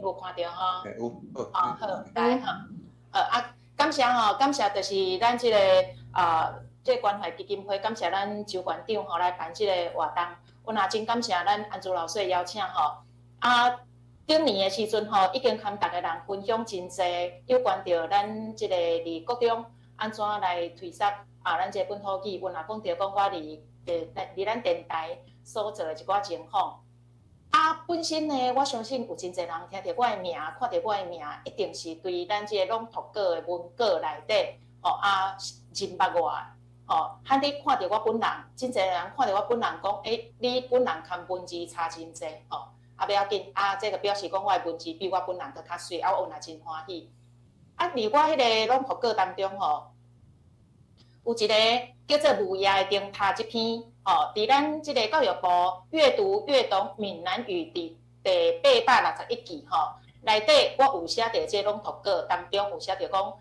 有看著吼？有，哦，好，來吼，好啊，感謝吼，感謝就是咱這個啊，這個關懷基金會，感謝咱周館長吼來辦這個活動，阮也真感謝咱安珠老師的邀請吼。啊，頂年的時陣吼，已經和逐个人分享真濟有關著咱這個佇國中按怎來推廣啊，咱這個本土語，阮也講著講我佇咱電台所做的一寡情況。啊，本身呢，我相信有真濟人聽著我的名，看著我的名，一定是對咱這個朗讀稿的文稿內底，吼啊認捌我的，吼，罕佇看著我本人，真濟人看著我本人講，欸，你本人含文字差真濟，吼，啊，無要緊，啊，這個表示講我的文字比我本人閣較媠，啊，我嘛真歡喜。啊，佇我彼個朗讀稿當中，吼，有一個叫做《午夜的燈塔》這篇，吼，佇咱這個教育部閱讀閱懂閩南語第861期吼，內底我有寫佇這個朗讀稿當中有寫著講，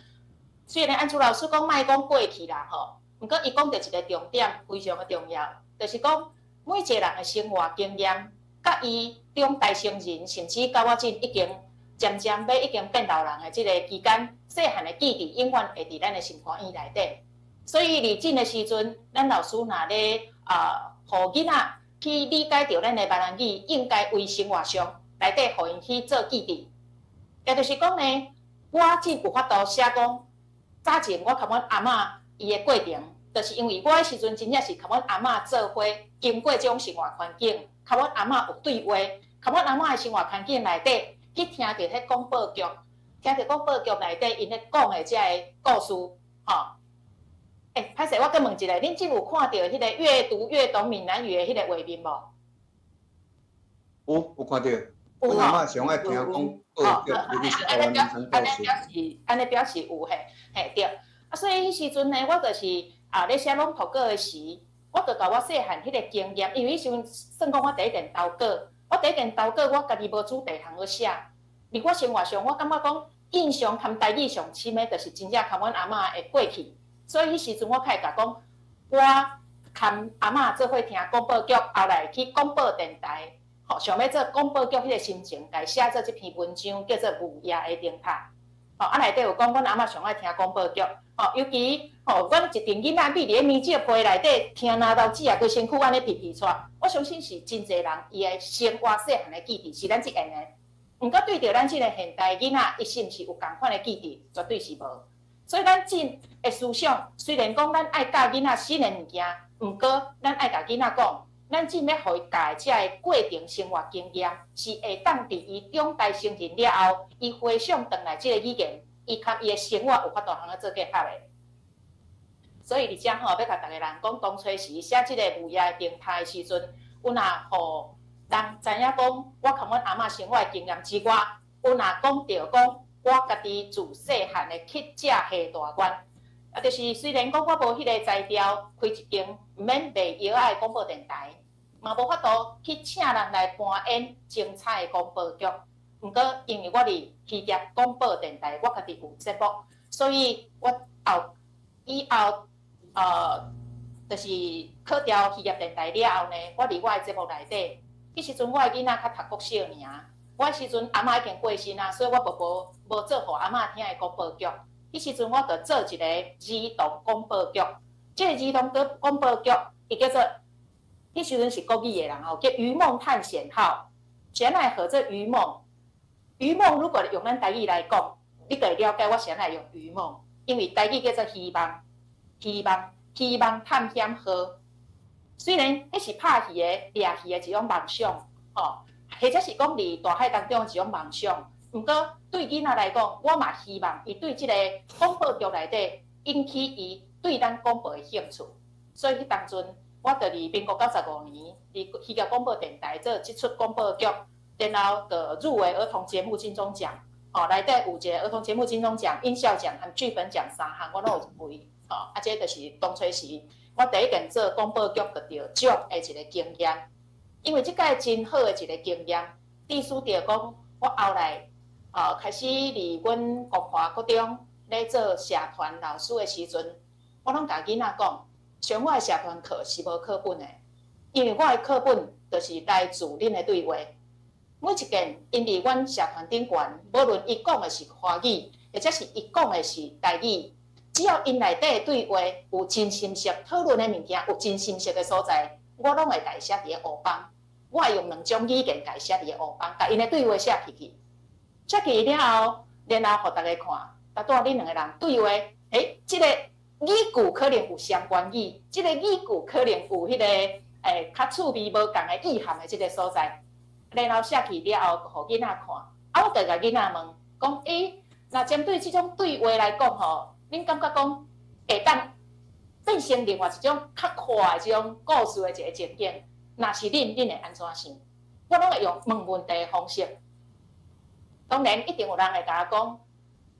雖然安珠老師講莫講過去啦吼，毋過伊講著一個重點，非常的重要，就是講每一個人的生活經驗，佮伊長大成人，甚至到我這已經漸漸欲已經變老人的這個期間，細漢的記憶永遠會佇咱的心肝仔內底。所以佇這個時陣，咱老師若咧啊，予囡仔去理解著咱的閩南語，應該為生活上內底，予𪜶去做記憶。也就是講呢，我真有法度寫講，早前我共阮阿嬤伊的過程，就是因為我彼時陣真正是共阮阿嬤做伙，經過這種生活環境，共阮阿嬤有對話，共阮阿嬤的生活環境內底去聽著彼廣播劇，聽著廣播劇內底𪜶咧講的這个故事，吼。欸，歹勢，我閣問一下，恁這有看著彼個閱讀閱懂閩南語的彼個畫面無？有，有看著。有阮阿嬤上愛聽廣播劇，尤其是台灣民間故事。按呢表示有嘿，嘿對。啊，所以彼時陣呢，我就是啊咧寫朗讀稿的時，我就共我細漢彼個經驗，因為彼時陣算講我第一遍投稿，我第一遍投稿，我家己無主題通好寫。佇我生活上，我感覺講印象含台語上深的，就是真正含阮阿嬤的過去。所以彼時陣我較會共講，我含阿嬤做伙聽廣播劇，後來去廣播電台，吼，想欲做廣播劇彼個心情，共寫做這篇文章，叫做《午夜的燈塔》。吼，啊內底有講，阮阿嬤上愛聽廣播劇，吼，尤其吼，阮一陣囡仔覕佇咧棉子被內底聽藍豆子啊，規身軀按呢皮皮掣。我相信是真濟人伊的生活細漢的記憶是咱這樣的。毋過對著咱這個現代囡仔，伊是毋是有仝款的記憶？絕對是無。所以咱真的思想，雖然講咱愛教囡仔新的物件，毋過咱愛共囡仔講，咱真欲予伊教的這个過程生活經驗，是會當佇伊長大成人了後，伊回想轉來這个語言，伊佮伊的生活有法度通去做結合的。所以佇遮吼，欲共逐个人講，當初時寫這个午夜的燈塔的時陣，阮也予人知影講，我共阮阿嬤生活的經驗之外，阮也講著講，我家己自細漢的乞食下大願，啊，就是雖然講我無彼个才調，開一間毋免賣藥仔的廣播電台，嘛無法度去請人來搬演精彩的廣播劇。毋過因為我佇漁業廣播電台，我家己有節目，所以我後以後就是考掉漁業電台了後呢，我佇我的節目內底，彼時陣我的囡仔較讀國小爾。我彼時陣阿嬤已經過身啊，所以我無做予阿嬤聽的廣播劇。彼時陣我就做一個兒童廣播劇，這個兒童的廣播劇，伊叫做，彼時陣是國語的人吼，叫《魚夢探險號》。啥來號做魚夢？魚夢如果用咱台語來講，你就會了解我啥來用魚夢，因為台語叫做希望，希望，希望探險號。雖然彼是拍魚的、掠魚的一種夢想，吼。或者是講佇大海當中的一種夢想，毋過對囡仔來講，我嘛希望伊對這個廣播劇內底引起伊對咱廣播的興趣。所以彼當陣，我就佇民國95年，佇漁業廣播電台做這齣廣播劇，然後就入圍兒童節目金鐘獎，吼，內底有一個兒童節目金鐘獎、音效獎和劇本獎三項，我攏有入圍，吼，啊，這就是當初時我第一遍做廣播劇得著獎的一個經驗。因為這個真好的一個經驗，致使著講，我後來開始佇阮國華國中咧做社團老師的時陣，我攏共囡仔講，像我的社團課是無課本的，因為我的課本就是來自恁的對話。每一件𪜶佇阮社團頂懸，無論伊講的是華語，或者是伊講的是台語，只要𪜶內底的對話有真心實討論的物件，有真心實的所在，我攏會共伊寫佇个烏板。我會用兩種語言共伊寫佇個烏板，共𪜶的對話寫起去。寫起了後，然後予逐家看，拄仔恁兩个人對話，欸，這个語句可能有雙關語，這个語句可能有彼个較趣味無仝的意涵的這个所在。然後寫去了後，予囡仔看。啊，我就共囡仔問，講，欸，若針對這種對話來講吼，恁感覺講會當變成另外一種較闊的這種故事的一个情景？若是恁，恁會按怎想？我攏會用問問題的方式。當然，一定有人會共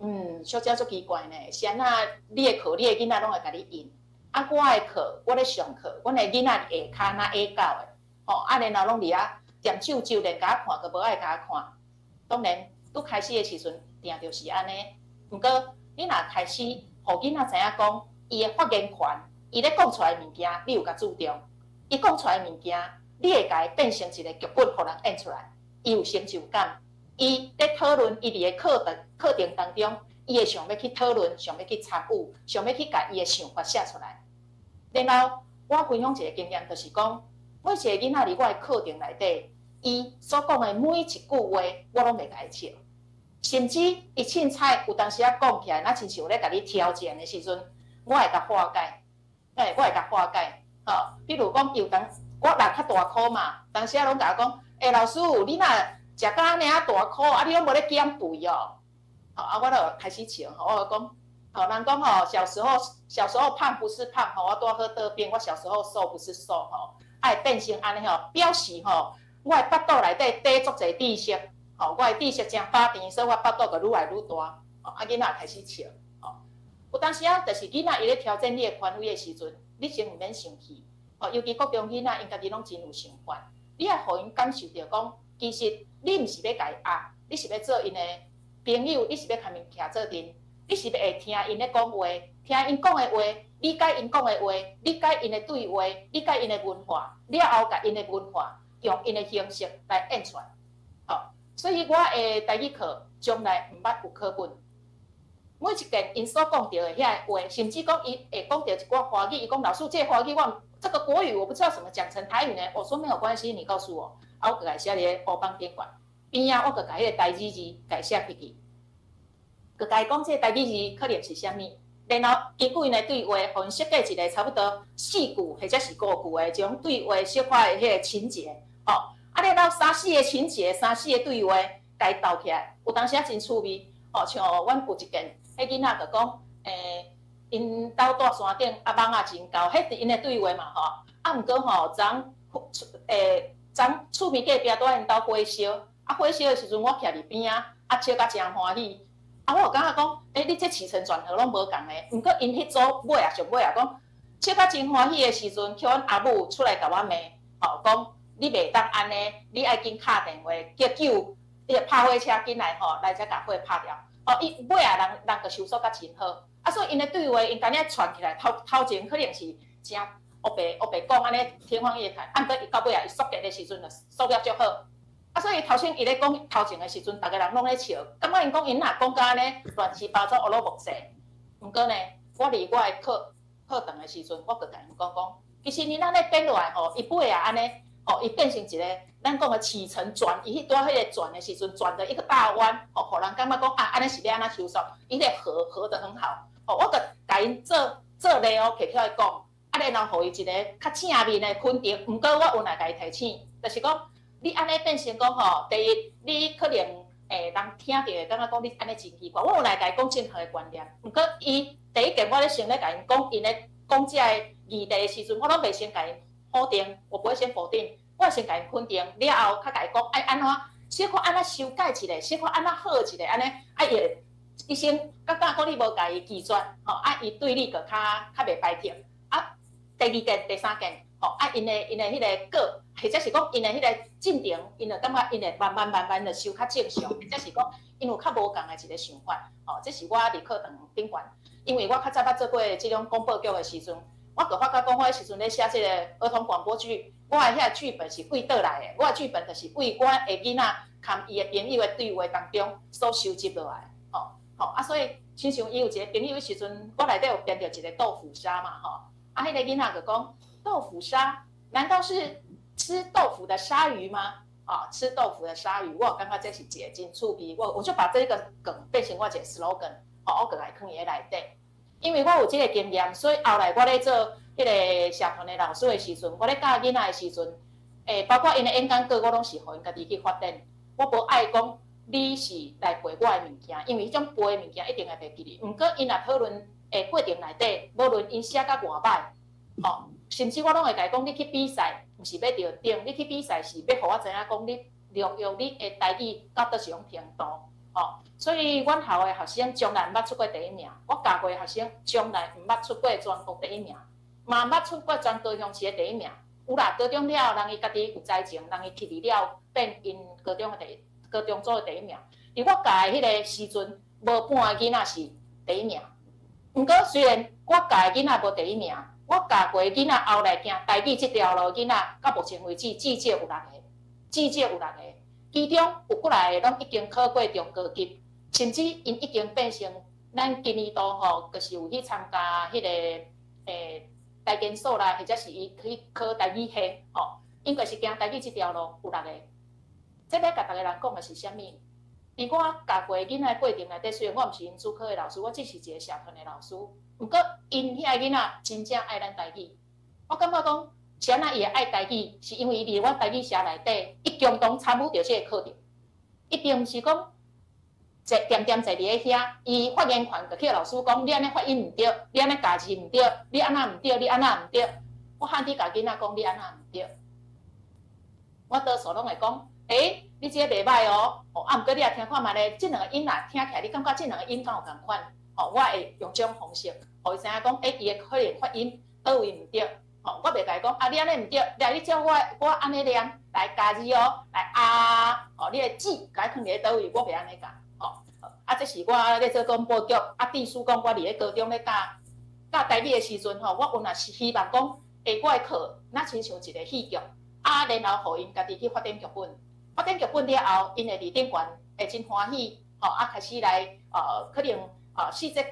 我講，小姐足奇怪呢，是按怎你的課，你的囡仔攏會共你應？啊，我的課，我咧上課，阮的囡仔下跤若矮狗的，吼，啊，然後攏佇遐踮手肘，連共我看，閣無愛共我看。當然，拄開始的時陣，定著是按呢。毋過，你若開始予囡仔知影講，伊的發言權，伊咧講出來的物件，你有共注重。伊講出來的物件，你會共伊變成一个劇本，予人演出來，伊有成就感。伊咧討論，伊佇个課程當中，伊會想欲去討論，想欲去參與，想欲去共伊的想法寫出來。然後我分享一个經驗，就是講，每一个囡仔佇我的課程內底，伊所講的每一句話，我攏袂共伊笑。甚至伊凊彩有當時仔講起來，若親像有咧共你挑戰的時陣，我會共化解，欸，我會共化解。吼，比如講，有當我人較大箍嘛，當時仔攏共我講，欸，老師，你若食甲按呢仔大箍，啊，你攏無咧減肥哦？吼，啊，我就開始笑，吼，我就講，吼，人講吼，小時候胖不是胖，吼，我拄好倒變，我小時候瘦不是瘦，吼，愛變成按呢吼，表示吼，我的腹肚內底底足濟知識，吼，我的知識誠飽甜，所以我腹肚就愈來愈大，吼，啊，囡仔開始笑，吼，有當時仔就是囡仔伊咧挑戰你的權威的時陣，你先毋免生氣，吼，尤其國中囡仔，𪜶家己攏真有想法，你愛予𪜶感受著講，其實你毋是欲共伊壓，你是欲做𪜶的朋友，你是欲共𪜶徛做陣，你是欲會聽𪜶咧講話，聽𪜶講的話，理解𪜶講的話，理解𪜶的對話，理解𪜶的文化，了後共𪜶的文化用𪜶的形式來演出來，吼，所以我的台語課從來毋捌有課本。每一件𪜶所講著的遐個話，甚至講伊會講著一寡華語，伊講老師，這個華語我這個國語我不知道怎麼講成台語呢。我說沒有關係，你告訴我，啊，我就共伊寫佇個烏板頂懸，邊仔我就共彼個台語字共伊寫起去，就共伊講這個台語字可能是啥物，然後根據𪜶的對話，予𪜶設計一個差不多四句或者是五句的這種對話小可的彼個情節，吼，啊，然後三四個情節，三四個對話，共伊鬥起來，有當時仔真趣味，吼，像阮有一件。彼囡仔就講，欸，𪜶兜住山頂，啊，蠓仔真厚，彼是𪜶的對話嘛吼。啊，毋過吼，昨欸，昨厝邊隔壁拄仔𪜶兜火燒，啊，火燒的時陣，我徛佇邊仔，啊，笑甲誠歡喜。啊，我有感覺講，欸，你這起承轉合攏無仝的。毋過𪜶彼組尾仔上尾仔講，笑甲真歡喜的時陣，予阮阿母出來共我罵，吼，講你袂當按呢，你愛緊敲電話叫救，彼个拍火車緊來吼，來遮共火拍掉。哦，伊尾仔人人就收束甲真好，啊，所以𪜶的對話，𪜶敢若串起來，頭頭前可能是誠烏白烏白講按呢天方夜譚，啊，毋過伊到尾仔伊束結的時陣就束了足好，啊，所以頭先伊咧講頭前的時陣，逐个人攏咧笑，感覺𪜶講𪜶若講甲按呢亂七八糟，烏魯木齊。毋過呢，我佇我的課堂的時陣，我就共𪜶講講，其實你按呢變落來吼，伊尾仔按呢，吼，伊變成一個咱講的起承轉，伊彼拄仔彼个轉的時陣，轉的一個大彎，吼，予人感覺講啊，按呢是欲按怎收束，伊個合合得很好，吼，我就共𪜶做做例哦，摕起來講，啊，然後予伊一個較正面的肯定，毋過我有來共伊提醒，就是講你按呢變成講吼，第一，你可能欸人聽著會感覺講你按呢真奇怪，我有來共伊講正確的觀念，毋過伊第一件我咧先咧共𪜶講，𪜶咧講這个議題的時陣，我攏袂先共𪜶否定，我不會先否定。我先共𪜶肯定，了後較共伊講愛按怎，小可按怎修改一下，小可按怎好一下，按呢，啊伊會伊先感覺講你無共伊拒絕，吼，啊伊對你就較較袂排斥。啊，第二件、第三件，吼，啊𪜶的彼个果，或者是講𪜶的彼個進程，𪜶就感覺𪜶會慢慢慢慢就修較正常，或者是講𪜶有較無仝的一個想法，吼，這是我佇課堂頂懸，因為我較早捌做過這種廣播劇的時陣，我就發覺講我彼時陣咧寫這個兒童廣播劇。我的遐劇本是對佗來的？我的劇本就是對我的囡仔含伊的朋友的對話當中所收集落來，吼吼啊！所以親像伊有一個朋友彼時陣，我內底有編著一個豆腐鯊嘛，吼啊！彼個囡仔就講豆腐鯊，難道是吃豆腐的鯊魚嗎？啊，吃豆腐的鯊魚，我感覺這是一個真趣味，我就把這個梗變成我一個 slogan，吼，我閣來囥佇內底。因為我有這個經驗，所以後來我咧做彼個社團的老師的時陣，我咧教囡仔的時陣，包括𪜶的演講稿，我攏是予𪜶家己去發展。我無愛講你是來背我的物件，因為彼種背的物件一定會袂記得。毋過𪜶若討論的過程內底，無論𪜶寫甲偌歹，吼，甚至我攏會共伊講，你去比賽，毋是欲得獎，你去比賽是欲予我知影講你利用你的台語到佗一種程度，吼。所以阮校的學生從來毋捌出過第一名，我教過的學生從來毋捌出過全國第一名，嘛毋捌出過全高雄市的第一名。有啦，高中了後，人伊家己有才情，人伊起佇了變𪜶高中的第一，高中組的第一名。佇我教的彼個時陣，無半個囡仔是第一名。毋過雖然我教的囡仔無第一名，我教過的囡仔後來行台語這條路囡仔，到目前為止至少有六個，至少有六個。其中有幾來個攏已經考過中高級，甚至𪜶已經變成咱今年度吼，就是有去參加彼個台研所啦，或者是伊去考台語系吼，𪜶就是行台語這條路有六個。這欲共逐个人講的是啥物？佇我教過囡仔的過程內底，雖然我毋是𪜶主科的老師，我只是一個社團的老師。毋過𪜶遐囡仔真正愛咱台語。我感覺講，是按怎伊會愛台語，是因為伊佇阮台語社內底，伊共同參與著這個課程。伊並毋是講坐恬恬坐佇咧遐，伊發言權就去老師講，你按呢發音毋對，你按呢咬字毋對，你按怎毋對，你按怎毋對。我罕佇共囡仔講，你按怎毋對。我多數攏會講，欸，你這個袂䆀哦，哦，啊，毋過你也聽看覓咧，這兩個音若聽起來，你感覺這兩個音敢有仝款？吼，我會用這種方式，予伊知影講，欸，伊的可能發音佗位毋對，吼，我袂共伊講，啊，你按呢毋對，來，你照我我按呢念，來咬字哦，來啊，吼，你的字共伊囥佇咧佗位，我袂按呢教，吼，啊，這是我咧做廣播劇，啊，致使講我佇咧高中咧教教台語的時陣吼，我原來是希望講，欸，我的課若親像一個戲劇，啊，然後予𪜶家己去發展劇本。發展劇本了後，𪜶會佇頂懸會真歡喜，吼啊開始來，可能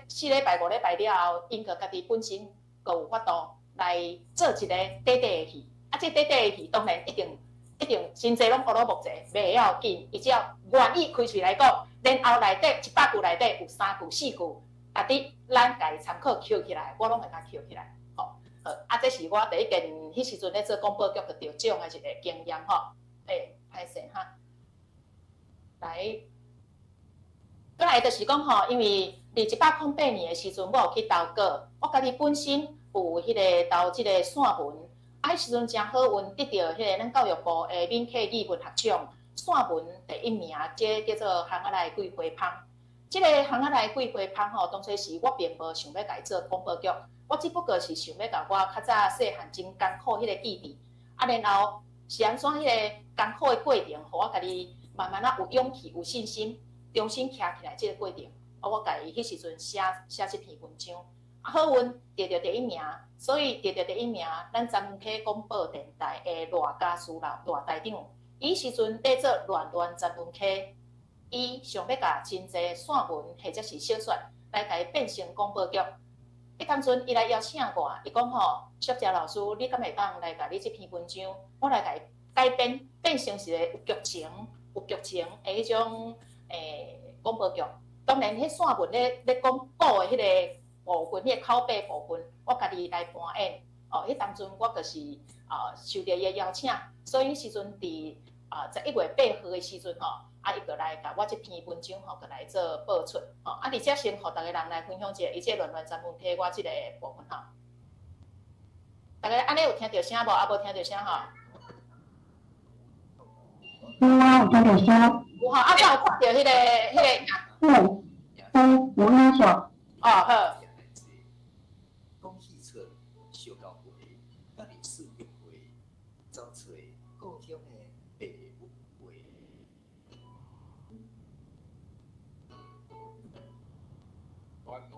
四禮拜5禮拜了後，𪜶閣家己本身閣有法度來做一個短短的戲。啊，這短短的戲當然一定一定真濟攏烏魯木齊，袂要緊，伊只要願意開喙來講，然後內底100句內底有三句四句，啊，佇咱共伊參考抾起來，我攏會共抾起來，吼。好，啊，這是我第一件彼時陣咧做廣播劇得獎的一個經驗，吼。欸，歹勢哈，來，過來就是講吼，因為佇108年的時陣，我有去投稿，我家己本身有彼個投這個散文，啊，彼時陣誠好運得著彼個咱教育部的閩客語文學獎散文第一名，這個叫做巷仔內桂花芳。這個巷仔內桂花芳吼，當初時我並無想欲共伊做廣播劇，我只不過是想欲共我較早細漢真艱苦彼個記憶，啊，然後是按怎彼個艱苦的過程，予我家己慢慢仔有勇氣、有信心，重新徛起來這個過程。啊，我共伊彼時陣寫寫這篇文章，啊，好運得著第一名，所以得著第一名，咱曾文溪廣播電臺的賴家書老賴台長，伊彼時陣咧做亂亂曾文溪，伊想欲共真濟散文或者是小說來共伊變成廣播劇。彼當陣伊來邀請我，伊講吼，淑姐老師，你敢會當來共你這篇文章，我來共伊改編，變成一個有劇情、有劇情的彼種廣播劇。當然，彼散文咧講古的彼個部分，彼個口白部分，我家己來扮演。哦，彼當陣我就是受著伊的邀請，所以彼時陣佇11月8號的時陣吼，啊，伊就來共我這篇文章吼，閣來做播出。吼，啊，佇遮先予逐个人來分享一下，伊這亂亂曾文溪我這個部分吼。逐家按呢有聽著聲無？啊，無聽著聲吼？有啊，有聽著聲。有吼，啊，敢有看著彼個影？有，有，有影像。哦，好。講戲出小交會，甲歷史約會，走揣故鄉的白母話。我講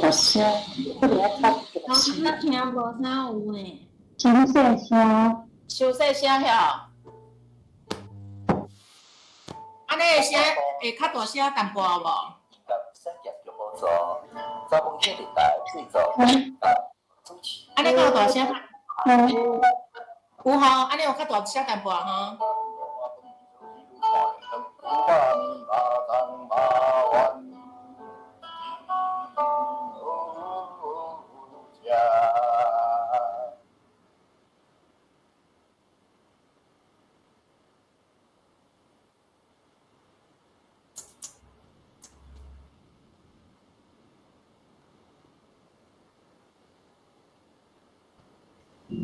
大聲，可能愛較大老師聲。聽無啥有呢。真细声。伤细声遐。按呢声会较大声淡薄无？按呢较大声。有吼，按呢有较大声淡薄吼。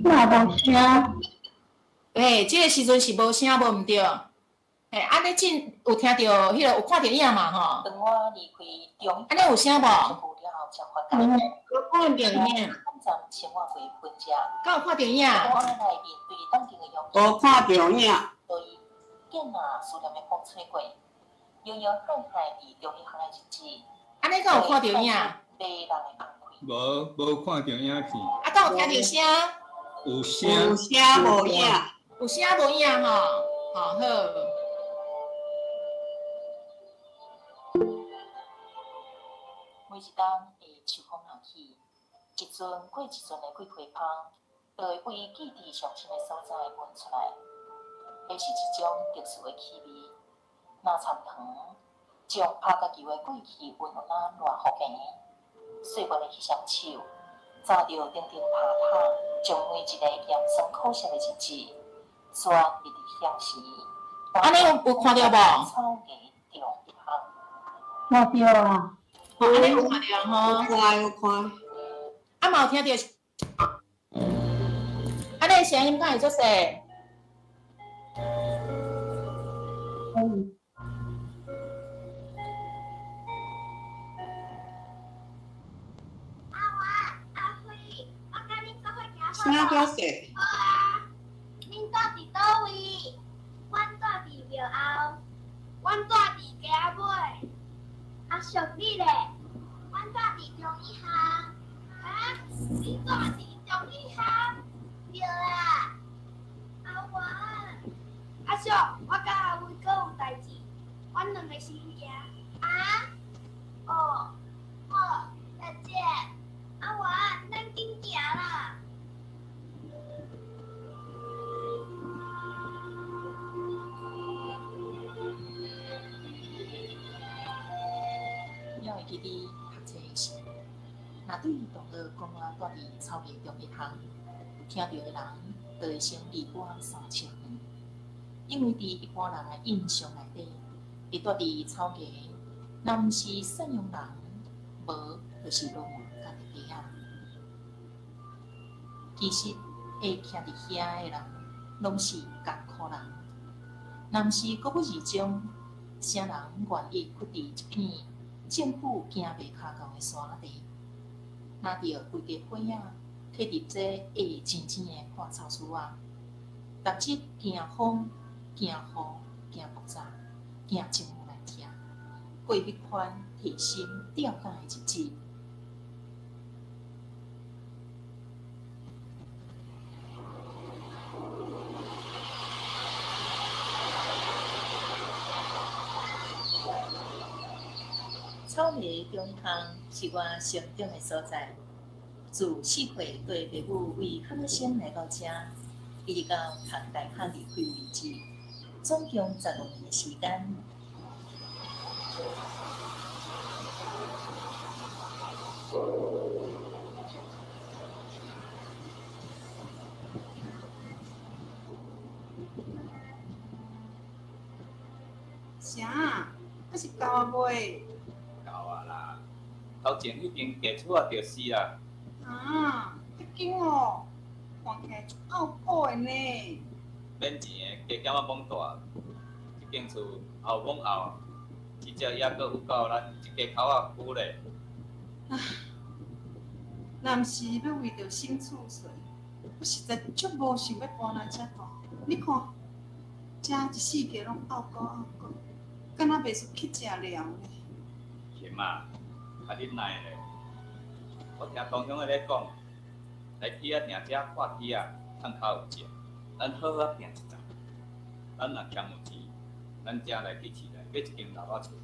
嘛无声。嘿，这个时阵是无声，无毋对。嘿，按呢进有听著彼个有看著影嘛吼？按呢有声无？无看著影。敢有看著影？无看著影。按呢敢有看著影？无看著影片。啊，敢有听著声？有声。有声无影。有声无影吼，好好。每一冬的秋风若起，一阵过一阵的桂花香，就会为记忆上深的所在闻出来。那是一种特殊的气味。若参糖，将拍甲球的过去温温仔热予平。岁月的彼双手，扎著钉钉拍拍，将每一个咸酸苦涩的日子，全伫伫遐时。按呢有看著无？草原中一项。看著啊。吼，按呢有看著吼。有看有看。啊嘛有听著。按呢声音敢会足细？声较细。好啊，恁住伫佗位？阮住伫庙后。阮住伫街仔尾。阿叔你咧？阮住伫中一巷。啊？你住伫中一巷？对啦。阿文，阿叔，我佮阿威阁有代志，阮两个先行。啊？哦，好，再见。阿文，咱紧行啦。还会记得读册时，若对同学讲我住伫草原中一巷，听著的人就会先离我3尺远，因为伫一般人的印象内底，会住伫草原，若毋是散养人，无就是农民佮弟弟仔。其实会徛伫遐的人，拢是艰苦人，若毋是阁要二中，啥人愿意屈伫一片政府行袂跤到的山地，拿著规家伙仔，摕入这会尖尖的破草厝仔，逐日惊风、惊雨、惊爆炸、惊政府来拆，过彼款提心吊胆的日子。草梨中一巷是我成长的所在。自4岁跟爸母为较仔先来到遮，一直到读大学离开为止，总共15年的时间。啥？那是狗仔尾？狗仔啦，头前彼间地厝仔就是啦。啊，彼间哦，看起来足拗苦的呢。免钱的，加减仔懵大。这间厝后懵后，这只犹阁有够咱一家口仔久咧。唉，若毋是欲为著省厝税，我实在足无想欲搬来遮住。你看，遮一四季拢拗苦拗苦，敢若袂输去食寮咧。琴啊，较忍耐咧。我听同乡的咧讲，来起仔定遮破起仔，趁較有食，咱好好拼一阵。咱若欠有钱，咱才来去市内买一间老仔厝，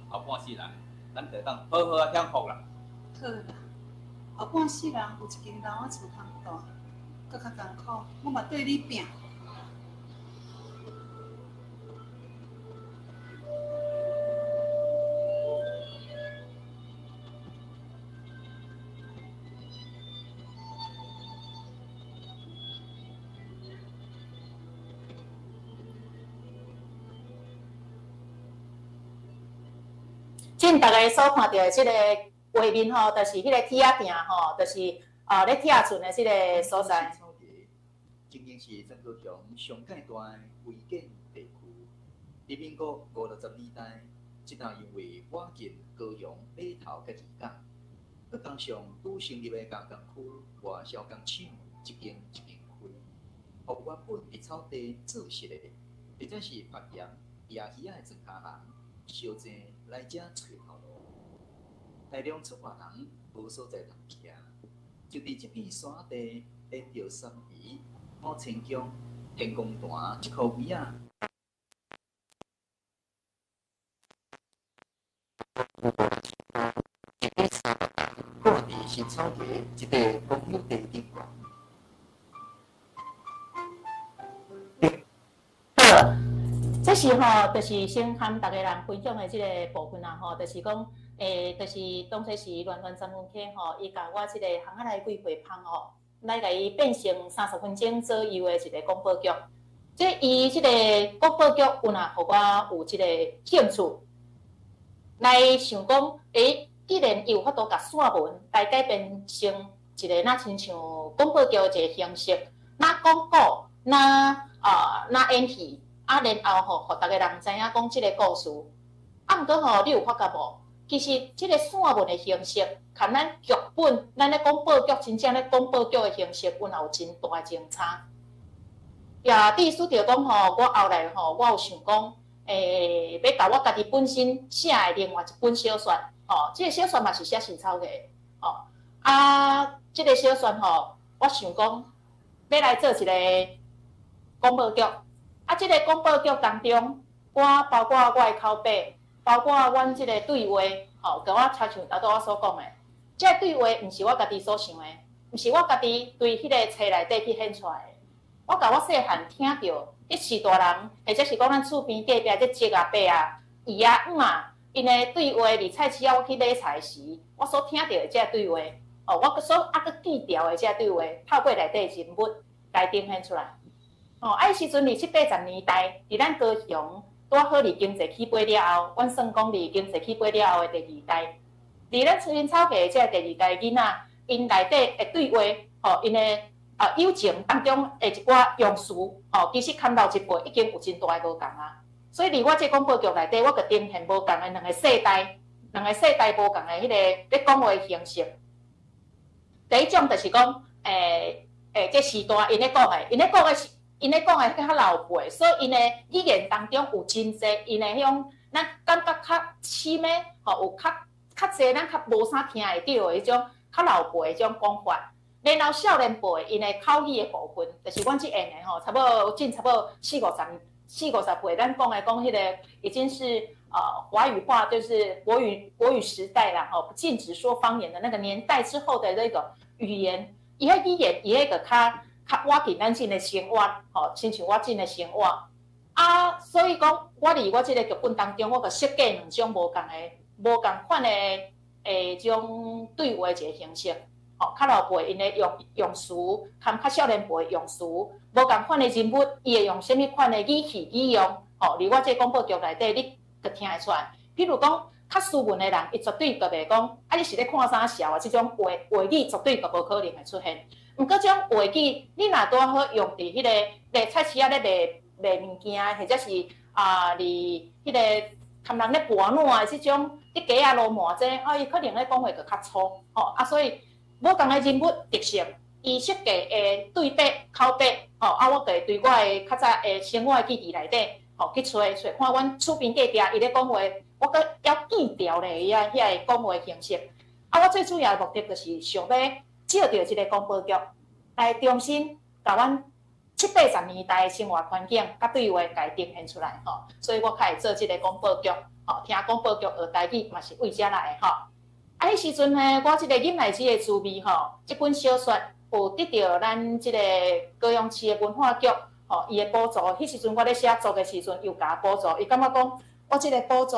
后半世人，咱就当好好仔享福啦。好啦，后半世人有一间老仔厝通住，阁较艰苦，我嘛缀你拼。恁逐家所看著的这个画面吼，就是彼个铁仔埕吼，就是咧拆船的这个所在。曾经是全高雄上盖大的违建地区，伫民国五六十年代，这搭因为挖进高雄码头佮渔港，阁加上拄成立的加工区外销工厂一间一间开，予原本伫草地做实的，或者是曝盐野鱼仔的庄跤人，相济来遮揣头路，大量出外人无所在通徛，就伫这片山地连著三埤、五千宫、天公坛这箍围仔，挂伫新草地这块公有地顶悬。好，这是吼，就是先和逐家人分享的这个部分啦吼，就是讲，就是当初是乱乱三分溪吼，伊共我这个巷仔内几岁芳吼，来共伊变成30分钟左右的一个广播剧。这伊这个广播剧有若予我有这个兴趣，来想讲，既然伊有法度共散文来改变成一个若亲像广播剧的一个形式，若讲古，若演戏。啊，然后吼，予逐家人知影讲这个故事。啊，毋过吼，你有发觉无？其实这个散文的形式，佮咱剧本，咱咧广播剧，真正咧广播剧的形式，有若有真大的相差。也意思著讲吼，我后来吼，我有想讲，欲共我家己本身写的另外一本小说，吼，这个小说嘛是写新草的，吼。啊，这个小说吼，我想讲，欲来做一个广播剧。啊，这个广播剧当中，我包括我的口白，包括阮这个对话，吼，佮我亲像头拄我所讲的，这个对话毋是我家己所想的，毋是我家己对彼个册内底去显出来的。我共我细汉听著，彼序大人，或者是讲咱厝边隔壁这叔啊伯啊、姨啊、姆啊，𪜶的对话，伫菜市仔我去买菜时，我所听著的这个对话，哦，我所阁记牢的这个对话，透过内底人物来呈现出来。哦，啊，彼时阵伫七八十年代，伫咱高雄拄好伫经济起飞了后，阮算讲伫经济起飞了后的第二代，伫咱新草地这个第二代囡仔，𪜶内底的对话，吼，𪜶的友情当中的一寡用词，吼，其实堪老一辈已经有真大的无仝啊。所以伫我这广播剧内底，我就呈现无仝的两个世代，两个世代无仝的彼个咧讲话的形式。第一种就是讲，这时代𪜶咧讲的，𪜶咧讲的是。𪜶咧讲的较老辈，所以𪜶的语言当中有真济，𪜶的彼种咱感觉较深的，吼，有较较济咱较无啥听会著的彼种较老辈的彼种讲法。然后少年辈𪜶的口语的部分，就是阮这缘的吼，差不多近差不多四五十岁，咱讲的讲彼个已经是华语化，就是国语时代啦，吼，禁止说方言的那个年代之后的那个语言，伊彼语言伊彼个较。较倚近咱这个生活，吼，亲像我这个生活啊，所以讲，我伫我这个剧本当中，我就设计两种无仝款的种对话一个形式，吼，较老辈𪜶的用词，含较少年辈用词，无仝款的人物，伊会用啥物款的语气语用，吼，伫我这个广播剧内底，你就听会出来。譬如讲，较斯文的人，伊绝对就袂讲，啊，你是咧看啥潲啊？这种话语绝对就无可能会出现。毋过，这种话语，你若拄好用伫彼个咧菜市仔咧卖物件，或者是啊，伫彼个含人咧跋烂的这种，伫街仔路满这，啊，伊可能咧讲话就较粗，吼啊，所以无仝的人物特色，伊设计的对白、口白，吼啊，我就会对我的较早的生活的记忆内底，吼去揣揣看阮厝边隔壁伊咧讲话，我阁犹记牢咧伊遐个讲话形式。啊，我最主要的目的就是想欲借著这个广播剧来重新共共阮七八十年代的生活環境佮對話共呈現出來吼，所以我較會做這個廣播劇，吼，聽廣播劇學台語嘛是為遮來的吼。啊，彼時陣呢，我這個忍耐子的滋味吼，這本小說有得著咱這個高雄市的文化局吼，伊的補助。彼時陣我咧寫作的時陣，又共我補助，伊感覺講我這個補助，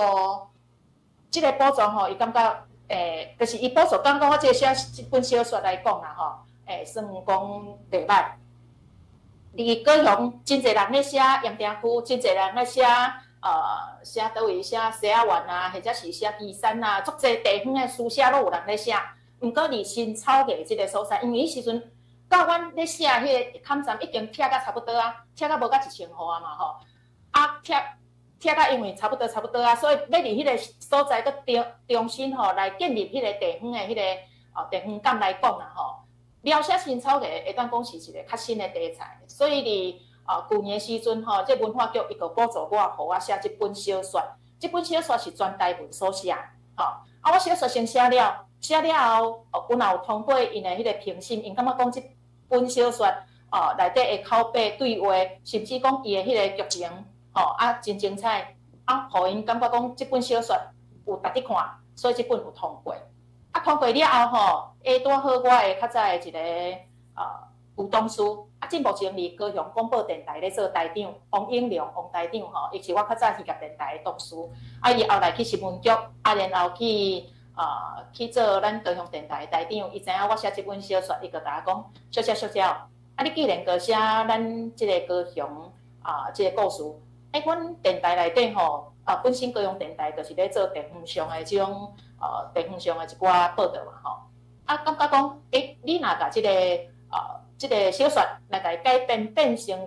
這個補助吼，伊感覺就是伊補助，感覺我這個寫這本小說來講啊吼，算講袂䆀。佇高雄真濟人咧寫鹽埕區，真濟人咧寫寫佗位寫西仔灣啊，或者是寫旗山啊，足濟地方的書寫攏有人咧寫。毋過佇新草藝這個所在，因為彼時陣到阮咧寫彼個坎站已經拆甲差不多啊，拆甲無甲1000戶啊嘛吼。啊，拆拆甲因為差不多差不多啊，所以欲佇彼個所在閣重重新吼來建立彼個地方的彼個地方感來講啊吼。描寫新草藝會當講是一個較新的題材，所以佇舊年時陣吼，這文化局伊就補助我，予我寫這本小說。這本小說是全台文所寫，吼。啊，我小說先寫了，寫了後，阮也有通過𪜶的彼個評審，𪜶感覺講這本小說內底的口白對話，甚至講伊的彼個劇情，吼啊真精彩，啊，予𪜶感覺講這本小說有值得看，所以這本有通過。啊，通過了後吼，拄好我的較早的一個舊同事，啊，這目前佇高雄廣播電臺咧做台長，王永良王台長吼，伊是我較早戲劇電臺的同事，啊，伊後來去新聞局，啊，然後去做咱高雄電臺的台長，伊知影我寫這本小說，伊就共我講，小姐小姐，啊，你既然閣寫咱這個高雄啊，這個故事，欸，阮電臺內底吼，啊，本身高雄電臺就是咧做地方上的這種。地方上的一寡報導嘛吼，啊，感覺講，欸，你若共這個小說來共伊改編變成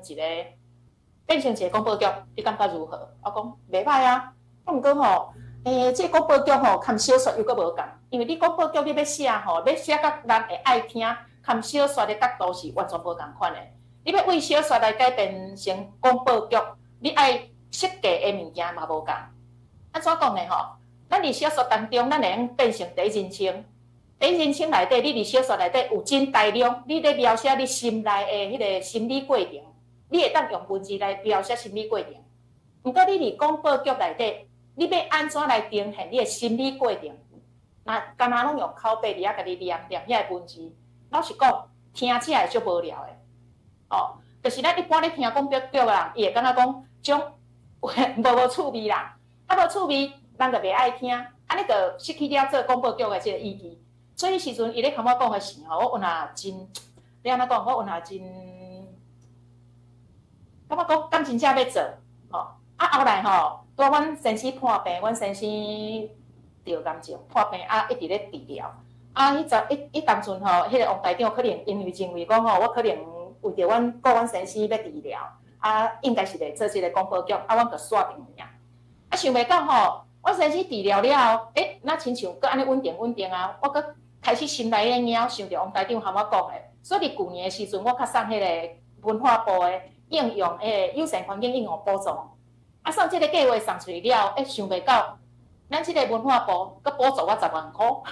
一個廣播劇，你感覺如何？我講袂䆀啊，啊，毋過吼，這個廣播劇吼，含小說又閣無仝，因為你廣播劇你欲寫吼，欲寫甲人會愛聽，含小說的角度是完全無仝款的。你欲為小說來改編成廣播劇，你愛設計的物件嘛無仝。按怎講呢吼？咱佇小說當中，咱會用變成第一人稱。第一人稱內底，你佇小說內底有真大量，你咧描寫你心內的彼個心理過程，你會當用文字來描寫心理過程。毋過你佇廣播劇內底，你欲按怎來呈現你的心理過程？若敢若攏用口白佇遐共你念念遐个文字，老實講，聽起來足無聊的。哦，就是咱一般咧聽廣播劇的人，伊會感覺講種無趣味啦，啊無趣味。人就袂愛聽，按呢就失去了做廣播劇的這個意義。所以彼時陣伊咧共我講的時候，我有若真，欲按怎講？我有若真，感覺講敢真正欲做，吼。啊後來吼，拄阮先生破病，阮先生著癌症破病，啊一直咧治療。啊，彼陣彼彼當陣吼，彼個王台長可能因為認為講吼，我可能為著阮顧阮先生欲治療，啊應該是會做這個廣播劇，啊阮就煞斷去啊。啊想袂到吼。我先生治療了後，欸，若親像閣按呢穩定穩定啊，我閣開始心內咧枵，想著王台長含我講的，所以佇舊年的時陣，我較送彼個文化部的應用友善環境應用補助，啊，送這個計畫送出去了後，欸，想袂到，咱這個文化部閣補助我10萬箍。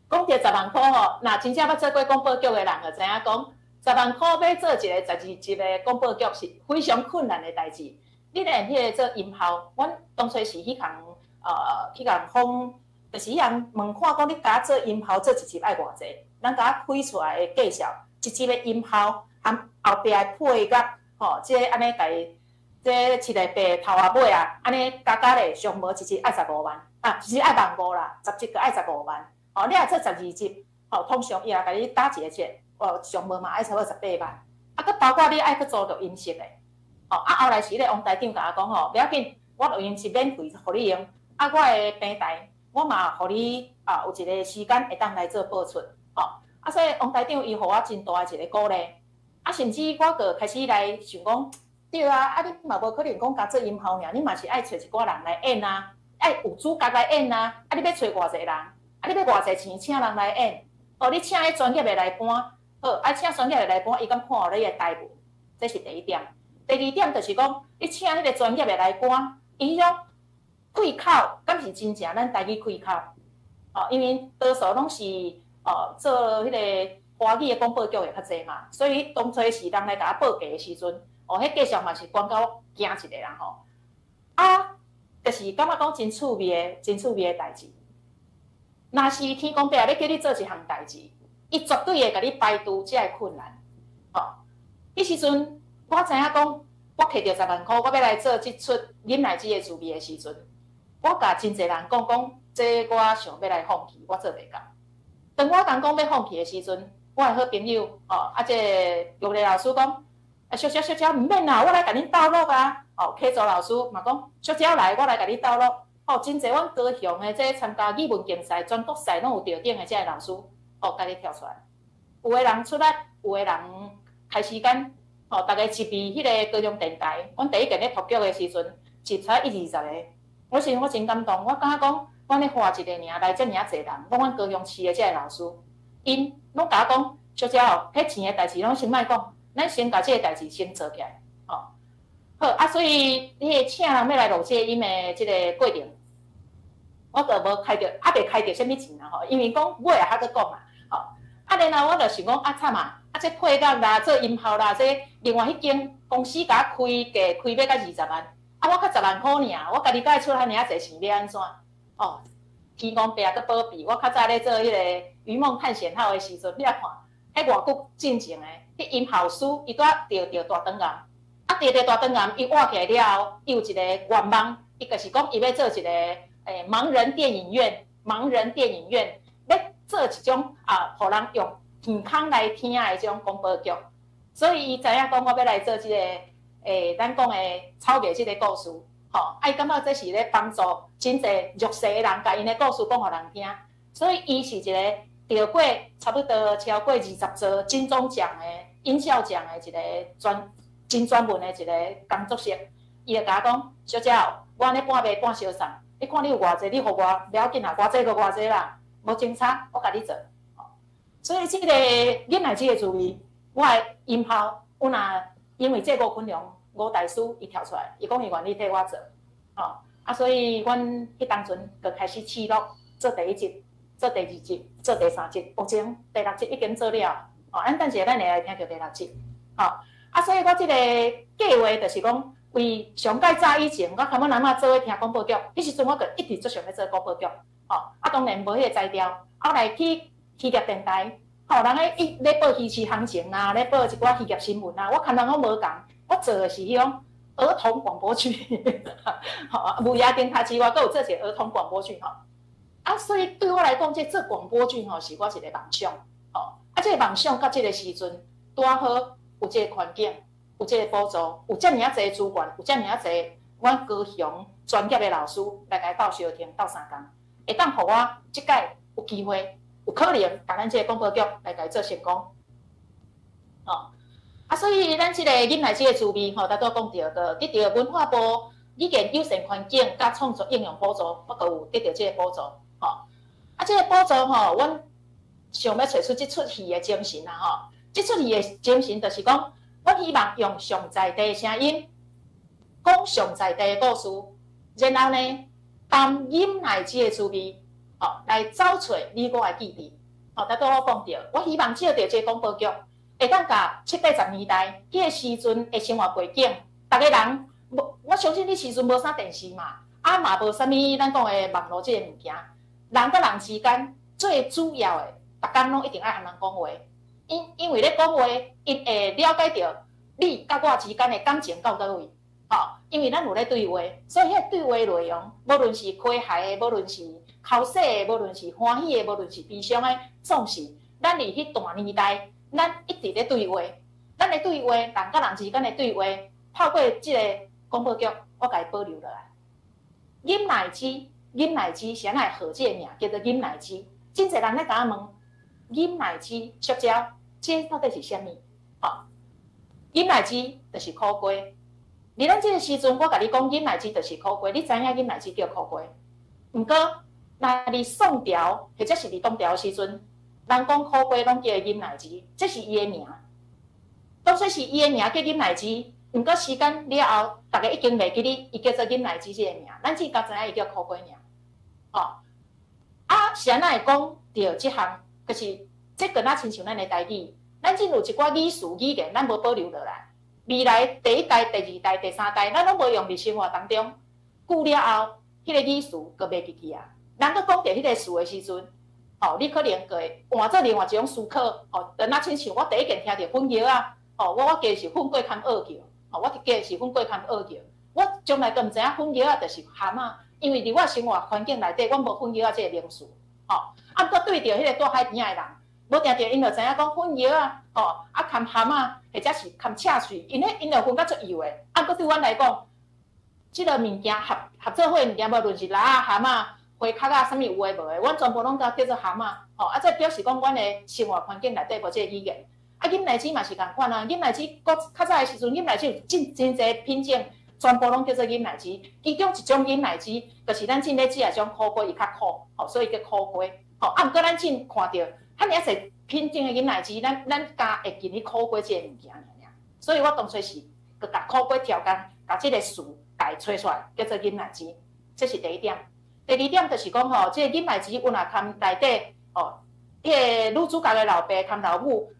講著10萬箍吼，若真正捌做過廣播劇的人就知影講，10萬箍欲做一個12集的廣播劇是非常困難的代誌。你連彼個做音效，阮當初是去共訪，就是彼人問看講你共做音效做一集愛偌濟，咱共開出來的介紹，一集的音效含後壁的配樂，吼，這個按呢共這七個八頭仔尾啊，按呢加加咧上無一集愛15萬，啊，一集愛1.5萬啦，10集閣愛15萬，吼，你若做12集，吼，通常伊也共你打一個折，哦，上無嘛愛差不多18萬，啊，閣包括你愛去租錄音室的。哦，啊，後來是彼個王台長共我講吼，袂要緊，我錄音室免費予你用，啊，我的平台我嘛予你啊，有一個時間會當來做播出，吼，啊，所以王台長伊予我真大的一個鼓勵，啊，甚至我閣開始來想講，對啊，啊，你嘛無可能講共做音效爾，你嘛是愛揣一寡人來演啊，愛有主角來演啊，啊，你欲揣偌濟人，啊，你欲偌濟錢請人來演，哦，你請彼專業的來搬，好，啊，請專業的來搬，伊敢看予你的台文，這是第一點。第二點就是講，你請彼個專業的來搬，伊彼種開口，敢是真正咱台語開口？哦，因為多數攏是哦做彼個华语的广播剧会較濟嘛，所以當初時人來共我報價的時陣，哦，彼價數嘛是懸甲我驚一下啦吼。啊，就是感覺講真趣味的、真趣味的代誌。若是天公伯啊，欲叫你做一項代誌，伊絕對會共你排除這个困難。吼，彼時陣我知影講，我摕著十萬箍，我欲來做這齣忍耐子的滋味的時陣，我共真濟人講講，這我想欲來放棄，我做袂到。當我共講欲放棄的時陣，我的好朋友，吼，啊，這個玉麗老師講，啊，小姐小姐毋免啦，我來共恁鬥錄啊。哦，啟祖老師嘛講，小姐來，我來共你鬥錄。哦，真濟阮高雄的這參加語文競賽、全國賽攏有得獎的這个老師，哦，家己跳出來。有的人出力，有的人開時間，哦，逐家集佇彼个高雄電台。阮第一遍咧讀劇的時陣，集才一二十个。我時陣我真感動，我感覺講，阮咧花一個爾來遮爾仔濟人，攏阮高雄市的這个老師，𪜶攏共我講，小姐哦，彼錢的代誌攏先莫講，咱先共這个代誌先做起來，哦。好啊，所以彼个請人欲來錄這個音的這个過程，我就無開著，猶未開著啥物錢啦吼，因為講尾仔還閣講嘛，吼。啊，然後我就想講啊慘啊，啊這配樂啦，做音效啦，這另外彼間公司共我開價開欲到20萬，啊我較十萬箍爾，我家己閣愛出遐爾仔濟錢，欲按怎？哦，天公伯啊，閣保庇，我較早咧做彼个《魚夢探險號》的時陣，你來看，彼偌久進前的，彼音效師伊拄仔著著大腸癌，啊著著大腸癌，伊活起來了後，伊有一个願望，伊就是講伊欲做一个盲人電影院，盲人電影院欲做一種啊，予人用耳孔來聽的這種廣播劇，所以伊知影講我欲來做這个咱講的草藝這个故事，吼，啊伊感覺這是咧幫助真濟弱勢的人，共𪜶的故事講予人聽，所以伊是一個得過差不多超過20座金鐘獎的音效獎的一個專真專門的一個工作室。伊就共我講，小姐，我按呢半賣半相送，你看你有偌濟，你予我，袂要緊啦，偌濟就偌濟啦，無真差，我共你做。所以這个忍耐子的滋味，我的音效，有若因為這吳坤龍吳大師伊跳出來，伊講伊願意替我做，吼啊，所以阮彼當陣就開始試錄，做第一集，做第二集，做第三集，目前第六集已經做了，哦，咱等一下咱會來聽著第六集，吼啊，所以我這个計劃就是講，為上蓋早以前，我含阮阿嬤做伙聽廣播劇，彼時陣我就一直足想欲做廣播劇，吼啊，當然無彼個才調，後來去漁業電台，吼，人咧伊咧報魚市行情啊，咧報一寡漁業新聞啊，我共人攏無仝，我做的是彼種兒童廣播劇，吼，無牙電台之外，閣有做一个兒童廣播劇，吼。啊，所以對我來講，這做廣播劇吼是我一個夢想，吼。啊，這個夢想到這個時陣，拄好有這個環境，有這個補助，有遮爾仔濟資源，有遮爾仔濟阮高雄專業的老師來共鬥相挺、鬥相共，會當予我這擺有機會、有可能，共咱這個廣播劇來共做成功，吼。啊，所以咱這個忍耐子的滋味吼，頭拄講著，就得著文化部語言友善環境佮創作應用補助，我閣有得著這個補助，吼。啊，這個補助吼，阮想欲揣出這齣戲的精神啦，吼。這齣戲的精神就是講，阮希望用上在地的聲音，講上在地的故事，然後呢，擔忍耐子的滋味，吼，來找揣你我的記憶。吼，頭拄我講著，我希望藉著這個廣播劇，會當共七八十年代彼個時陣的生活背景，逐个人無，我相信彼時陣無啥電視嘛，啊嘛無啥物咱講的網路這个物件，人佮人之間最主要的，逐工攏一定愛和人講話，因為咧講話，𪜶會了解著你佮我之間的感情到佗位，吼，因為咱有咧對話，所以彼個對話內容，無論是詼諧的，無論是剾洗的，無論是歡喜的，無論是悲傷的，總是咱佇彼段年代，咱一直咧對話，咱的對話，人佮人之間的對話，透過這個廣播劇，我共伊保留落來。忍耐子，忍耐子是按怎會號這個名叫做忍耐子？真濟人咧共我問，忍耐子摔跤，這到底是啥物？吼，忍耐子就是苦瓜。佇咱這個時陣，我共你講，忍耐子就是苦瓜，你知影忍耐子叫苦瓜。毋過，若佇宋朝或者是佇唐朝時陣，人講苦瓜攏叫忍耐子，這是伊的名。當初是伊的名叫忍耐子，毋過時間了後，逐家已經袂記得伊叫做忍耐子這個名，咱只共知影伊叫苦瓜爾。吼，啊，是按怎會講著這項？就是這敢若親像咱的台語，咱真有一寡語詞語言，咱無保留落來。未來第一代、第二代、第三代，咱攏無用佇生活當中，久了後，彼個語詞閣袂記去啊。人閣講著彼個詞的時陣，吼，你可能閣會換做另外一種思考，吼，就若親像我第一遍聽著粉藥仔，吼，我加是粉過坎僫叫，吼，我加是粉過坎僫叫，我從來都毋知影粉藥仔就是蚶仔，因為佇我生活環境內底，阮無粉藥仔這個名詞，吼，啊，毋過對著彼個住海邊仔的人，無定定𪜶就知影講粉藥仔，吼，啊，含蚶仔，或者是含赤喙，𪜶彼𪜶就分較足幼的，啊，毋過對阮來講，這個物件合合做伙物件，無論是蜊仔、蚶仔、花殼仔，啥物有的無的，阮全部攏共叫做蚶仔，吼，啊，這表示講阮的生活環境內底無這個語言。啊，飲奶子嘛是仝款啊，飲奶子閣較早的時陣，飲奶子有真真濟品種，全部攏叫做飲奶子。其中一種飲奶子，就是咱進咧食的這種苦瓜，伊較苦，吼，所以叫苦瓜。吼，啊，毋過咱進看著，遐爾濟品種的飲奶子，咱加會記得苦瓜這個物件爾爾。所以我當初是閣共苦瓜調工，共這個詞共伊揣出來，叫做飲奶子。這是第一點。第二點就是講吼，這個飲奶子阮若含內底，吼，彼個女主角的老爸含老母。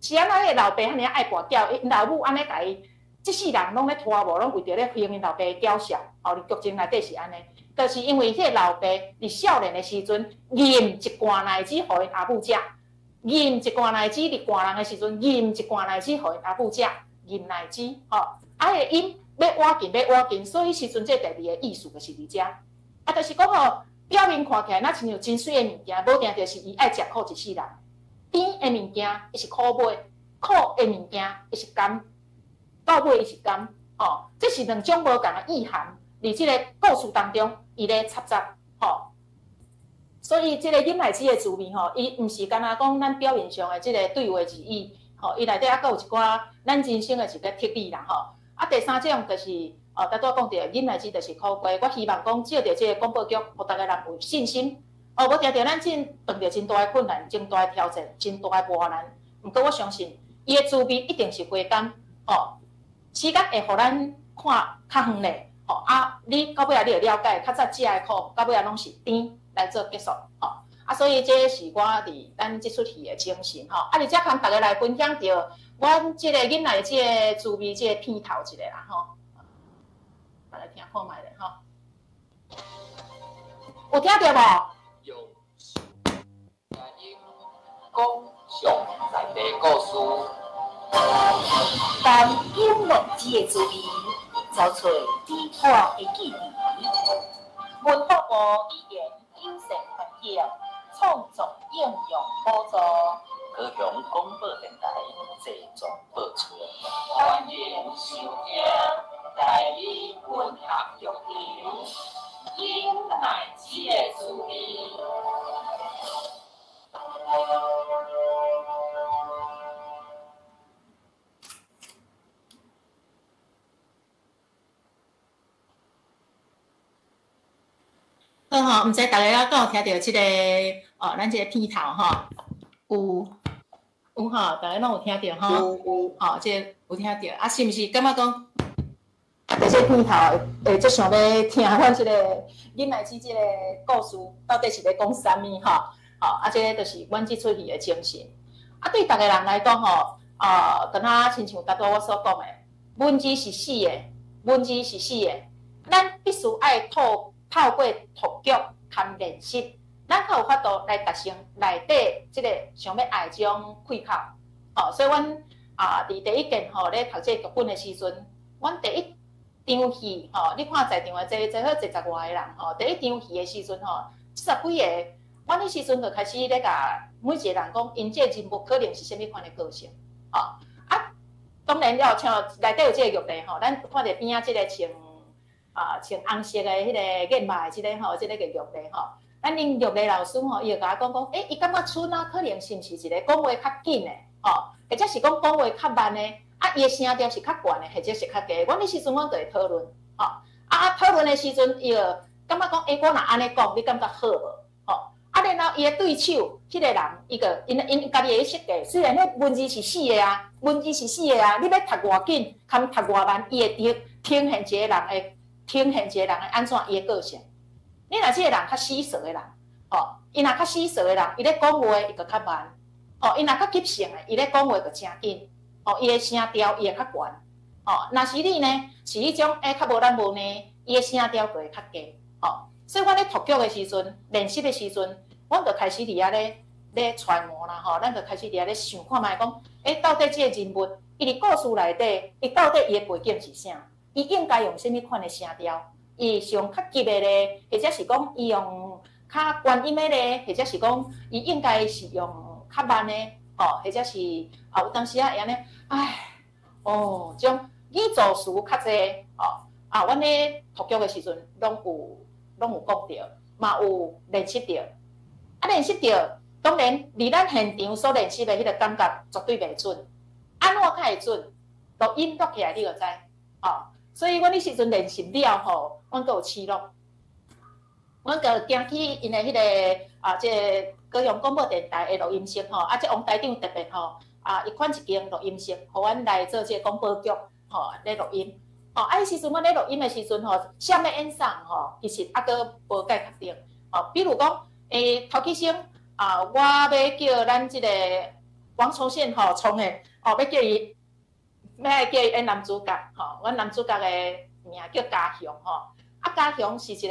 是按怎彼個老爸遐爾愛跋筊，𪜶老母按呢共伊，這世人攏咧拖無，攏為著咧嫌𪜶老爸嬌小。哦，佇劇情內底是按呢，就是因為彼個老爸佇少年的時陣，飲一罐奶子予𪜶阿母食，飲一罐奶子佇寒人的時陣，飲一罐奶子予𪜶阿母食，飲奶子，吼，啊，彼個飲欲倚近欲倚近，所以彼時陣這第二個意思就是佇遮。啊，就是講吼，表面看起來若親像真媠的物件，無定就是伊愛食苦一世人。甜的物件，伊是苦尾；苦的物件，伊是甘。到尾伊是甘，吼，這是兩種無仝的意涵。佇這个故事當中，伊咧插雜，吼。所以這個飲奶子的滋味，吼，伊毋是干焦講咱表面上的這个對話而已，吼，伊內底猶閣有一寡咱人生的一个哲理啦，吼。啊，第三種就是，哦，拄才講著飲奶子就是苦瓜。我希望講藉著這个廣播劇，予逐个人有信心。哦，無定定咱真碰著真大的困難、真大的挑戰、真大的磨難，毋過我相信，伊的滋味一定是回甘，吼。時間會予咱看較遠咧，吼啊！你到尾仔你會了解，較早食的苦，到尾仔攏是甜來做結束，吼啊！所以這是我佇咱這齣戲的精神，吼啊！佇遮共大家來分享著，阮這個囡仔這個滋味這個片頭一下啦，吼。來聽看覓咧，吼。有聽著無？用聲音講上在地故事。谈饮奶子的滋味，找出你我的记忆。文化部语言友善环境创作应用补助。高雄廣播電臺製作播出。歡迎收聽台語文學劇場飲奶子的滋味。好吼，毋知大家敢有聽著這個哦，咱這個片頭吼，有有吼，大家攏有聽著吼，有吼，這個有聽著，啊，是毋是感覺講，這個片頭會足想欲聽阮這個飲奶子這個故事到底是咧講啥物吼？吼，啊，這個就是阮這齣戲的精神。啊，對逐个人來講吼，啊，敢若親像拄才我所講的，文字是死的，文字是死的，咱必須愛透過讀劇含練習，咱較有法度來達成內底這個想欲愛這種開口。吼，所以阮啊，佇第一遍吼咧讀這個劇本的時陣，阮第一場戲吼，你看在場的這好坐十外个人吼，第一場戲的時陣吼，70幾個，阮彼時陣就開始咧共每一個人講，𪜶這個人物可能是啥物款的個性，吼啊，當然了，像內底有這個玉麗吼，咱看著邊仔這個穿啊穿紅色的彼個眼肉的這個吼，這個叫玉麗吼。咱恁玉麗老師吼，伊就共我講講，欸，伊感覺春仔可能是毋是一個講話較緊的，吼，或者是講講話較慢的，啊，伊的聲調是較懸的，或者是較低。阮彼時陣阮就會討論，吼，啊討論的時陣，伊就感覺講，欸，我若按呢講，你感覺好無？吼，啊，然後伊的對手，彼個人，伊個𪜶𪜶家己會設計，雖然彼文字是死的啊，文字是死的啊，你欲讀偌緊，含讀偌慢，伊會呈現一個人會呈現一個人會按怎伊的個性。你若這個人較死傻的人，吼，伊若較死傻的人，伊咧講話伊就較慢，吼，伊若較急性的，伊咧講話就誠緊，吼，伊的聲調伊會較懸，吼。若是你呢，是彼種較無咱無呢，伊的聲調就會較低，吼。所以阮咧讀劇的時陣，練習的時陣，阮就開始佇遐咧揣摩啦，吼，咱就開始佇遐咧想看覓講，到底這個人物，伊佇故事內底，伊到底伊的背景是啥？伊應該用啥物款的聲調？伊是用較急的咧，或者是講伊用較懸音的咧，或者是講伊應該是用較慢的，吼，或者是啊有當時啊會按呢，唉，哦，這種語助詞較濟，吼，啊，阮咧讀劇的時陣，攏有講著，嘛有練習著，啊練習著，當然佇咱現場所練習的彼個感覺絕對袂準，按怎較會準？錄音錄起來你就知，吼。所以阮彼時陣練習了後，阮閣有試錄，阮閣行去𪜶的彼個啊，這個高雄廣播電臺的錄音室吼，啊，這王台長特別吼，啊，伊款一間錄音室，予阮來做這個廣播劇吼咧錄音。吼，啊，彼時陣阮咧錄音的時陣吼，啥物演送吼，其實猶閣無蓋確定。吼，比如講，頭起先啊，我欲叫咱這個王崇憲吼，創的，吼，欲叫伊，欲來叫伊演男主角，吼，阮男主角的名叫嘉雄吼，啊，嘉雄是一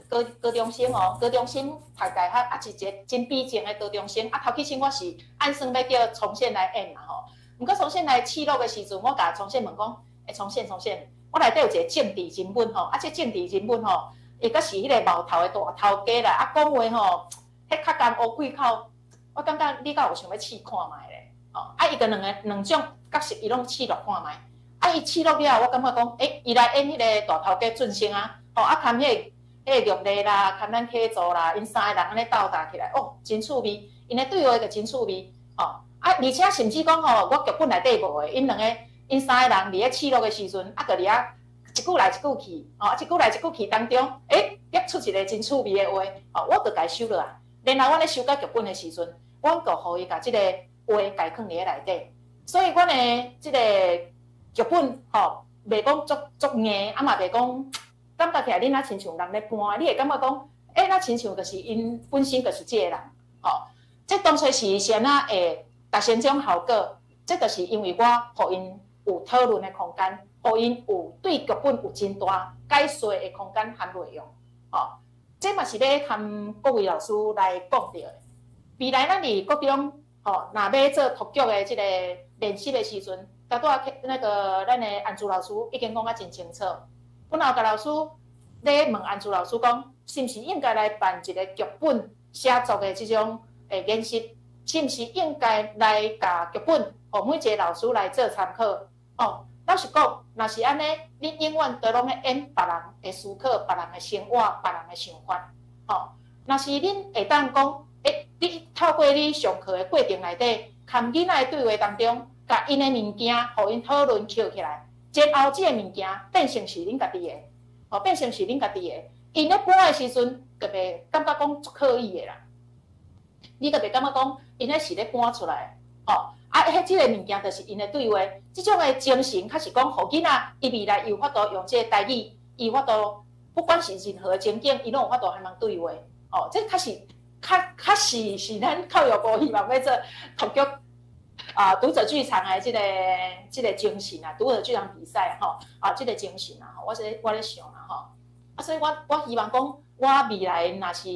個高中生哦，高中生讀大學，啊，是一個真鄙賤的高中生。啊，頭起先我是按算欲叫崇憲來演啦吼，毋過崇憲來試錄的時陣，我共崇憲問講，崇憲崇憲，我內底有一個政治人物吼，啊，這政治人物吼，伊閣是彼個冒頭的大頭家啦，啊，講話吼，彼較艱烏鬼口，我感覺你敢有想欲試看覓咧？吼，啊，伊個兩個兩種角色，伊攏試錄看覓。啊，伊試錄了後，我感覺講，伊來演彼個大頭家俊生啊，吼，啊，含彼個玉麗啦，含咱啟祖啦，𪜶三個人按呢鬥搭起來，哦，真趣味，𪜶的對話就真趣味，吼，啊，而且甚至講吼，我劇本內底無的，𪜶兩個，𪜶三個人佇咧試錄的時陣，啊，閣佇遐一句來一句去，吼，一句來一句去當中，激出一個真趣味的話，吼，我閣共伊收落來。然後阮咧修改劇本的時陣，阮閣予伊共這個話共囥佇咧內底，所以阮的這個劇本吼，袂講足足硬，啊嘛袂講感覺起來恁若親像人咧搬，你會感覺講，若親像就是𪜶本身就是這個人，吼。這當初是是按怎會達成這種效果？這就是因為我予𪜶有討論的空間，予𪜶有對劇本有真大解說的空間和內容，吼。這嘛是欲和各位老師來講著的。未來咱佇國中，吼，若欲做讀劇的這個練習的時陣，拄拄那個咱的安珠老師已經講甲真清楚。阮也有共老師咧問安珠老師講，是毋是應該來辦一個劇本寫作的這種練習？是毋是應該來共劇本，予每一個老師來做參考？哦，老實講，若是按呢，恁永遠都攏咧演別人的思考、別人的生活、別人的想法。吼，若是恁會當講，你透過你上課的過程內底，含囡仔的對話當中，共𪜶的物件，予𪜶討論抾起來，然後這個物件變成是恁家己的，吼，變成是恁家己的。𪜶咧搬的時陣，就袂感覺講足刻意的啦。你就袂感覺講，𪜶彼是咧搬出來，吼，啊，彼這個物件就是𪜶的對話，這種的精神，較是講，予囡仔伊未來伊有法度用這個台語，伊有法度，不管是任何情景，伊攏有法度和人對話，哦，這較是較較是是咱教育部希望欲做讀劇啊，讀者劇場的這個精神啊，讀者劇場比賽吼，啊，這個精神啊，我咧想啦吼，啊，所以我希望講，我未來若是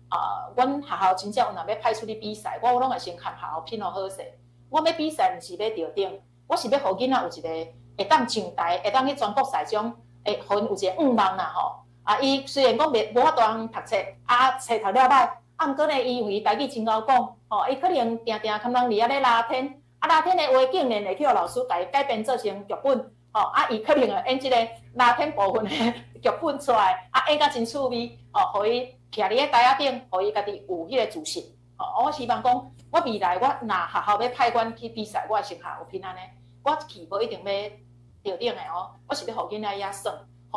啊，阮學校真正有若欲派出去比賽，我攏會先共學校拼予好勢。我欲比賽，毋是欲著頂，我是欲予囡仔有一個會當上台，會當去全國賽種，會予𪜶有一個願望啦吼。啊，伊雖然講袂無法度通讀冊，啊，冊讀了歹，啊，毋過呢，伊因為台語真𠢕講，吼，伊可能定定含人佇遐咧拉天，啊，拉天的話竟然會去予老師共伊改編做成劇本，吼，啊，伊可能會演這個拉天部分的劇本出來，啊，演甲真趣味，吼，予伊徛佇咧台仔頂，予伊家己有彼個自信。吼，我希望講，我未來我若學校欲派阮去比賽，我會先學有拼按呢，我去無一定欲著頂的哦，我是欲予囡仔遐耍，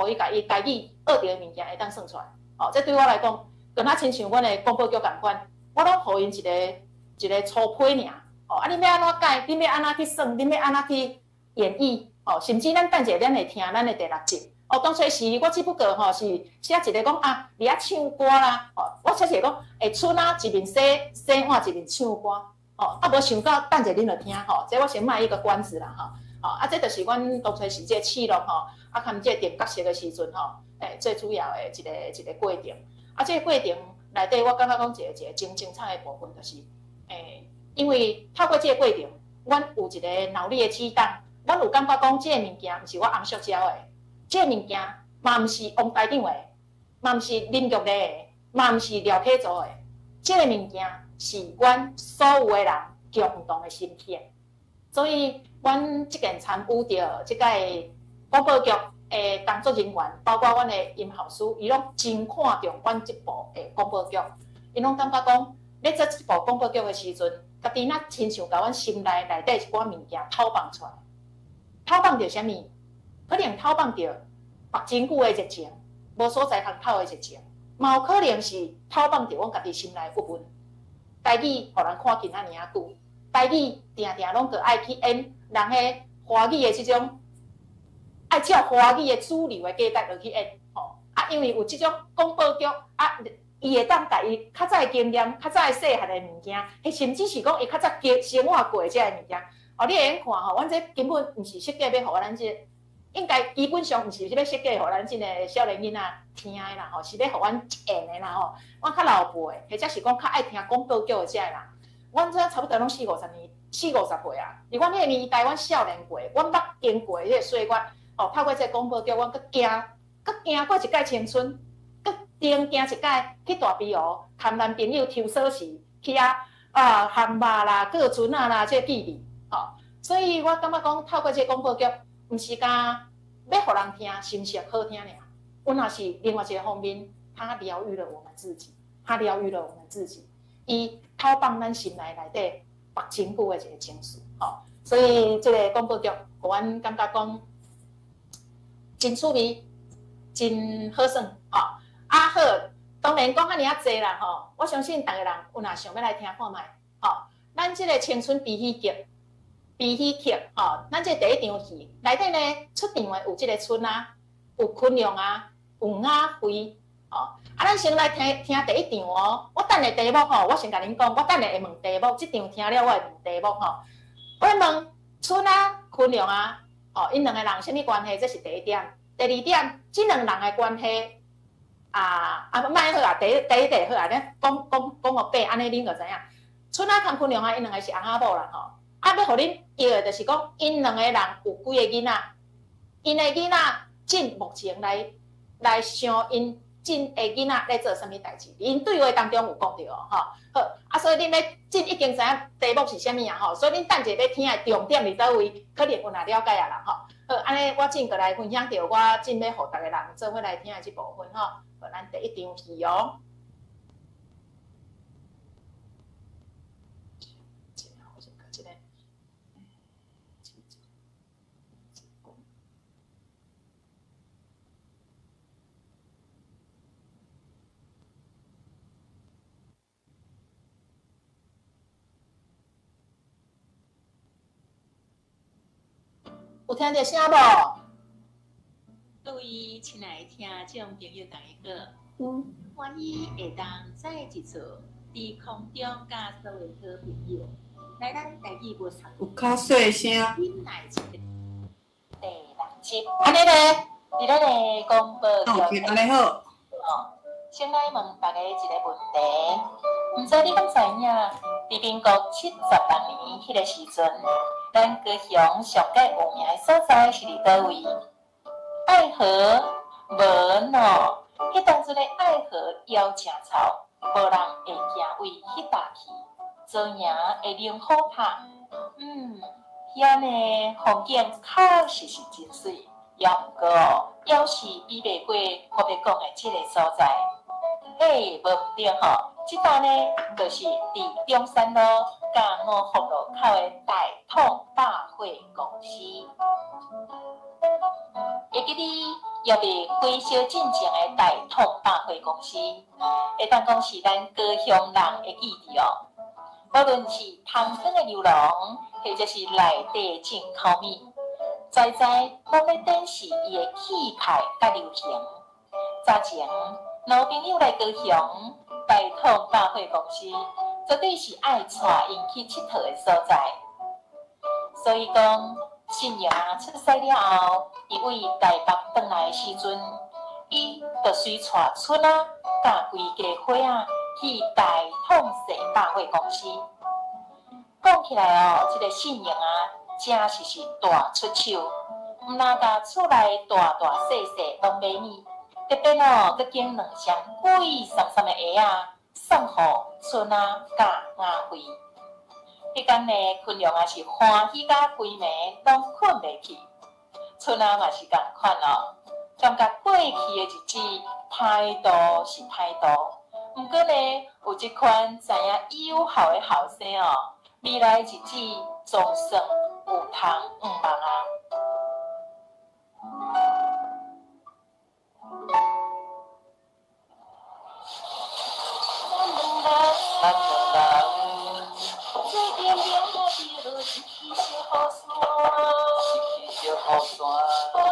予伊共伊台語學著的物件會當耍出來。哦，這對我來講，敢若親像阮的廣播劇仝款，我攏予𪜶一個一個粗批爾。哦，啊，恁欲按怎改？恁欲按怎去耍？恁欲按怎去演繹？哦，甚至咱等者咱會聽咱的第六集。哦，當初時我只不過吼是寫一個講啊，佇遐唱歌啦。哦，我寫一個講，會春仔一面洗洗碗一面唱歌。吼，啊，無想到等者恁就聽吼，這我先賣一個關子啦吼。吼，啊，這就是阮當初是這個試錄吼，啊，含這個定角色的時陣吼，最主要的一個一個過程。啊，這個過程內底，我感覺講一個一個真精彩的部分，就是，因為透過這個過程，阮有一個腦力的激盪，阮有感覺講這個物件毋是我翁淑嬌的，這個物件嘛毋是王台長的，嘛毋是林玉麗的，嘛毋是廖啟祖的，這個物件是阮所有的人共同的心血。所以，阮這件參與著這屆廣播劇的工作人員，包括阮的音效師，伊攏真看重阮這部的廣播劇。𪜶攏感覺講，咧做這部廣播劇的時陣，家己若親像共阮心內內底一寡物件透放出來，透放著啥物？可能透放著縛真久的熱情，無所在通透的熱情，嘛有可能是透放著阮家己心內鬱悶。台語予人看見遮爾仔久，台語定定攏閣愛去演人的華語的這種，愛照華語的主流的價值落去演，吼啊，因為有這種廣播劇啊，伊會當共伊較早的經驗、較早的細漢的物件，甚至是講伊較早經生活過這个物件，哦，你會用看吼，阮這根本毋是設計欲予咱這個，應該基本上毋是欲設計予咱這个少年囡仔聽的啦，吼，是欲予阮演的啦，吼。阮較老輩的，或者是講較愛聽廣播劇的這个人，阮這差不多攏四五十年、四五十歲啊。佇阮彼个年代，阮少年過，阮捌經過彼個歲月，哦，透過這個廣播劇，阮閣行，閣行過一擺青春，閣頂行一擺去大埤湖，含男朋友抽鎖匙去遐啊，烘肉啦、過船仔啦，這個記憶，吼。所以我感覺講，透過這個廣播劇，毋是干欲予人聽，心聲好聽爾。阮也是另外一個方面，它療癒了我們自己，它療癒了我們自己，伊透放咱心內內底縛真久的一個情緒，吼。所以這個廣播劇，予阮感覺講真趣味，真好耍，吼。啊好，當然講遐爾仔濟啦，吼。我相信逐个人有若想欲來聽看覓，吼。咱這個青春悲喜劇，悲喜劇，吼，咱這第一場戲內底呢，出場的有這個春仔，有坤良啊，有雅慧，吼。啊，咱先來聽聽第一場哦。我等下題目吼，我先共恁講，我等下會問題目，這場聽了我會問題目吼。我問春仔、坤良啊，吼，𪜶兩个人啥物關係？這是第一點。第二點，這兩人的關係啊啊，莫好啊，第一第一題好啊，咱講講講予白，按呢恁就知影。春仔佮坤良啊，𪜶兩个是翁仔某啦吼。啊，欲予恁搖的，就是講𪜶兩個人有幾个囡仔，𪜶的囡仔進目前來來想𪜶進的囡仔咧做啥物代誌，𪜶對話當中有講著哦，吼。好，啊，所以恁欲進已經知影題目是啥物啊，吼。所以恁等者欲聽的重點佇佗位，可能有若了解啊啦，吼。好，按呢我進過來分享著，我進欲予逐个人做伙來聽的這部分吼。好，咱第一場戲哦。有聽著聲無？各位親愛的聽眾朋友，大家好，歡喜會當再一次佇空中佮所有好朋友來咱台語文學有較細聲。忍耐一個第六集，按呢咧，佇咱的廣播劇，按呢好。先來問大家一個問題，毋知你敢知影？佇民國76年彼個時陣，咱高雄上蓋有名的所在是佇佗位？愛河無喏，彼當陣的愛河枵誠臭，無人會行位彼搭去。左營的龍虎塔，遐呢風景確實是真媠，猶毋過猶是比袂過我欲講的這个所在。嘿，無毋對吼，這搭呢，就是佇中山路佮五福路口的大統百貨公司。會記你猶袂回燒進前的大統百貨公司，會當講是咱高雄人的記憶哦。無論是湯湯的牛郎，或者是內底進口面，在在攏咧展示伊的氣派佮流行。早前老朋友來高雄，大統百貨公司絕對是愛帶𪜶去𨑨迌的所在。所以講，信榮仔出師了後，伊為台北轉來的時陣，伊就隨帶春仔佮規家伙仔去大統世百貨公司。講起來哦，這個信榮啊，真實是大出手，毋但共厝內大大細細攏買呢，特別哦，閣揀兩雙貴參參的鞋仔送予春仔佮阿輝。彼工呢，坤良也是歡喜甲規暝攏睏袂去。春仔嘛是仝款哦，感覺過去的日子歹度是歹度，毋過呢，有這款知影有孝的後生哦，未來日子總算有通向望啊！咱兩人做陣掠著一支小雨傘，一支小雨傘，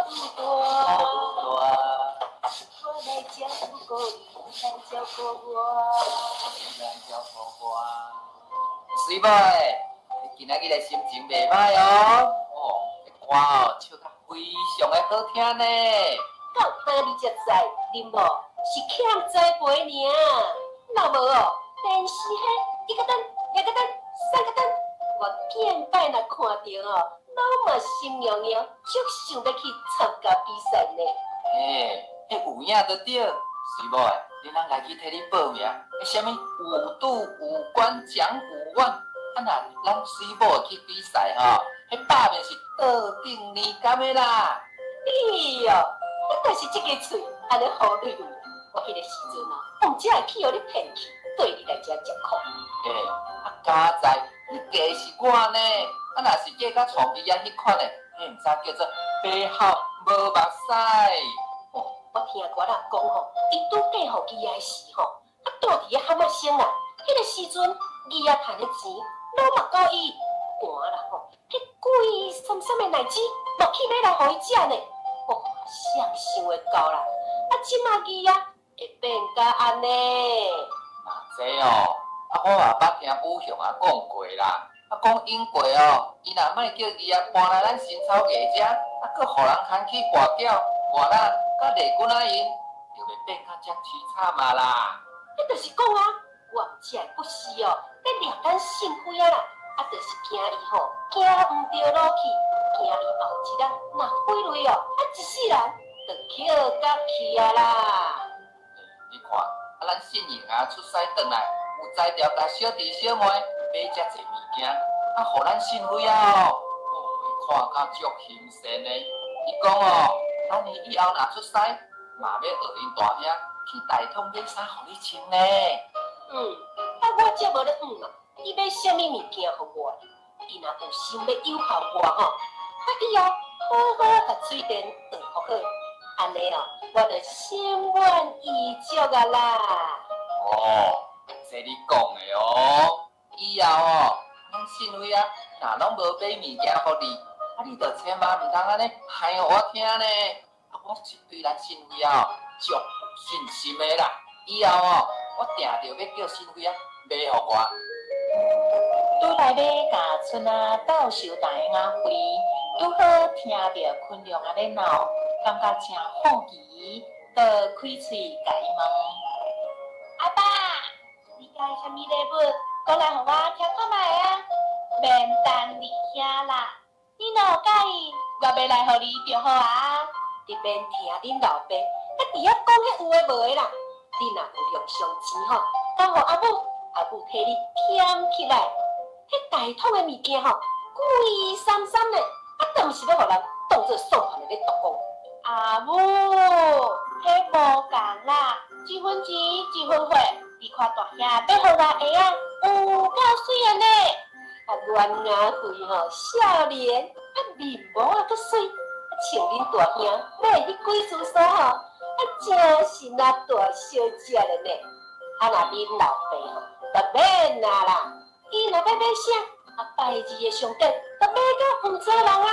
雨愈大，雨愈大。我來照顧你，你來照顧我。你來照顧我。水某的，你今仔日的心情袂歹哦。哦，這歌哦，唱甲非常的好聽呢。到佗你才知，恁某是欠栽培爾。若無哦，電視彼一個燈、兩個燈、三個燈，我見擺若看著哦，攏嘛心癢癢，足想欲去參加比賽呢。嘿，彼有影就對。水某的，恁翁來去替你報名，彼啥物五度五關獎5萬，啊若咱水某去比賽吼，彼百面是桌頂年金的啦。哎喲，啊但是這个喙按呢好蕊蕊，我彼个時陣哦，毋才會去予你騙去，對你來遮吃苦。欸，啊佳哉，你嫁是我呢，啊若是嫁甲創伊仔彼款的，彼毋知叫做白孝無目屎。哦，我聽歌仔講吼，伊拄嫁予伊仔時吼，啊住佇咧蛤蟆星啦，彼個時陣伊仔趁的錢攏嘛夠伊寒啦吼，彼貴參參的奶子嘛去買來予伊食呢。哦，誰想會到啦？啊，這馬伊仔會變甲按呢？嘛這哦，啊我嘛捌聽武雄仔講過啦，啊講永過哦，伊若莫叫伊仔搬來咱新草藝遮，啊閣予人牽去跋筊、跋啦，佮麗君仔𪜶，就會變甲遮悽慘啊啦。彼就是講啊，我毋才會不時哦，咧掠咱信輝仔啦，啊，就是驚伊吼，行毋著路去，驚伊後一日若毀淚哦，啊一世人就捡甲去啊啦。你看，啊咱信榮仔出師轉來，有才調共小弟小妹買遮濟物件，啊，予咱信輝仔哦，哦，看甲足欣羨的。伊講哦，等伊以後若出師，嘛欲學𪜶大兄去大統買衫予你穿呢。嗯，啊我才無咧問嘛，伊買啥物物件予我？伊若有心欲有孝我吼，啊以後好好共水電學好，按呢哦，我就心滿意足啊啦。哦，這你講的哦，以後哦，咱信輝仔若攏無買物件予你，啊你就千萬毋通按呢害予我聽呢。啊，我是對咱信輝仔哦，足有信心的啦。以後哦，我定著欲叫信輝仔買予我。拄來欲共春仔鬥相打的阿輝，拄好聽著坤良仔咧鬧，感覺誠好奇，就開喙共伊問：阿爸，你佮意啥物禮物？講來予我聽看覓啊！免等你遐啦，你若有佮意，我買來予你就好啊。你免聽恁老爸，啊佇遐講彼有的無的啦。你若有用上錢吼，交予阿母，阿母替你儉起來。彼大統的物件吼，貴參參的，啊，當是欲予人當做算盤的咧獨講。阿母，彼無仝啦，一分錢一分貨，你看大兄買予我鞋仔，有夠媠的呢。啊，阮阿輝吼少年，啊面毛啊閣媠，啊像恁大兄買彼幾束衫吼，啊真是若大小姐了呢。啊，若恁老爸吼，就免啊啦。伊若欲買啥，啊拜二的上頂，就買甲毋知人啊，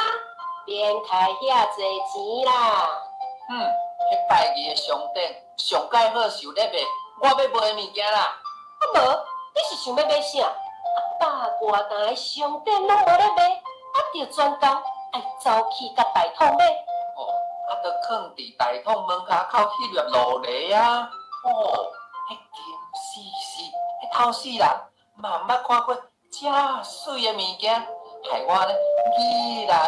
免開遐濟錢啦。嗯，彼拜二的商店上蓋好受禮物，我欲買的物件啦。啊無，你是想欲买啥？啊，百外呾的商店攏無咧賣，啊，著專工愛走去共大統買。哦，啊，著囥佇大統門跤口彼粒路梨啊！哦，彼金絲絲，彼透死人，嘛毋捌看過遮媠的物件，害我呢日也想，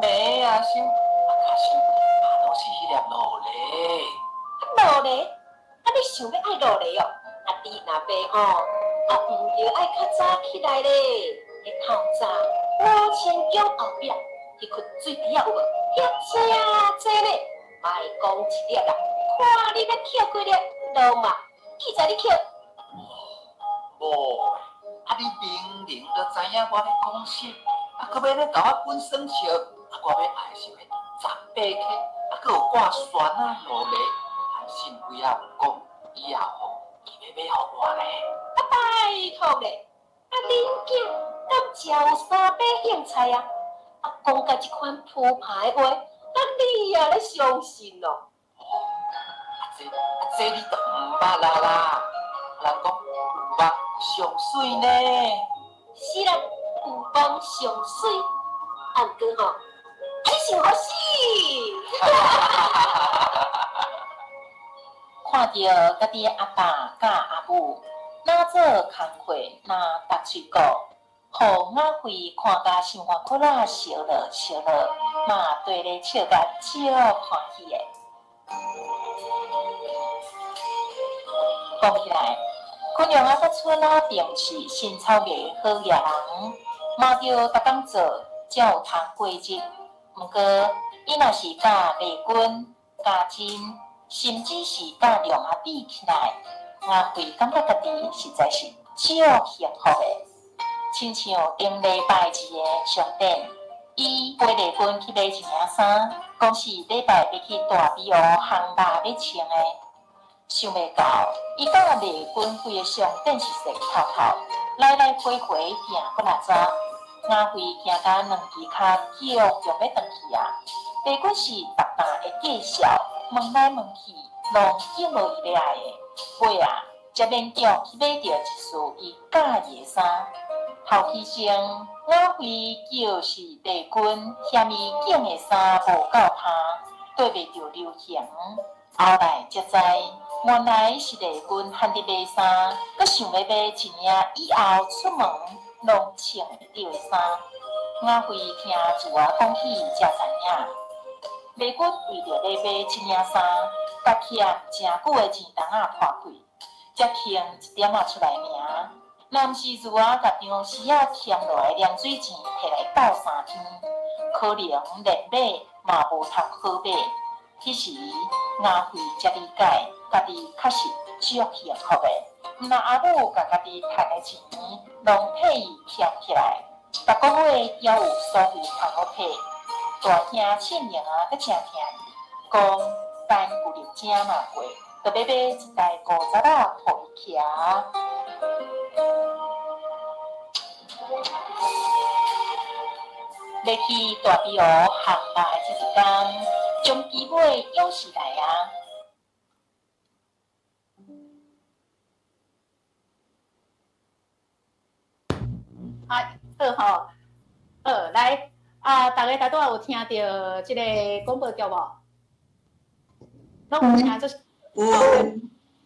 暝也想，啊，較想嘛攏是彼粒路梨。路梨？啊，你想欲愛路梨哦？啊，你若買吼，啊，毋著愛較早起來咧。彼透早五千宮後壁，彼窟水池仔有無？遐誠濟咧，莫講一粒啦，看你欲抾幾粒，落嘛，記在你抾。無，啊！你明明就知影我咧講啥，啊，閣欲咧共我滾耍笑，啊，我欲愛是彼18克，啊，閣有掛旋仔路梨，啊，信輝仔有講，以後吼，伊欲買予我咧。啊，拜託咧，啊，恁囝敢誠有衫買興菜啊？啊，講甲這款鋪排的話，啊，你也咧相信咯？哦，啊這啊這你就毋捌啊啦，人講有目上媠呢。是啦，有目上媠，啊，毋過吼，啊，你想予死！看著家己阿爸佮阿母，若做工課，若逐喙鼓，予雅慧看甲心肝骨仔燒落燒落，嘛綴咧笑甲足歡喜的。講起來，昆陽仔佮春仔並毋是新草藝好額人，嘛著逐工做，才有通過日。毋過，伊若是佮麗君、家珍，甚至是佮龍仔比起來，雅慧感覺家己實在是足幸福的。親像頂禮拜二的商店，伊陪麗君去買一領衫，講是禮拜欲去大比湖烘肉欲穿的。想袂到，伊佮麗君規个商店是踅透透，來來回回行幾若逝。雅慧行甲兩支跤強強欲轉去啊！麗君是逐逐會介紹，問來問去，攏總無伊欲愛的。尾仔，才勉強去買著一束伊佮意的衫。頭起先，雅慧就是麗君嫌伊揀的衫無夠曬，綴袂著流行。後來才知，原來是麗君限佇買衫，閣想欲買一領以後出門攏穿會著的衫。雅慧聽自仔講起，才知影，麗君為著欲買這領衫，共欠誠久的錢筒仔破開，才還一點仔出來爾。若毋是自仔共當時仔欠落來涼水錢提來鬥三天，可能連買嘛無通好買。彼時雅慧才理解，家己確實足幸福的。毋若阿母共家己趁的錢攏替伊儉起來，逐个月猶有所謂通好提。大兄信榮仔閣誠疼伊，講等舊日正嘛過，就欲買一台五十仔予伊騎。欲去大比湖烘肉的這一工，終機尾猶是來啊！啊，好吼，好來啊！大家頭拄仔有聽著這個廣播劇無？攏有聽這？有。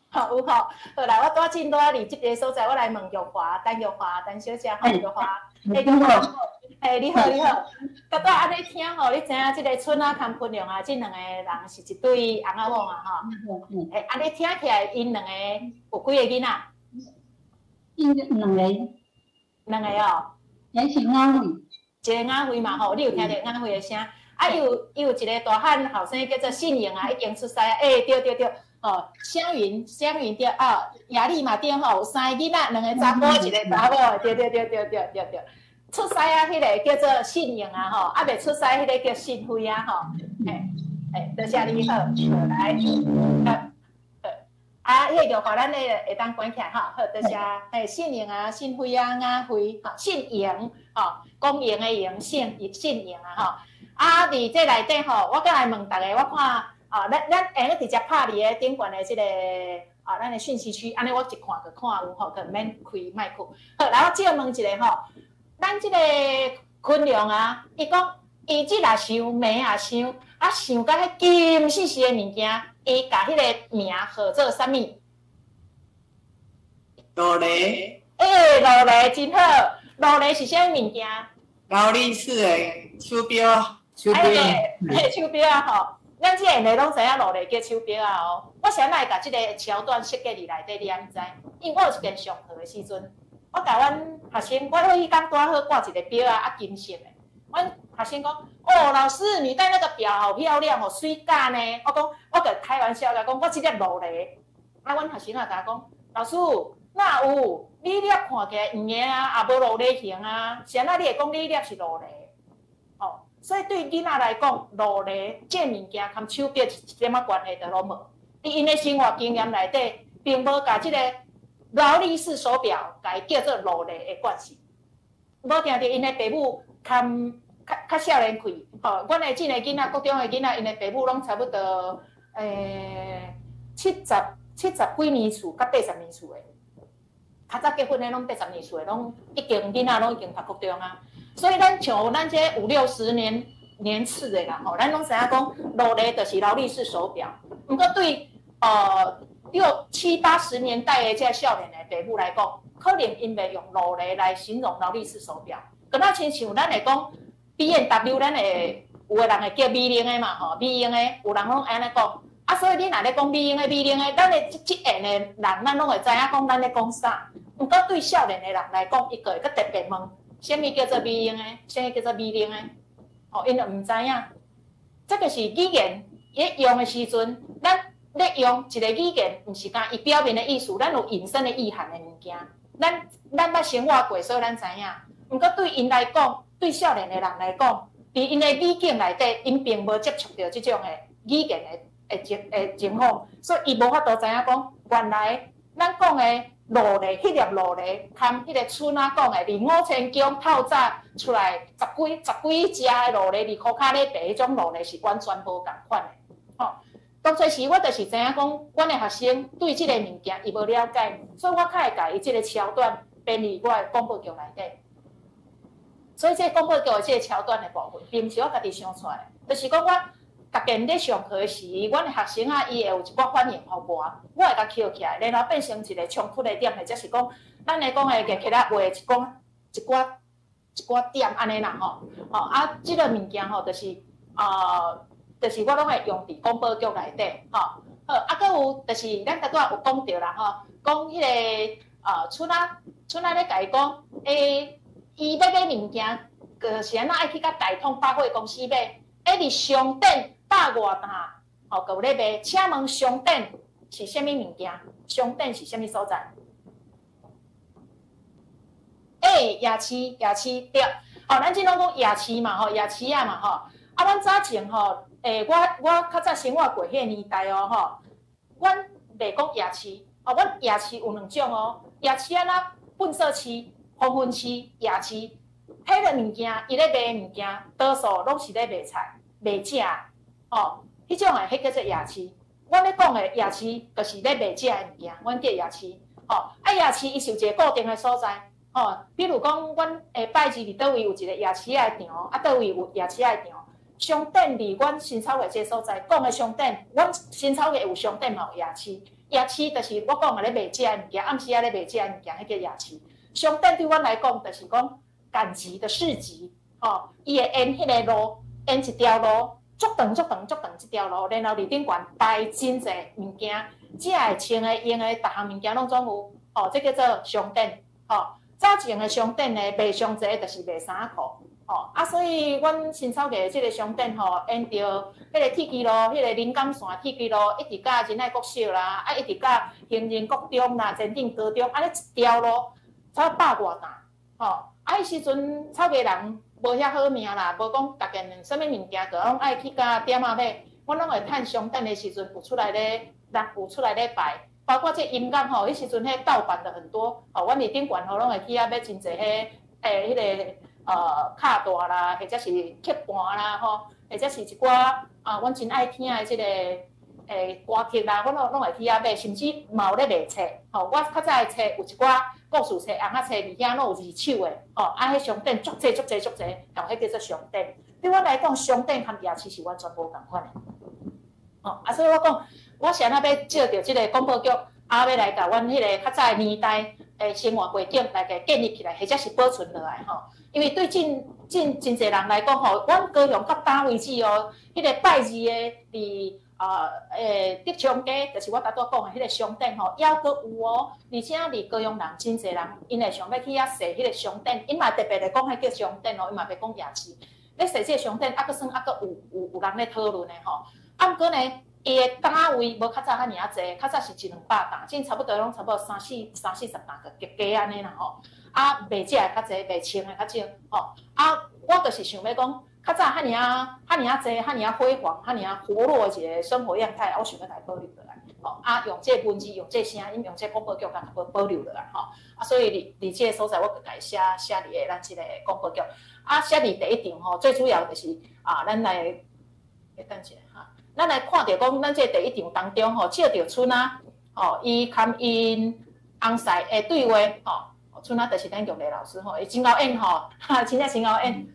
好有吼，好來，我拄仔進拄仔佇這个所在，我來問玉華，陳玉華，陳小姐吼，玉華，欸，玉華，欸，你好，你好。拄仔按呢聽吼，你知影這个春仔佮昆陽啊，這兩个人是一對翁仔某啊，吼。欸，按呢聽起來，𪜶兩个有幾个囡仔？𪜶兩個。兩個哦。一是雅慧。一个雅慧嘛吼，你有聽著雅慧的聲？啊，伊有一个大漢後生叫做信榮啊，已經出世啊。欸，對對對。哦，湘雲，湘雲對，哦，雅麗嘛對吼，有三个囡仔，兩個查埔，一個查某，對對對對對對對。出世啊，彼个叫做信榮啊吼，啊袂出世彼个叫信輝啊吼。嘿，嘿，多謝你好，好來，好，啊，彼个玉華咱咧會當關起來吼，好，多謝。嘿，信榮啊，信輝啊，雅慧，吼，信榮，吼，講榮的榮，信信榮啊吼。啊，佇這內底吼，我閣來問逐个，我看。啊，咱會用直接拍佇咧頂懸的這個啊，咱的訊息區，按呢我一看就看有吼，就毋免開麥克。好，來我借問一下吼，咱這個昆龍啊，伊講伊這若想，暝也想，啊想甲彼金絲絲的物件，伊共彼个名號做啥物？勞雷。欸，勞雷真好，勞雷是啥物物件？勞力士的手錶。手錶，嘿，手錶啊吼！咱這個攏知影勞雷叫手錶啊哦。我啥會共這个橋段設計佇內底，你敢知？因為我有一件上課的時陣，我共阮學生，我彼工拄好掛一个錶仔，啊金色的。阮學生講：哦，老師，你戴那個錶好漂亮哦，媠甲呢。我講，我就開玩笑共講，我這粒勞雷。啊，阮學生也共我講，老師，哪有？你粒看起來圓的啊，也無勞雷形啊，是按怎你會講你粒是勞雷？哦，所以對囡仔來講，勞雷這物件佮手錶一點仔關係都攏無。佇𪜶的生活經驗內底，並無共這個勞力士手錶共伊叫做勞雷的關係。無定著𪜶的爸母堪較較少年開，吼，阮的這個囡仔，國中的囡仔，𪜶的爸母攏差不多，70幾年次佮80年次的，較早結婚的攏80年次的，攏已經囡仔攏已經讀國中啊。所以咱像咱這五六十年年次的啦，吼，咱攏知影講勞雷就是勞力士手錶。毋過對六七八十年代的這少年的爸母來講，可能𪜶袂用勞雷來形容勞力士手錶，敢若親像咱會講 BMW，咱會有的人會叫美玲的嘛，吼，美英的，有人攏按呢講。啊，所以你若咧講美英的、美玲的，咱的這這緣的人，咱攏會知影講咱咧講啥。毋過對少年的人來講，伊閣會閣特別問，啥物叫做美英的，啥物叫做美玲的，吼，𪜶就毋知影。這個是語言咧用的時陣，咱咧用一個語言，毋是干伊表面的意思，咱有引申的意涵的物件。咱捌生活過，所以咱知影。毋過對𪜶來講，對少年的人來講，佇𪜶的語境內底，𪜶並無接觸著這種的語言的情況，所以伊無法度知影講，原來咱講的勞雷，彼粒勞雷，含彼個村仔講的，佇五千宮透早出來十幾隻的勞雷，佇箍跤咧爬彼種勞雷是完全無仝款的。吼，當初時我就是知影講，阮的學生對這個物件伊無了解，所以我較會共伊這個橋段編佇我的廣播劇內底。所以這個廣播劇的這個橋段的部分，並毋是我家己想出來的，就是講我逐遍咧上課時，阮的學生啊，伊會有一寡反應予我，我會共抾起來，然後變成一個衝突的點，或者是講咱咧講的硬起來畫一寡點按呢啦吼，吼啊，這個物件吼，就是我攏會用佇廣播劇內底，吼，好啊，閣有就是咱拄仔有講著啦吼，講彼個村仔咧共伊講，欸，伊欲買物件，就是按怎愛去共大統百貨公司買，欸，佇商店百外擔，吼，閣有咧賣。請問商店是啥物物件？商店是啥物所在？欸，夜市，夜市對。吼，咱這攏講夜市嘛，吼，夜市仔嘛，吼。啊，阮早前吼，欸，我較早生活過彼个年代哦，吼，阮袂講夜市，哦，阮夜市有兩種哦，夜市按怎糞埽市、黃昏市、夜市，彼个物件，伊咧賣的物件，多數攏是咧賣菜、賣食，吼，彼種的，彼叫做夜市。阮咧講的夜市，就是咧賣食的物件，阮叫夜市。吼，啊，夜市伊是有一个固定的所在，吼，比如講，阮下拜二佇佗位有一個夜市仔的場，啊，佗位有夜市仔的場。商店佇阮新草月這個所在，講的商店，阮新草月有商店嘛有夜市。夜市就是我講的咧賣食的物件，暗時仔咧賣食的物件，彼叫夜市。商店對阮來講，就是講趕集的市集，吼，伊會沿彼个路，沿一條路，足長足長足長一條路，然後佇頂懸擺真濟物件，食的、穿的、用的，逐項物件攏總有，吼，這叫做商店，吼。早前的商店呢，賣上濟就是賣衫褲，吼，啊，所以阮新草月這个商店吼，沿著彼个鐵支路，彼个臨港線鐵支路，一直到仁愛國小啦，啊，一直到興仁國中啦、前鎮高中，按呢一條路差不多百外擔，吼，啊，彼時陣草月人無遐好命啦，無講逐件啥物物件，就攏愛去共店仔買，阮攏會趁商店的時陣有出來咧，人有出來咧擺。包括這音樂吼，彼時陣彼盜版的很多，吼，阮佇頂懸吼攏會去遐買真濟彼，欸，彼個卡帶啦，或者是曲盤啦，吼，或者是一寡啊，阮真愛聽的這个歌曲啦，阮攏會去遐買，甚至嘛有咧賣冊。吼，我較早的冊有一寡故事冊、尪仔冊，佇遐攏有二手的。吼，啊，彼商店足濟足濟足濟，吼，彼叫做商店。對阮來講，商店和夜市是完全無仝款的。吼，啊，所以我講，我是按怎欲借著這个廣播劇，啊，欲來共阮彼个較早的年代的生活背景來共建立起來，或者是保存落來吼。因為對真真真濟人來講吼，阮高雄到今為止哦，彼个拜二的佇德昌街，就是我拄拄講的彼个商店吼，猶閣有哦。而且佇高雄人真濟人，𪜶會想欲去遐踅彼个商店，𪜶嘛特別來講，彼叫商店哦，𪜶嘛袂講夜市。咧踅這个商店，猶閣算猶閣有人咧討論的吼。啊，毋過呢，伊的單位無較早遐爾仔濟，較早是一兩百擔，這差不多攏差不多三四三四十擔個加加按呢啦吼。啊，賣食的較濟，賣穿的較少吼。啊，我就是想欲講，較早遐爾仔遐爾仔濟，遐爾仔輝煌，遐爾仔活絡的一个生活樣態，我想欲共伊保留落來。吼，啊，用這个文字，用這个聲音，用這个廣播劇，共伊保留落來吼。啊，所以佇這个所在，我就共伊寫寫佇个咱這个廣播劇。啊，寫佇第一場吼，最主要就是啊，咱來，等一下哈，咱來看著講，咱這個第一場當中吼，借著春仔，吼，伊含𪜶翁婿的對話，吼，春仔就是咱玉麗老師吼，伊真𠢕演吼，哈，真正真𠢕演，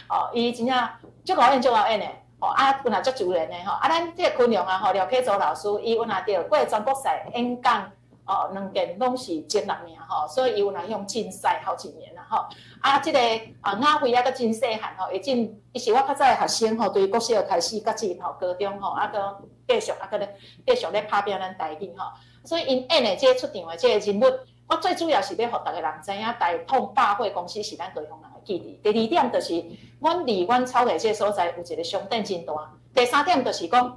哦，伊真正足𠢕演足𠢕演的，吼，啊，有若足自然的吼，啊，咱這個昆陽啊吼，廖啟祖老師，伊有若著過全國賽演講，哦，兩件攏是前六名吼，所以伊有若用競賽好幾年啦吼。啊，這个啊雅慧抑閣真細漢吼，伊真伊是我較早的學生吼，對國小開始到至吼高中吼，啊閣繼續啊閣咧繼續咧拍拚咱台語吼。所以𪜶演的這個出場的這个人物，我最主要是欲予逐个人知影，大統百貨公司是咱高雄人的記憶。第二點就是，阮離阮草藝這个所在有一个商店真大。第三點就是講，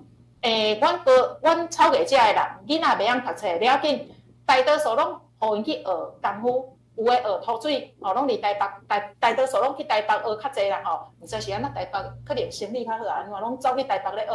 阮高阮草藝遮的人，囡仔袂曉讀冊，袂要緊。大多數攏予𪜶去學功夫，有的學塗水，吼，攏佇台北，大大多數攏去台北學較濟啦，吼。毋知是按怎台北可能生意較好啊，按怎攏走去台北咧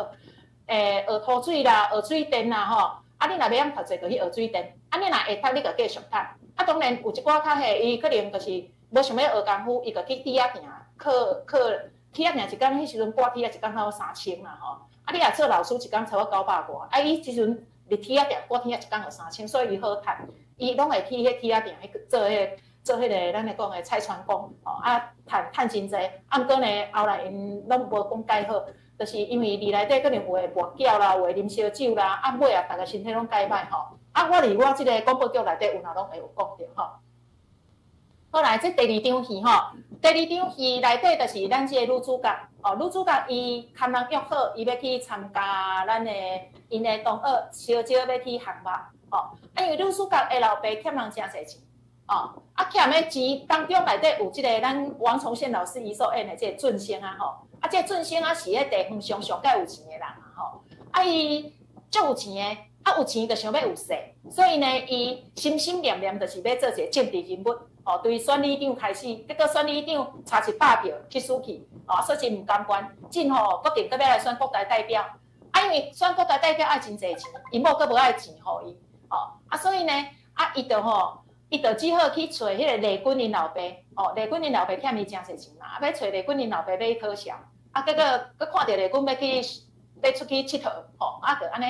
學，學塗水啦，學水電啦，吼。啊，你若袂曉讀冊，就去學水電。啊，你若會讀，你就繼續讀。啊，當然有一寡較彼，伊可能就是無想欲學功夫，伊就去鐵仔店，靠靠鐵仔店一工，彼時陣掛鐵仔一工差不多3000啦，吼。啊，你若做老師一工差不多900外，啊，伊彼時陣。佇鐵仔店掛鐵仔一工予3000，所以伊好趁，伊攏會去彼鐵仔店彼做彼个做彼个咱咧講的拆船工，吼啊，趁趁真濟。啊，毋過呢，後來𪜶攏無講解好，就是因為佇內底可能有的跋筊啦，有的啉燒酒啦，啊尾啊，逐个身體攏改歹吼。啊，我佇我這个廣播劇內底有哪攏會有講著吼。好來，這第二場戲吼，第二場戲內底就是咱這个女主角，哦，女主角伊含人約好，伊欲去參加咱的𪜶的同學，相招欲去項目，吼，啊，因為女主角的老爸欠人誠濟錢，哦，啊，欠的錢當中內底有這个咱王崇憲老師伊所演的這個俊生啊，吼，啊，這個俊生啊是彼地方上上蓋有錢的人啊，吼，啊，伊足有錢的，啊，有錢就想欲有勢，所以呢，伊心心念念就是欲做一個政治人物。哦，對選里長開始，結果選里長差100票去輸去，哦，所以真毋甘願，真吼決定閣欲來選國大代表。啊，因為選國大代表愛真濟錢，𪜶某閣無愛錢予伊，哦，啊，所以呢，啊，伊就吼，伊就只好去揣彼個麗君𪜶老爸，哦，麗君𪜶老爸欠伊誠濟錢嘛，啊，欲揣麗君𪜶老爸欲去討債，啊，結果閣看著麗君欲去欲出去𨑨迌，吼，啊，就按呢，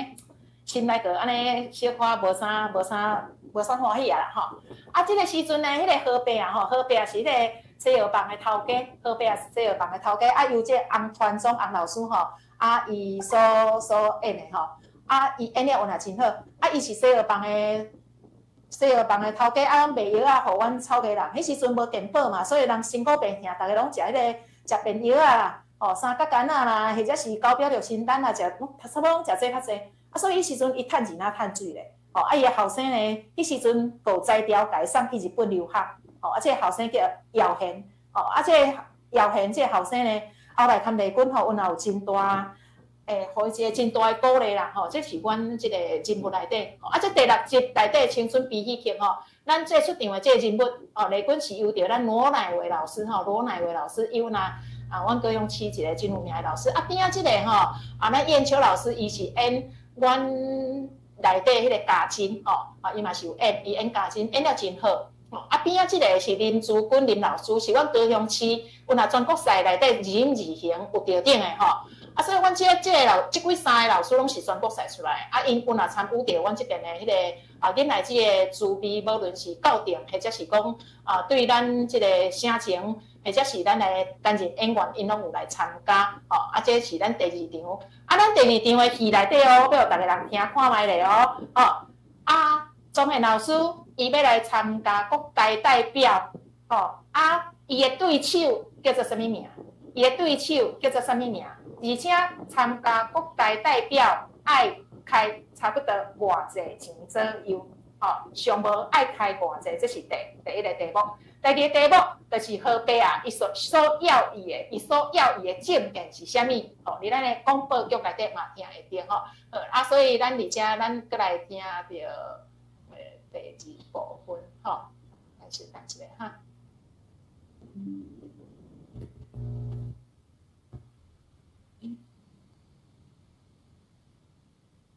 心內就按呢小可無啥無啥。無啥歡喜啊啦吼！啊，這个時陣呢，彼个何伯啊吼，何伯是彼个西藥房的頭家，何伯是西藥房的頭家，啊，由這個洪傳宗洪老師吼，啊，伊所演的吼，啊，伊演了有若真好，啊，伊是西藥房的頭家，啊，攏賣藥仔予阮草家人。彼時陣無健保嘛，所以人辛苦病疼，逐个攏食彼个食便藥仔啦，吼，三角丹仔啦，或者是高標六仙丹啦，食差不多攏食這較濟。啊，所以彼時陣伊趁錢若趁水咧。哦，啊，伊的後生呢，彼時陣閣有才調，共伊送去日本留學。哦，啊，這個後生叫姚賢。哦，啊，這個姚賢這個後生呢，後來含麗君吼，阮也有真大，予伊一個真大的鼓勵啦。吼，這是阮這個人物內底。啊，這第六集內底青春悲喜劇吼，咱這出場的這個人物，哦，麗君是由著咱羅乃偉老師吼，羅乃偉老師伊有若啊，阮高雄市一個真有名的老師。啊，邊仔這個吼，啊，咱燕秋老師伊是演阮內底彼個家珍吼，啊，伊嘛是有演，伊演家珍演了真好。啊，邊仔這個是林珠君林老師，是阮高雄市有若全國賽內底二音二形有得獎的吼。啊，所以阮這這个老這幾三个老師攏是全國賽出來，啊，𪜶有若參與著阮這邊的彼個啊囡仔這个慈悲，無論是教定，或者是講啊對咱這个省情，或者是咱來擔任演員，𪜶攏有來參加，吼，啊，這是咱第二場，啊，咱第二場的戲內底哦，欲予逐个人聽看覓咧哦，吼，啊，莊賢老師伊欲來參加國家代表，吼，啊，伊的對手叫做啥物名？伊的對手叫做啥物名？而且參加國家代表愛開差不多偌濟錢左右，吼，上無愛開偌濟，這是第一个題目。第二個題目就是河伯啊，伊所要伊的，伊所要伊的證件是啥物？吼，佇咱的廣播劇內底嘛聽會著吼。好，啊，所以咱佇遮咱閣來聽著第二部分吼，來先等一下哈。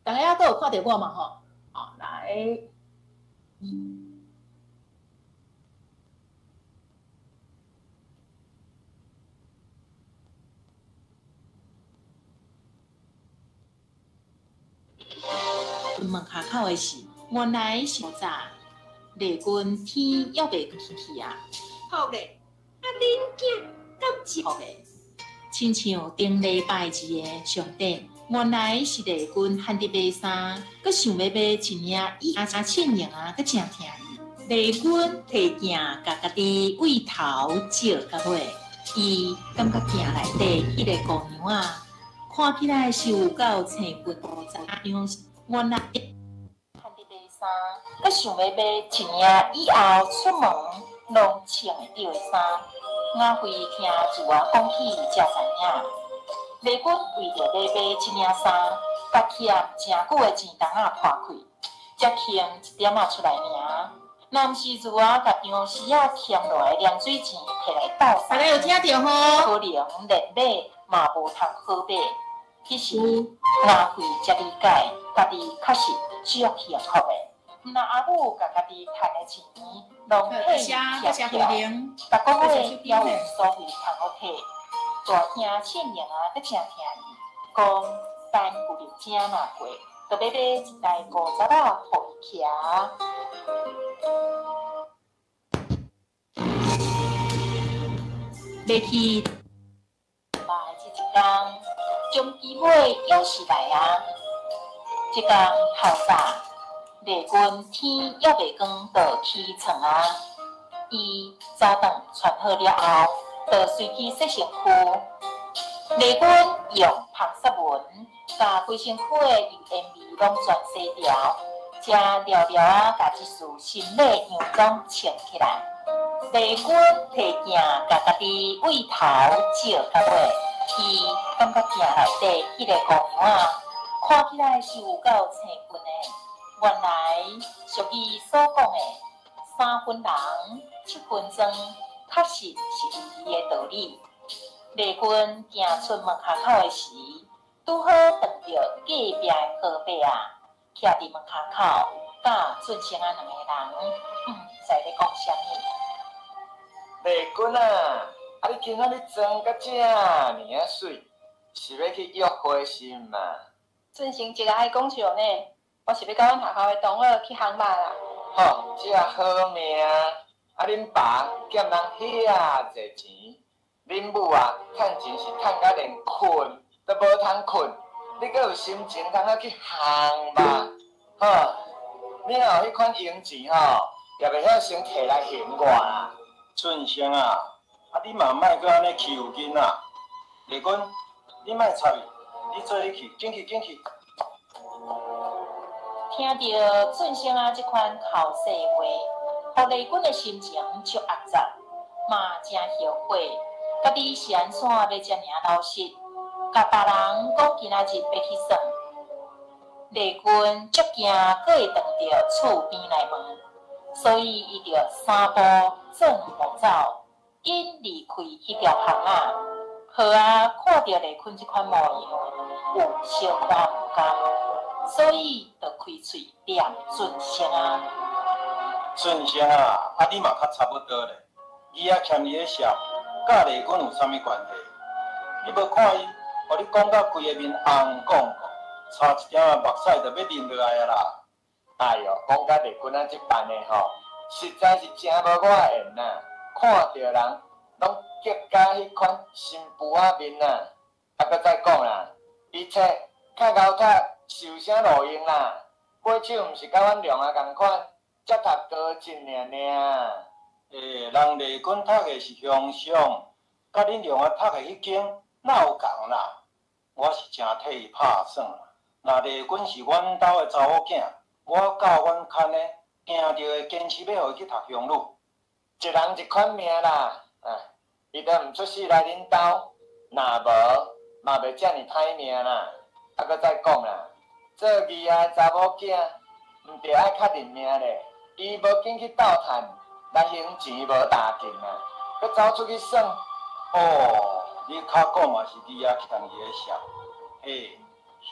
大家閣有看著我嘛吼？好，來。門下口的是，原來是早，麗君天猶未去去啊。好咧，啊恁囝敢是好咧？親像頂禮拜二的上頂，原來是麗君漢佇買衫，閣想欲買一領椅仔襯型啊，閣誠疼伊。麗君提鏡共家己對頭照到尾，伊感覺鏡內底彼个姑娘仔，看起來是有夠青骨十樣。原來漢佇買衫，閣想欲買一領以後出門攏穿會著的衫。雅慧聽自仔講起，才知影，麗君為著欲買這領衫，共欠誠久的錢筒仔破開，才還一點仔出來爾。若毋是自仔共楊時仔欠落來的涼水錢提來鬥大家有聽著吼？可能連買嘛無通好買。彼時雅慧才理解，家己確實足幸福的。毋若阿母共家己趁的錢攏替伊挾起來，逐个月猶有所謂通好提。大兄倩穎啊，閣誠疼伊，講等舊日正若過，就欲買一台五十仔予伊騎。欲去来這一工，終其尾猶是來啊！這工透早，麗君天猶未光就起床啊！伊早頓穿好了後，就隨去洗身軀。麗君用曝濕文，共規身軀的油煙味攏全洗掉，才了了仔共這束新買洋裝穿起來。麗君提鏡共家己對頭照到尾，伊感覺鏡內底彼个姑娘仔，看起來是有夠青骨的。原來俗語所講的三分人七分妝，確實是有伊的道理。麗君行出門下口的時，拄好撞著隔壁的河伯仔，徛佇門下口，佮俊生仔兩个人，毋知咧講啥物。麗君啊，啊你今仔日妝甲遮爾仔媠，是欲去約會是毋啊？俊生這个愛講笑呢，我是欲佮阮學校的同學去烘肉啦。吼，這好命！啊，恁爸欠人遐濟錢，恁母啊，趁錢是趁甲連睏都無通睏，你閣有心情通啊去烘肉？吼，你若有彼款閒錢吼，也袂曉先提來還我啦。俊生啊，啊你嘛莫閣按呢欺負囡仔。麗君，你莫插伊，你做你去，緊去緊去。聽著俊生仔這款口細話，予麗君的心情足壓雜，嘛誠後悔，家己是按怎欲遮爾老實，共別人講今仔日欲去耍。麗君足驚閣會撞著厝邊來問，所以伊就三步做兩步走，緊離開彼條巷仔。何仔看著麗君這款模樣，有小可毋甘，所以就開喙念俊生仔。俊生啊，啊你嘛較差不多咧，囡仔欠你的債，佮麗君有啥物關係？你無看伊予你講甲規个面紅摃摃，差一點仔目屎就欲淋落來啊啦！哎喲，講甲麗君仔這般的吼，實在是誠無我的緣啊！看著人攏激甲彼款新婦仔面啊！啊，閣再講啦，伊冊較𠢕讀是有啥路用啦？尾手毋是佮阮娘仔仝款，才讀高一爾爾。欸，人麗君讀的是鄉商，佮恁娘仔讀的彼間哪有仝啦？我是誠替伊拍算啦。若麗君是阮兜的查某囝，我佮阮牽的，定著會堅持欲予伊去讀鄉女。一人一款命啦，啊，伊都毋出世來恁兜，若無嘛袂遮爾歹命啦。啊，閣再講啦，做義仔的查某囝，毋著愛較認命咧。伊無緊去鬥趁，來還錢無大勁啊，閣走出去耍。哦，你較講嘛是義仔欠伊的數。嘿，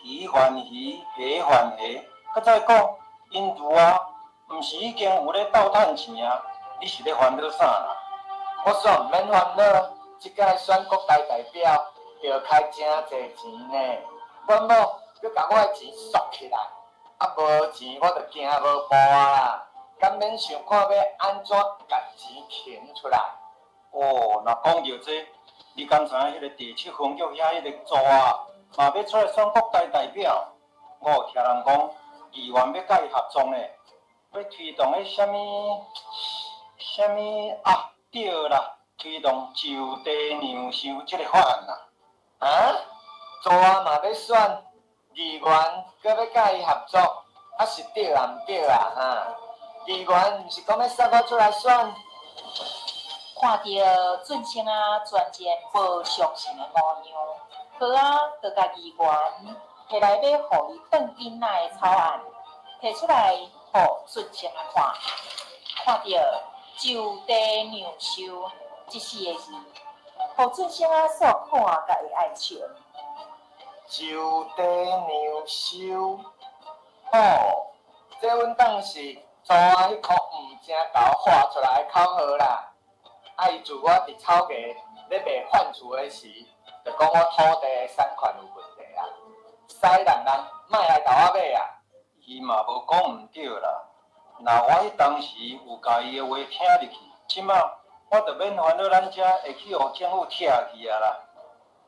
魚還魚，蝦還蝦。閣再講，𪜶女仔毋是已經有咧鬥趁錢啊？你是咧煩惱啥啦？我煞毋免煩惱，這擺選國大代表，著開誠濟錢呢。阮某欲共我的錢索起來，啊無錢我就驚無步啊啦，敢免想看欲按怎共錢還出來？哦，若講著這，你敢知影彼個第七分局遐彼個組啊，嘛欲出來選國大代表？我有聽人講，議員欲佮伊合作呢，欲推動彼啥物啥物啊？對啦，推動就地讓收這個法案啦。啊？組仔嘛欲選，議員閣欲佮伊合作，啊是對啊毋對啊？哈？議員毋是講欲殺我出來選？看著俊生仔全然無相信的模樣，何仔就共議員提來欲予伊轉囡仔的草案，提出來予俊生仔看。看著就地讓收這四个字，予俊生仔煞看甲會愛笑。就地讓收，哦，這阮當時組仔彼箍毋成猴喊出來的口號啦。啊！伊自我佇草衙咧賣番薯的時，就講我土地的產權有問題啊，使人人莫來共我買啊！伊嘛無講毋對啦。若我彼當時有共伊的話聽入去，這馬我就免煩惱咱遮會去予政府拆去啊啦。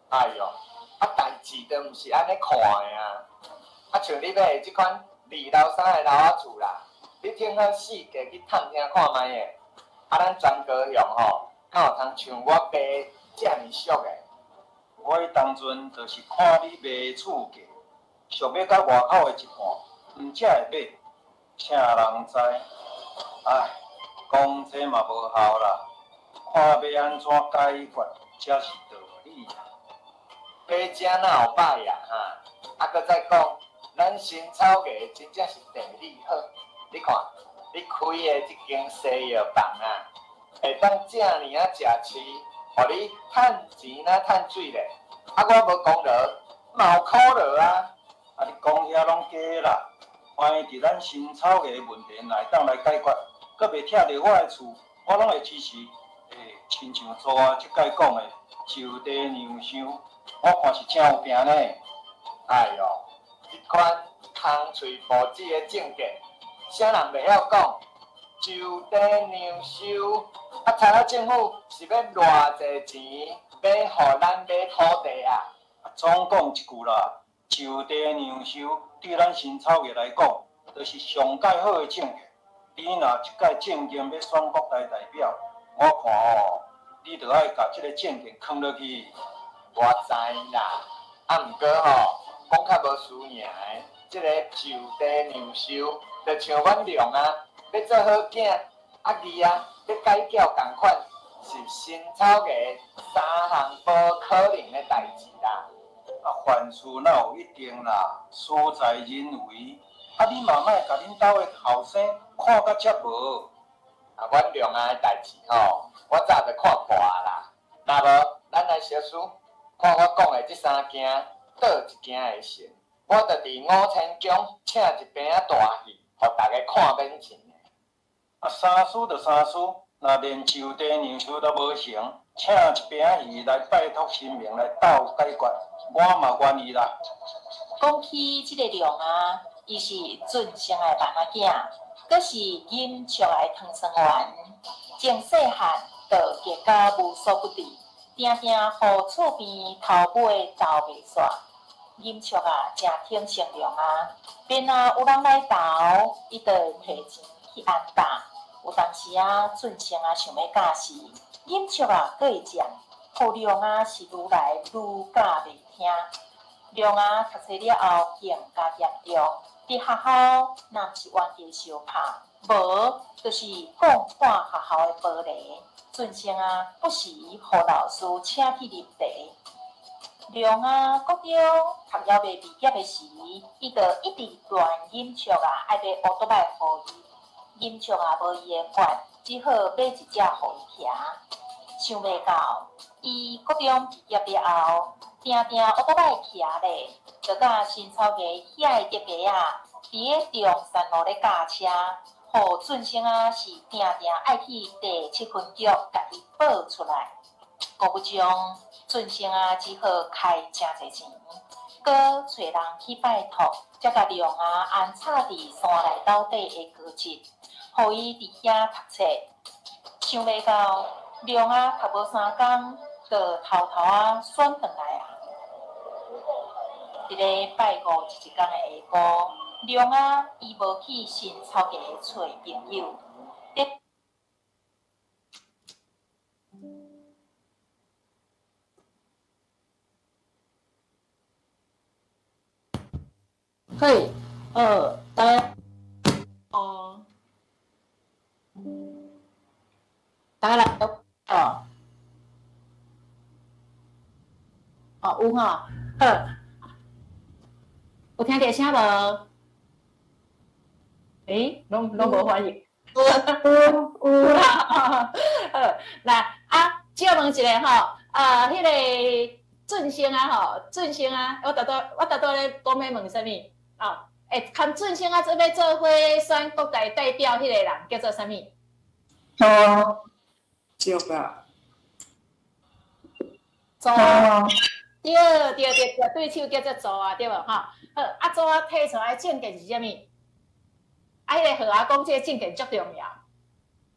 哎喲，啊代誌都毋是按呢看的啊！啊像你買的這款二樓三的樓仔厝啦，你挺好四界去探聽看覓的。啊，咱全高雄吼，敢有通像我爸遮爾俗的？我彼當陣就是看你賣厝價，俗欲甲外口的一半，毋才會買。請人知？唉，講這嘛無效啦，看欲按怎解決才是道理啊。買遮哪有歹啊？哈！啊，閣再講，咱新草衙真正是地理好，你看。你開的這間西藥房啊，會當遮爾仔食市，予你趁錢啊趁水咧。啊，我無功勞，嘛有苦勞啊。啊，你講遐攏假啦！萬一佇咱新草衙的問題若會當來解決，閣袂拆著我的厝，我攏會支持。欸，親像祖仔這擺講的，就地讓收，我看是誠有病呢。哎喲，這款空喙報紙的政見。啥人袂曉講？就地讓收，啊！查了政府是欲偌濟錢欲予咱買土地啊？啊，總講一句啦，就地讓收對咱新草衙來講，就是上蓋好的政策。你若這擺正經欲選國大代表，我看哦，你著愛共這个政見囥落去。我知啦，啊，毋過吼，講較無輸贏的，這个就地讓收。就像阮娘啊，欲做好囝，啊義仔欲改繳仝款，是新草衙三項無可能的代誌啦。啊，凡事哪有一定啦，事在人為。啊，你嘛莫共恁兜的後生看甲遮無。啊，阮娘仔的代誌吼，我早就看破啦。若無，咱來相輸，看我講的這三件，佗一件會成？我就佇五千宮請一坪仔大戲，予大家看免錢的。啊，三輸就三輸，若連就地讓收都無成，請一餅仔魚來拜託神明來鬥解決，我嘛願意啦。講起這个龍啊，伊是俊生的爸媽囝，閣是飲笑的唐僧丸。從細漢就激甲無所不至，定定予厝邊頭尾鬥袂煞。飲笑啊，誠疼惜龍啊，便若有人來投，伊就會提錢去安搭。有當時啊，俊生啊想欲教時，飲笑啊閣會講，予龍啊是愈來愈教袂聽。龍啊讀冊了後更加嚴重，佇學校若毋是冤家相拍，無就是講破學校的玻璃。俊生啊不時予老師請去啉茶。龍啊國中讀猶未畢業的時，伊就一直亂飲笑啊，愛買烏多擺予伊。飲笑啊無伊的法，只好買一隻予伊騎。想袂到，伊國中畢業了後，定定烏多擺騎咧，就佮新草衙遐个竹仔啊，佇咧中山路咧駕車，予俊生啊是定定愛去第七分局共伊報出來。顧不上，俊生啊只好開誠濟錢，閣揣人去拜託，才共龍啊安插佇山內斗底的高職，予伊佇遐讀冊。想袂到，龍啊讀無三工，就偷偷仔轉轉來啊！佇咧拜五這一工的下晡，龍啊伊無去新草衙揣朋友。好，大家，哦，大家來，哦，哦，有吼，好，有聽著聲無？欸，攏無反應，有啦，好，來啊，借問一下吼，啊，彼個俊生啊吼，俊生啊，我拄拄咧講欲問啥物？哦，欸，含俊生啊，做欲做伙選國大代表彼個人叫做啥物？周祝啊。朱，對對對，對手叫做朱啊，對無吼？好，啊朱啊提出來政見是啥物？啊，彼個何阿講這个政見足重要。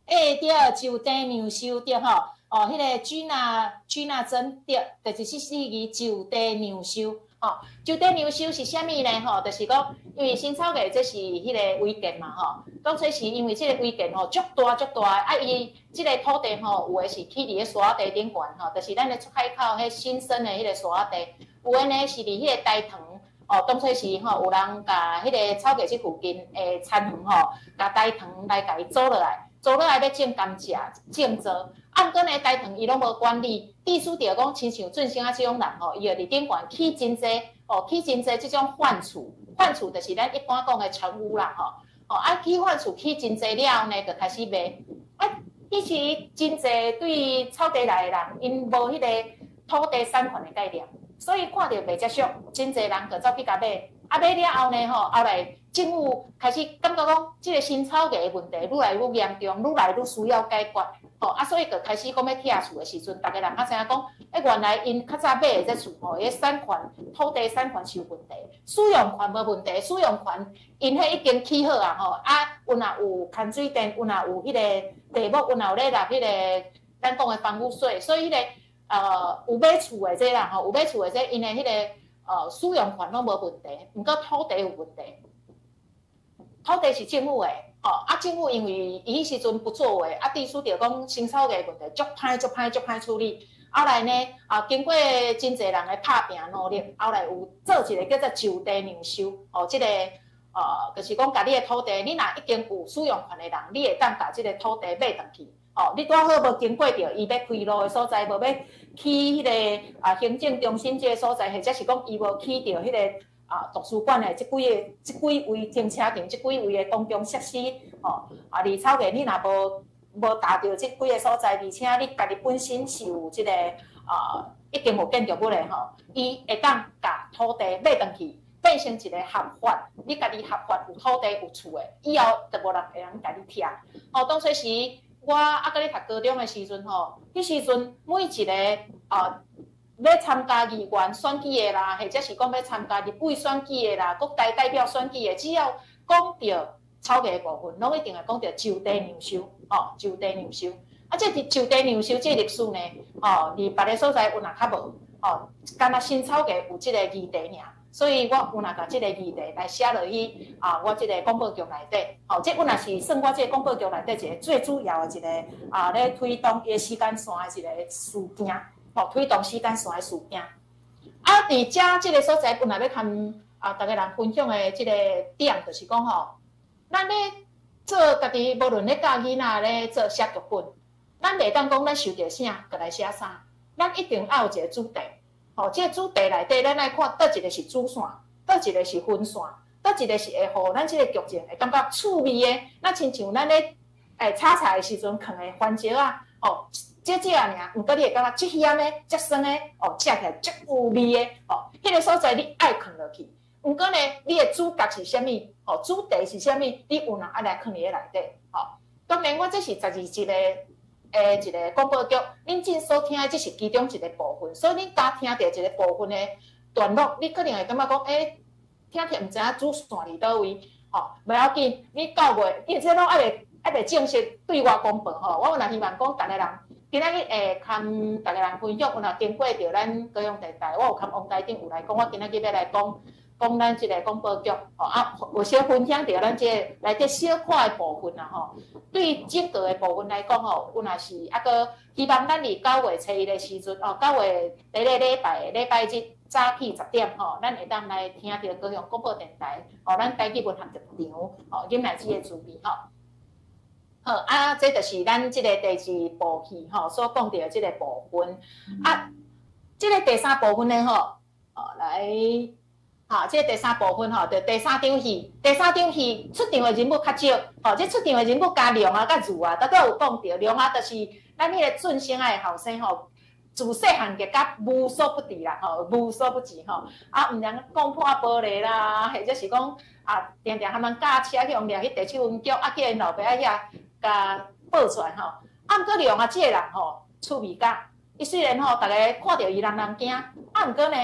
欸，對，就地讓收對吼，哦，彼个居納珍對，就是四四二就地讓收。哦，就地讓收是啥物呢？吼，就是講，因為新草衙這是彼個違建嘛，吼。當初是因為這個違建吼，足大足大，啊，伊這個土地吼，有的是起佇咧沙仔地頂懸吼，就是咱的出海口彼新生的彼個沙仔地，有的呢是佇彼個大塘，哦，當初是吼有人共彼個草衙這附近的田園吼，共大塘來共伊租落來，租落來欲種甘蔗、種稻。啊，毋過呢，大塘伊攏無管理，致使著講，親像俊生啊這種人吼，伊就佇頂懸起真濟，哦，起真濟這種販厝，販厝就是咱一般講的成屋啦，吼，哦，啊，起販厝起真濟了後呢，就開始賣，啊，彼時真濟對草地來的人，𪜶無彼個土地產權的概念，所以看著賣遮俗，真濟人就走去共買，啊，買了後呢，吼，後來政府開始感覺講，這个新草衙的問題愈來愈嚴重，愈來愈需要解決。吼，啊，所以就開始講欲拆厝的時陣，逐个人較知影講，欸，原來𪜶較早買的這厝吼，彼產權土地產權是有問題，使用權無問題，使用權𪜶彼已經起好啊吼，啊，阮若有牽水電，阮若有彼個地目，阮若有咧納彼個咱講的房屋稅，所以彼個有買厝的這啦吼，有買厝的這𪜶的彼個使用權攏無問題，毋過土地有問題，土地是政府的。哦，啊，政府因為伊彼時陣不作為，啊，致使著講新草衙問題足歹、足歹、足歹處理。後來呢，啊，經過真濟人的拍拚努力，後來有做一個叫做就地讓收，哦，這個，就是講，共你的土地，你若已經有使用權的人，你會當共這個土地買轉去。哦，你拄好無經過著伊欲開路的所在，無欲起彼個啊行政中心這个所在，或者是講伊無起著彼個。啊，圖書館的這幾个、這幾位停車場、這幾位的公共設施，吼，啊，離草衙你若無達著這幾个所在，而且你家己本身是有這个啊，已經有建築物的吼，伊會當共土地買轉去，變成一個合法，你家己合法有土地有厝的，以後就無人會通共你拆。吼，當初時我猶閣咧讀高中的時陣吼，彼時陣每一个啊欲參加議員選舉的啦，或者是講欲參加立委選舉的啦，國大代表選舉的，只要講著草藝的部分，攏一定會講著就地娘收，吼，就地娘收。啊，這就地娘收這歷史呢，吼，佇別个所在有若較無，吼，敢若新草藝有這個議題爾。所以我有若共這个議題來寫落去啊，我這个廣播劇內底，吼，這本來是算我這个廣播劇內底一个最主要的一个啊，咧推動伊的時間線的一个事件，吼，推動時間線的事件。啊，佇遮這个所在，本來欲共啊，逐个人分享的這个點，就是講吼，咱咧做家己，無論咧教囡仔咧做寫劇本，咱袂當講咱想著啥就來寫啥，咱一定愛有一个主題。吼，這个主題內底，咱愛看佗一个是主線，佗一个是分線，佗一个是會予咱這个劇情會感覺趣味的。咱親像咱咧炒菜的時陣囥的番椒仔，吼，少少爾，毋過你會感覺足鹹的、足酸的，哦，食起來足有味的，吼，彼个所在你愛囥落去。毋過呢，你的主角是啥物？吼，主題是啥物？你有人愛來囥佇咧內底，吼。當然，我這是12集的。的一个廣播劇，恁正所聽的只是其中一个部分，所以恁敢聽著一个部分的段落，你可能會感覺講，欸，聽聽毋知影主線佇佗位，吼，袂要緊，你到月，因為這攏猶未正式對外公布吼，我若希望講，逐个人今仔日會共逐个人分享，有若經過著咱高雄電台，我有共王台長有來講，我今仔日欲來講講咱這个廣播劇，吼啊，有小分享著咱這个內底小可的部分啦吼。對整個的部分來講吼，阮也是猶閣希望咱佇9月初一的時陣，哦，9月第一个禮拜禮拜日早起10點吼，咱會當來聽著高雄廣播電台，吼，咱台語文學劇場，吼，飲奶子的滋味吼。好啊，這就是咱這个第二部戲吼所講著的這个部分。啊，這个第三部分呢吼，哦來。吼，這个第三部分吼，就第三場戲，第三場戲出場的人物較少，吼，這出場的人物加龍啊、佮如啊，拄才有講著，龍啊就是咱彼个俊生仔的後生吼，自細漢就佮無所不至啦，吼，無所不至吼，啊，毋但講破玻璃啦，或者是講啊，定定含人駕車去予掠去地手分局，啊，叫𪜶老爸仔遐共報出來吼。啊，毋過龍啊，這个人吼，趣味甲，伊雖然吼，逐个看著伊人人驚，啊，毋過呢，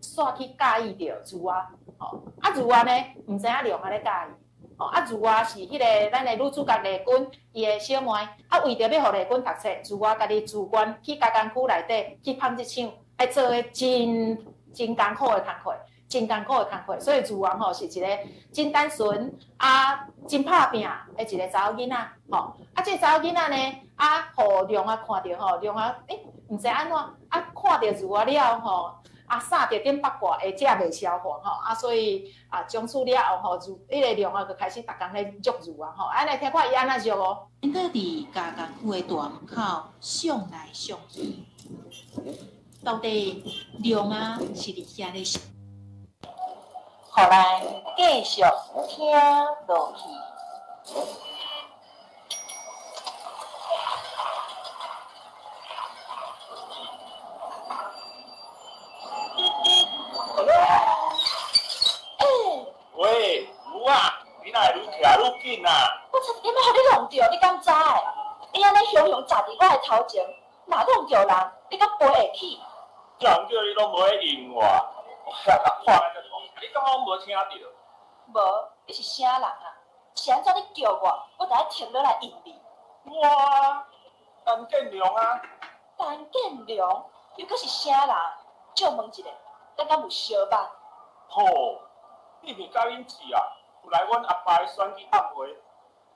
煞去佮意著如啊，吼，啊如啊呢，毋知影龍仔咧佮意，吼，啊如啊是彼个咱的女主角麗君伊的小妹，啊為著欲予麗君讀冊，如啊家己自願去加工區內底去紡織廠，愛做个真真艱苦的工課，真艱苦的工課，所以如啊吼是一個真單純啊真拍拚的一個查某囡仔，吼，啊這个查某囡仔呢，啊予龍仔看著吼，龍仔欸毋知按怎，啊看著如啊了吼。啊，衫佇頂八卦會食袂消化吼，啊，所以啊，從此了後吼，如彼个龍啊，就開始逐工咧辱如啊吼，啊，來聽看伊按怎辱哦。𪜶閣佇加工區的大門口送來送去，到底龍仔是佇遐咧？予咱繼續聽落去。喂，牛啊，你哪會愈徛愈緊啊？我差一點仔予你弄著，你敢知？伊按呢雄雄轧佇我的頭前，若弄著人，你敢賠會起？叫人叫你攏無咧應我，我遐共喊甲遮大，你感覺攏無聽著？無，你是啥人啊？是按怎你叫我，我就愛停落來應你。我啊，陳建良啊。陳建良，又閣是啥人？借問一下，咱敢有相捌？吼，你毋是佮恁姊啊，有來阮阿爸的選舉暗會，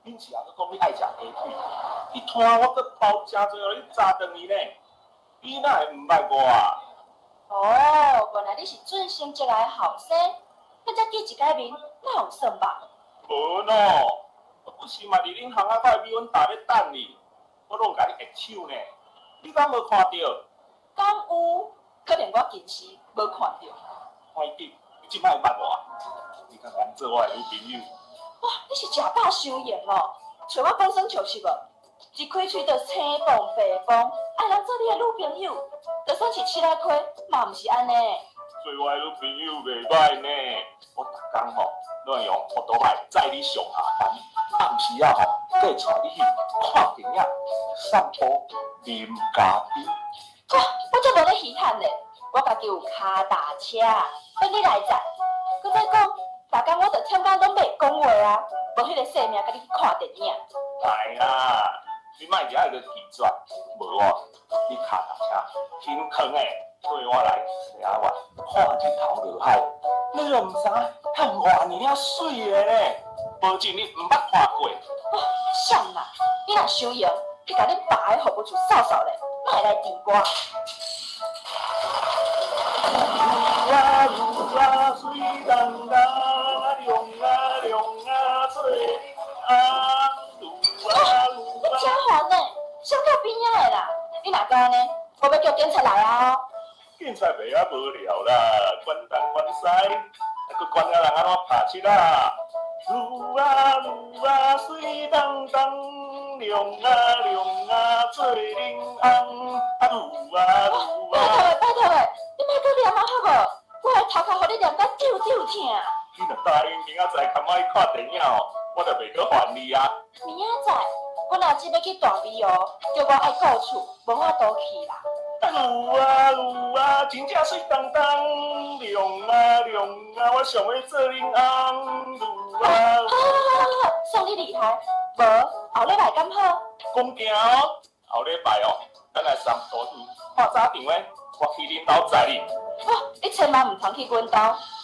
恁姊啊閣講你愛食雞腿，彼攤我閣包誠濟予你炸轉去呢，你哪會毋捌我啊？哦，原來你是俊生這來的後生，咱才見一擺面，哪有算捌？無喏，我不是嘛佇恁巷仔口的米粉店咧等你，我攏共你握手呢，你敢無看著？敢有？可能我近視無看著。歹緊，你這擺會捌我啊？你敢當做我的女朋友？哇，你是食飽傷閒哦，揣我講耍笑是無？一開喙就青蹦白蹦，愛人做你的女朋友，就算是七仔溪，嘛毋是按呢。做我的女朋友袂歹呢，我逐工吼，攏會用摩托車載你上下班，暗時仔吼，阁会带你去看电影、散步、啉咖啡。我我才无咧虚坦咧，我家己有跤踏车，等你来载。阁再讲，逐工我就忝到拢袂讲话啊，无彼个性命佮你去看电影。来啦，你莫伫遐个拒绝，无哦，你跤踏车轻囥的，对我来西仔湾看日头落海，你都毋知遐偌尔仔媠的呢，保证你毋捌看过。哦，啥啦？你若伤闲，去共恁爸的服务处扫扫咧，莫来甜我。啊啊，水当当，凉啊凉啊，做恁翁。哦，你真烦呢，想到边仔的啦？你若敢按呢，我欲叫警察来啊！警察袂晓无聊啦，管东管西，啊，阁管遐人按怎拍七啊？愈啊愈啊，水当当，凉啊凉啊，做恁翁。啊愈啊愈啊！拜托的，拜托的，你莫阁念啊好无？我的头壳予你念甲揪揪疼。你若答应明仔载牵我去看电影哦，我就袂阁烦你啊。明仔载，阮阿姊欲去大围湖，叫我爱顾厝，无法度去啦。愈啊愈啊，真正媠当当，凉啊凉啊，我想欲做恁翁。愈啊！好好好好，算你厉害。无后礼拜敢好？讲行哦，后礼拜哦，咱来三都园看早场的，我去恁兜载你。哦，你千万毋通去阮兜，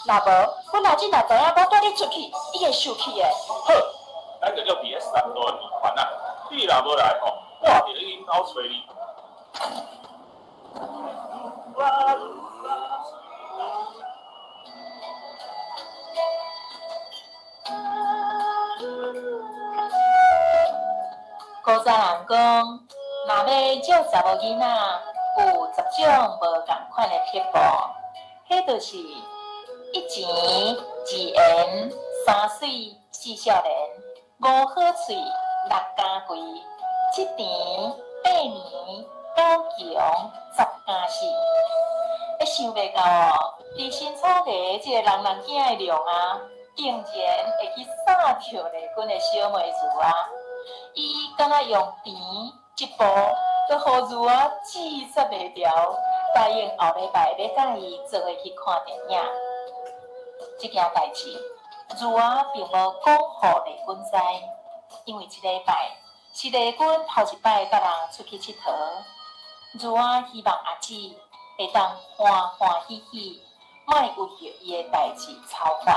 若无，阮阿姊若知影我带你出去，伊会生气的。好，咱就约伫咧三都园环啊。你若无来吼，我就去恁兜揣你。古早人讲，若欲教查某囡仔有十种无仝款的撇步，彼就是一钱、二缘、三媠、四少年、五好喙、六家规、七甜、八年、九强、十加四。会想袂到哦，伫新草地这个人人惊的龙啊，竟然会去杀著丽君的小妹如啊！伊敢若用甜一步，就予如仔拒绝袂牢，答应后礼拜欲佮伊做伙去看电影。这件代志，如仔并无讲予丽君知，因为这礼拜是丽君头一摆佮人出去𨑨迌。如仔希望阿姊会当欢欢喜喜，莫为著伊的代志操烦。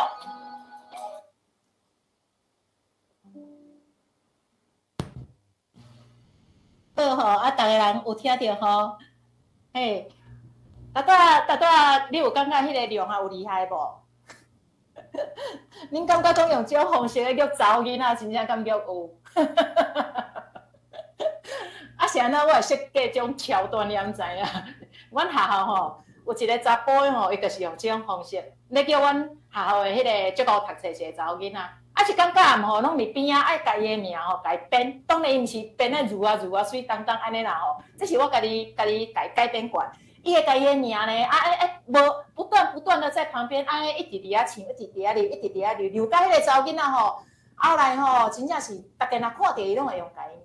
好吼，啊，逐个人有听著吼？嘿，拄拄拄拄，你有感觉彼个量啊有厉害无？恁感觉讲用这种方式咧约查某囡仔，真正感觉有？啊，是按怎我会设计这种桥段，你毋知影？阮学校吼有一个查埔的吼，伊就是用这种方式咧叫阮学校的彼个足够读册一个查某囡仔。啊，是感觉毋吼，拢伫边仔爱共伊的名吼，共伊编。当然伊毋是编的如啊如啊媠当当按呢啦吼，这是我家己家己共伊改编过来。伊会共伊的名呢，啊啊啊，无不断不断的在旁边，按呢一直伫遐唱，一直伫遐念，一直伫遐念，念到彼个查某囡仔吼，后来吼，真正是逐家若看著伊拢会用共伊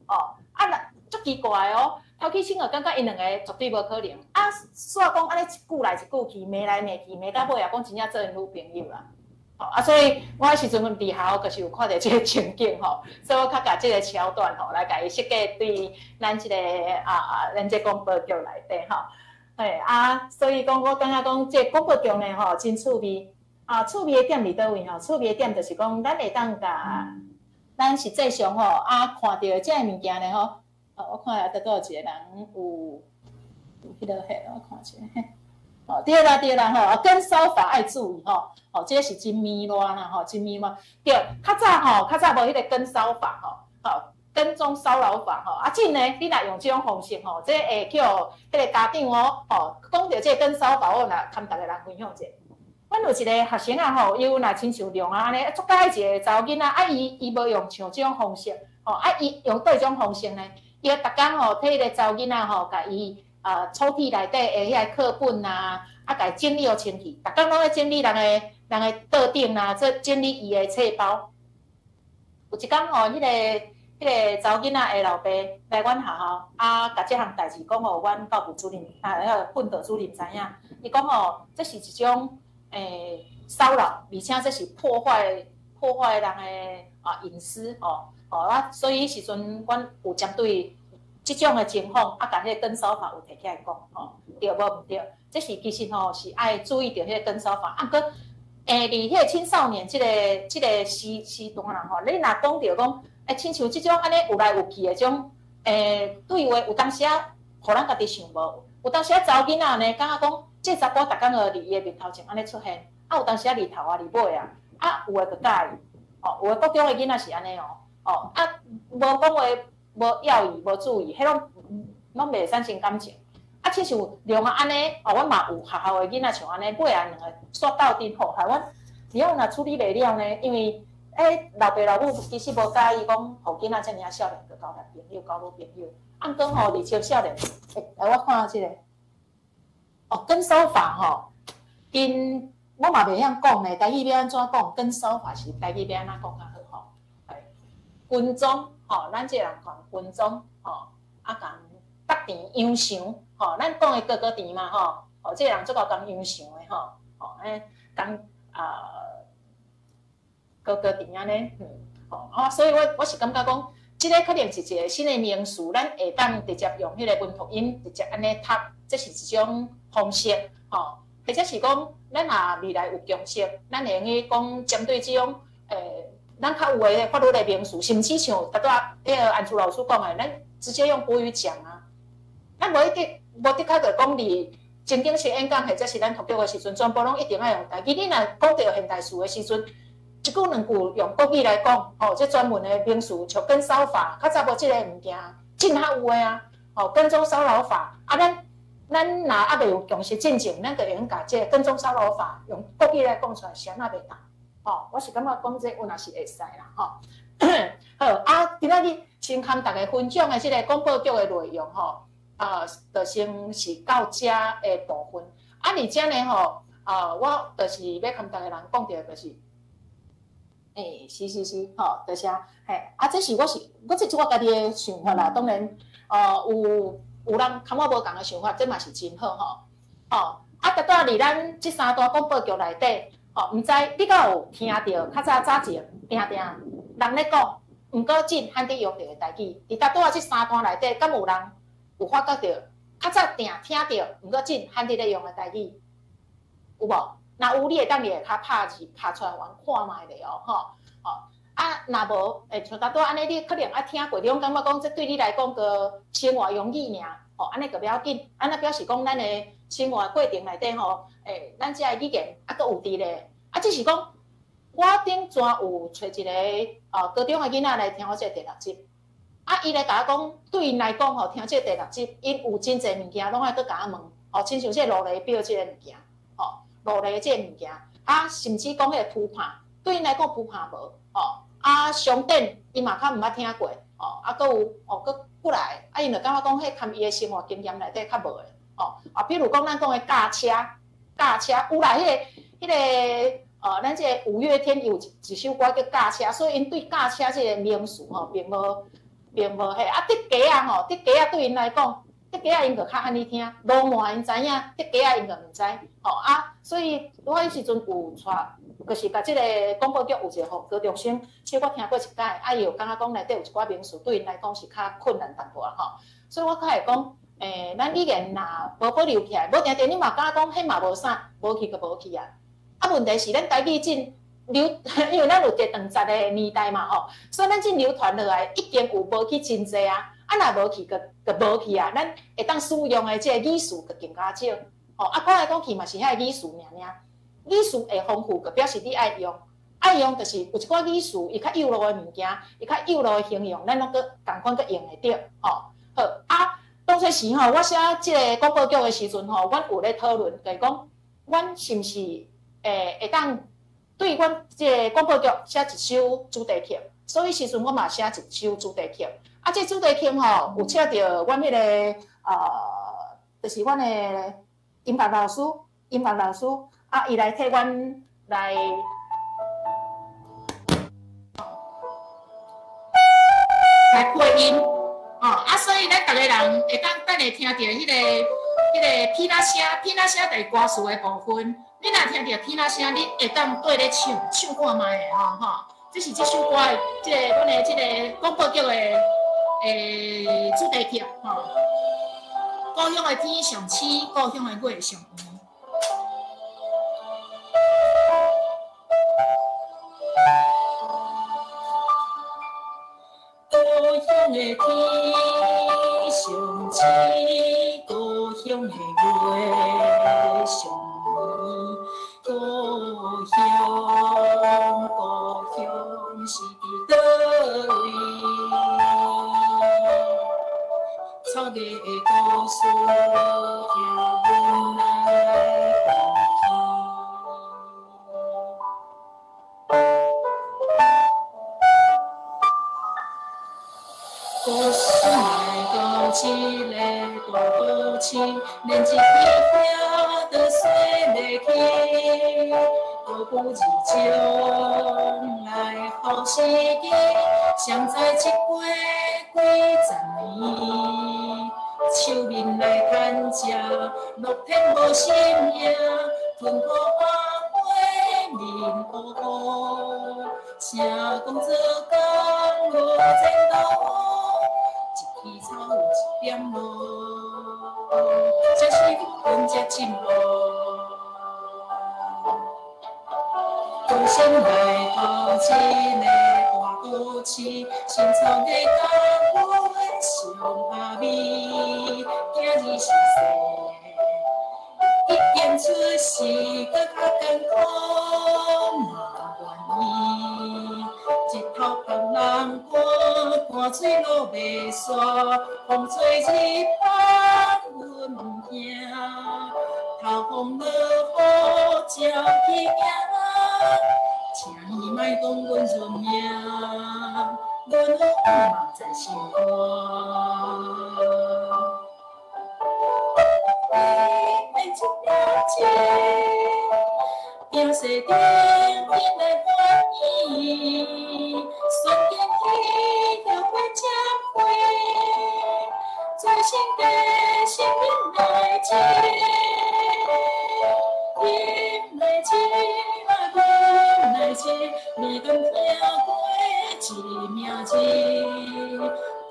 骂，哦，啊若足奇怪哦，头起先就感觉𪜶两个绝对无可能，啊，煞讲按呢一句来一句去，骂来骂去，骂到尾也讲真正做𪜶女朋友啦。吼啊，所以我彼时阵伫学校就是有看著这个情景吼，所以我较共这个桥段吼来共伊设计对咱这个啊，咱这广播剧内底吼，嘿啊，所以讲我感觉讲这个广播剧呢吼真趣味啊，趣味的点伫佗位吼？趣味的点就是讲咱会当共咱实际上吼啊看著这个物件呢吼，啊，我看下拄有一个人有有彼落嘿，我看一下嘿。哦，对啦对啦吼，啊，跟骚法爱注意吼，哦，这个是真糜烂啦吼，真糜烂。对，较早吼，较早无彼个跟骚法吼，吼，跟踪骚扰法吼，啊，真呢，你若用这种方式吼，这会叫彼个家长哦，吼，讲著这个跟骚法，我若堪逐个人分享一下。阮有一个学生啊吼，伊有若亲像龙啊按呢，足佮意一个查某囡仔，啊，伊伊无用像这种方式，吼，啊，伊用佗一种方式呢？伊逐工吼，替彼个查某囡仔吼，共伊啊抽屉内底的彼个课本啊，啊，共伊整理予清气，逐工拢咧整理人的人的桌顶啊，这整理伊的册包。有一工吼，彼个彼个查某囡仔的老爸來阮學校，啊，共這項代誌講予阮教務主任，啊，彼个訓導主任知影。伊講吼，這是一種騷擾，而且這是破壞人的隱私吼吼啊，所以彼時陣阮有針對這種的情況，啊，共彼個跟騷法有提起來講吼，對無毋對？這是其實吼是愛注意著彼個跟騷法，啊，毋過佇彼個青少年這個時段啦吼，你若講著講，親像這種按呢有來有去的種對話，有當時啊，予咱家己想無？有當時啊，查某囡仔呢，感覺講，這查埔逐工就佇伊的面頭前按呢出現，啊，有當時啊，日頭啊，日尾啊，啊，有的就佮意，哦，有的國中的囡仔是按呢哦，哦，啊，無講話，無要意，無注意，彼攏袂產生感情。啊，親像另外按呢，哦，阮嘛有學校的囡仔像按呢，尾仔兩个煞鬥陣吼，害阮了若處理袂了呢，因為老爸老母其實無佮意講，予囡仔遮爾仔少年就交男朋友、交女朋友。啊，毋過吼，而且少年，來我看下這個，哦，跟騷法吼，𪜶我嘛袂曉講呢，台語欲按怎講？跟騷法是台語欲按怎講較好吼？跟蹤吼，咱這个人講跟蹤吼，啊，共搭甜養想吼，咱講的高高甜嘛吼，哦，這個人足夠共養想的吼，吼，共啊。高高甜按呢，吼啊，所以我是感覺講，這个可能是一個新的名詞，咱會當直接用彼個文讀音直接按呢讀，這是一種方式，吼，或者是講，咱若未來有共識，咱會用得講針對這種咱較有的法律的名詞，甚至像拄仔彼个安珠老師講的，咱直接用國語講啊，咱無一定無的確就講佇情景式演講或者是咱讀劇的時陣，全部攏一定愛用台語。你若講著現代詞的時陣，一句兩句用國語來講，吼，這專門的名詞，像跟騷法，較早無這個物件，真較有的啊，吼，跟蹤騷擾法，啊，咱若猶未有共識進前，咱就會用共這個跟蹤騷擾法用國語來講出來，啥仔袂當？吼，我是感覺講這有若是會使啦，吼。好，啊，今仔日先和大家分享的這個廣播劇的內容，吼，啊，就先是到這的部分。啊，而且呢，吼，啊，我就是欲和逐家人講著就是。是是是，吼，就是啊，嘿，啊，這是我是我這是我家己的想法啦。當然，有人佮我無仝的想法，這嘛是真好吼。吼，啊，拄拄佇咱這三大廣播劇內底，吼，毋知你敢有聽著較早早前定定人咧講，毋過真罕得用著的台語。佇拄拄這三段內底，敢有人有發覺著較早定聽著，毋過真罕得咧用的台語，有無？若有，你會當佇下跤拍字拍出來，予阮看覓咧哦，吼，吼啊，若無，像拄拄按呢，你可能愛聽過，你攏感覺講這對你來講閣生活用語爾，吼，按呢閣袂要緊，按呢表示講咱的生活過程內底吼，咱這个語言猶閣有佇咧，啊，只是講我頂逝有揣一個高中的囡仔來聽我這個第六集，啊，伊來共我講，對𪜶來講吼，聽這個第六集，𪜶有真濟物件攏愛閣共我問，吼，親像這個勞力表這個物件，吼。勞力這個物件，啊，甚至講彼個撲拍，對𪜶來講撲拍無，吼，啊，商店伊嘛較毋捌聽過，吼，啊，閣有，哦，閣過來，啊，𪜶就感覺講，彼含伊的生活經驗內底較無的，吼，啊，比如講咱講的駕車，駕車有啦，彼個，咱這個五月天有一首歌叫駕車，所以𪜶對駕車這個名詞吼，並無彼，啊，竹雞仔吼，竹雞仔對𪜶來講。竹雞仔𪜶就較罕去聽，鱸鰻𪜶知影，竹雞仔𪜶就毋知，吼啊，所以我彼時陣有帶，就是共這个廣播劇有一個予高中生，小可聽過一擺，啊，伊有感覺講內底有一寡名詞對𪜶來講是較困難淡薄仔吼，所以我較會講，咱語言若無保留起來，無定定你嘛感覺講彼嘛無啥，無去就無去啊。啊，問題是咱台語真流，因為咱有一個長雜的年代嘛吼，所以咱真流傳落來已經有無去真濟啊。啊，若無去，就無去啊！咱會當使用的這个語詞就更加少。吼，啊，講來講去嘛是遐个語詞爾爾，語詞會豐富，就表示你愛用，愛用就是有一寡語詞，伊較幼路的物件，伊較幼路的形容，咱攏閣仝款閣用會著。吼，好啊，當初時吼，我寫這个廣播劇的時陣吼，阮有咧討論，就是講，阮是毋是會當對阮這个廣播劇寫一首主題曲？所以時陣我嘛寫一首主題曲。啊，這主題曲吼，有請著阮彼个就是阮的音樂老師，音樂老師啊，伊來替阮來。來配音。哦，啊，所以咱逐个人會當等下聽著彼個片仔聲，片仔聲就是歌詞的部分。你若聽著片仔聲，你會當綴咧唱，唱看覓的吼吼。這是這首歌的這个阮的這个廣播劇的主題曲吼。故鄉的天上星，故鄉的月上圓。故鄉的天上星，故鄉的月上圓，故鄉故鄉是佇佗位？草月的故事叫阮來講起。故事來到這个大都市，連一支影都洗袂去。孤苦日将來予時機，誰知一過幾十年，手面來趁食，樂天無心影，吞吐花花面烏烏，啥講做工無前途，一枝草有一點露，才是阮才進步。孤身來到這个大都市，新創的工阮上下味，今日是世，已經出世，閣較艱苦嘛願意。日頭芳人寒，汗水落袂煞，風吹日芳阮毋惊，头風落雨照去行。請你莫講阮認命，阮有夢在心肝。一点情，拼势顶天来欢喜，选坚去后悔才会，做成的生命来情，忍来情啊，忍来情，你敢听过这名字？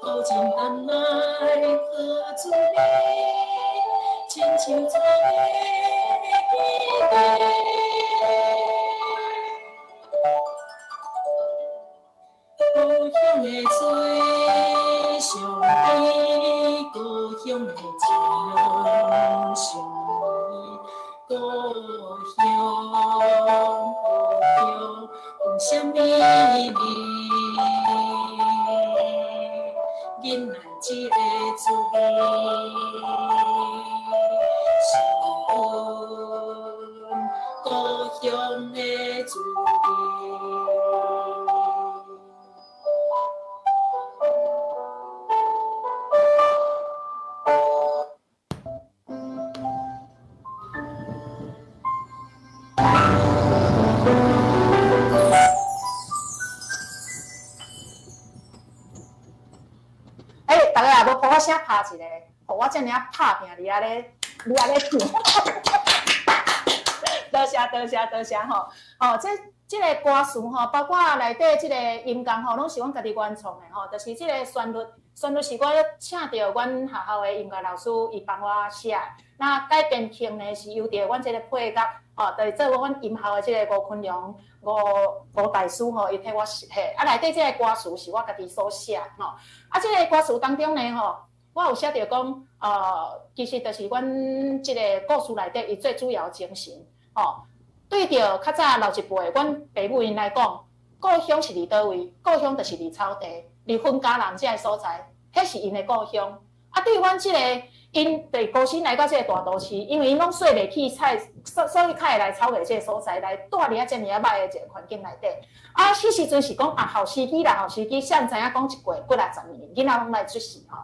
苦尽甘来好滋味，亲像草的基地。故乡的水上甜，故鄉的情上甜，故鄉故鄉有啥物味？囡仔这个滋味，是阮故鄉的滋味。欸，大家也無予我寫拍一個，予我遮爾仔拍拼佇遐咧，佇遐咧唱。多謝多謝多謝吼！哦，這個歌詞吼，包括內底這個音樂吼，攏是阮家己原創的吼，就是這個旋律，旋律是我請著阮學校的音樂老師伊幫我寫。那改編曲呢，是由著阮這個配樂，吼，就是做阮音效的這個吳坤良吳吳大師吼，伊替我寫。啊，內底這個歌詞是我家己所寫吼。啊，這個歌詞當中呢吼，我有寫著講，其實就是阮這個故事內底伊最主要的精神，吼。對著較早老一輩，阮爸母𪜶來講，故鄉是佇佗位？故鄉就是佇草地，佇分家人這个所在，彼是𪜶的故鄉。啊，對阮這個𪜶就是孤身來到這個大都市，因為𪜶攏說袂起菜，所以較會來草地這個所在來住佇遐遮爾仔歹的一個環境內底。啊，彼時陣是講啊，好時機啦，好時機，誰毋知影講一過幾若十年，囡仔攏來出世吼。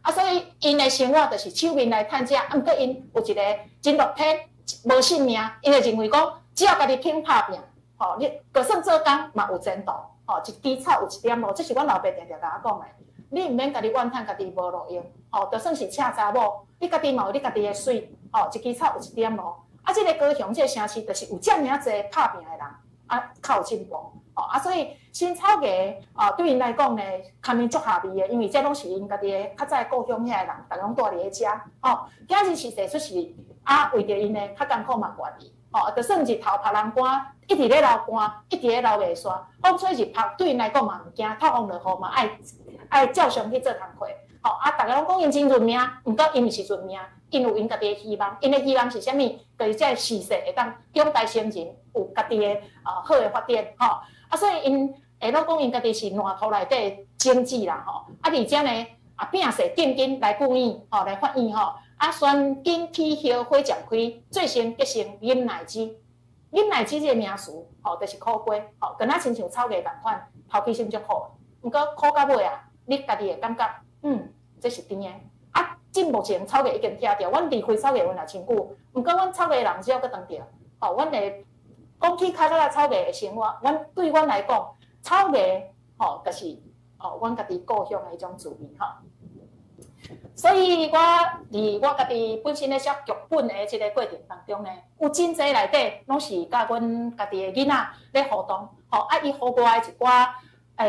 啊，所以𪜶的生活就是手面來趁食，啊，毋過𪜶有一個真樂天，無性命，𪜶會認為講，只要家己肯拍拼，吼，你就算做工嘛有前途，吼，一枝草有一點露，這是阮老爸定定共我講的。你毋免家己怨嘆家己無路用，吼，就算是赤查某，你家己嘛有你家己的媠，吼，一支草有一點毛。啊，這個高雄這個城市，就是有遮爾濟拍拚的人，啊，較有進步，吼，啊，所以新草藝啊，對𪜶來講呢，堪𪜶足合味的，因為這攏是𪜶家己的較早故鄉遐的人，逐家攏住佇咧遮，吼，今日實際出是啊，為著𪜶呢較艱苦嘛願意，吼，就算日頭曬人乾，一直咧流汗，一直咧流袂煞，風吹日曝，對𪜶來講嘛毋驚，透風落雨嘛愛照常去做工課，吼，啊，逐家攏講𪜶真認命，毋過𪜶毋是認命，𪜶有𪜶家己的希望，𪜶的希望是啥物？就是這個時勢會當長大成人，有家己的好的發展，吼，啊，所以𪜶會攏講𪜶家己是爛土內底種子啦，吼，啊，而且呢，啊，摒勢進根來久遠，吼，來發育，吼，啊，旋根起葉花漸開，最先結成忍耐枝。忍耐枝這個名詞，吼，就是苦瓜，吼，敢若親像草芽仝款，頭起先足苦，毋過苦到尾啊，你家己會感覺，嗯，這是甜的。啊，進目前草芽已經拆掉，阮離開草芽園也真久，毋過阮草芽人只要閣當著，吼，阮會講起較早的草芽的生活，阮對阮來講，草芽，吼，就是哦，阮家己故鄉的彼種滋味，吼。所以我佇我家己本身咧寫劇本的這個過程當中呢，有真濟內底攏是佮阮家己的囡仔咧互動，吼，啊，伊予我的一寡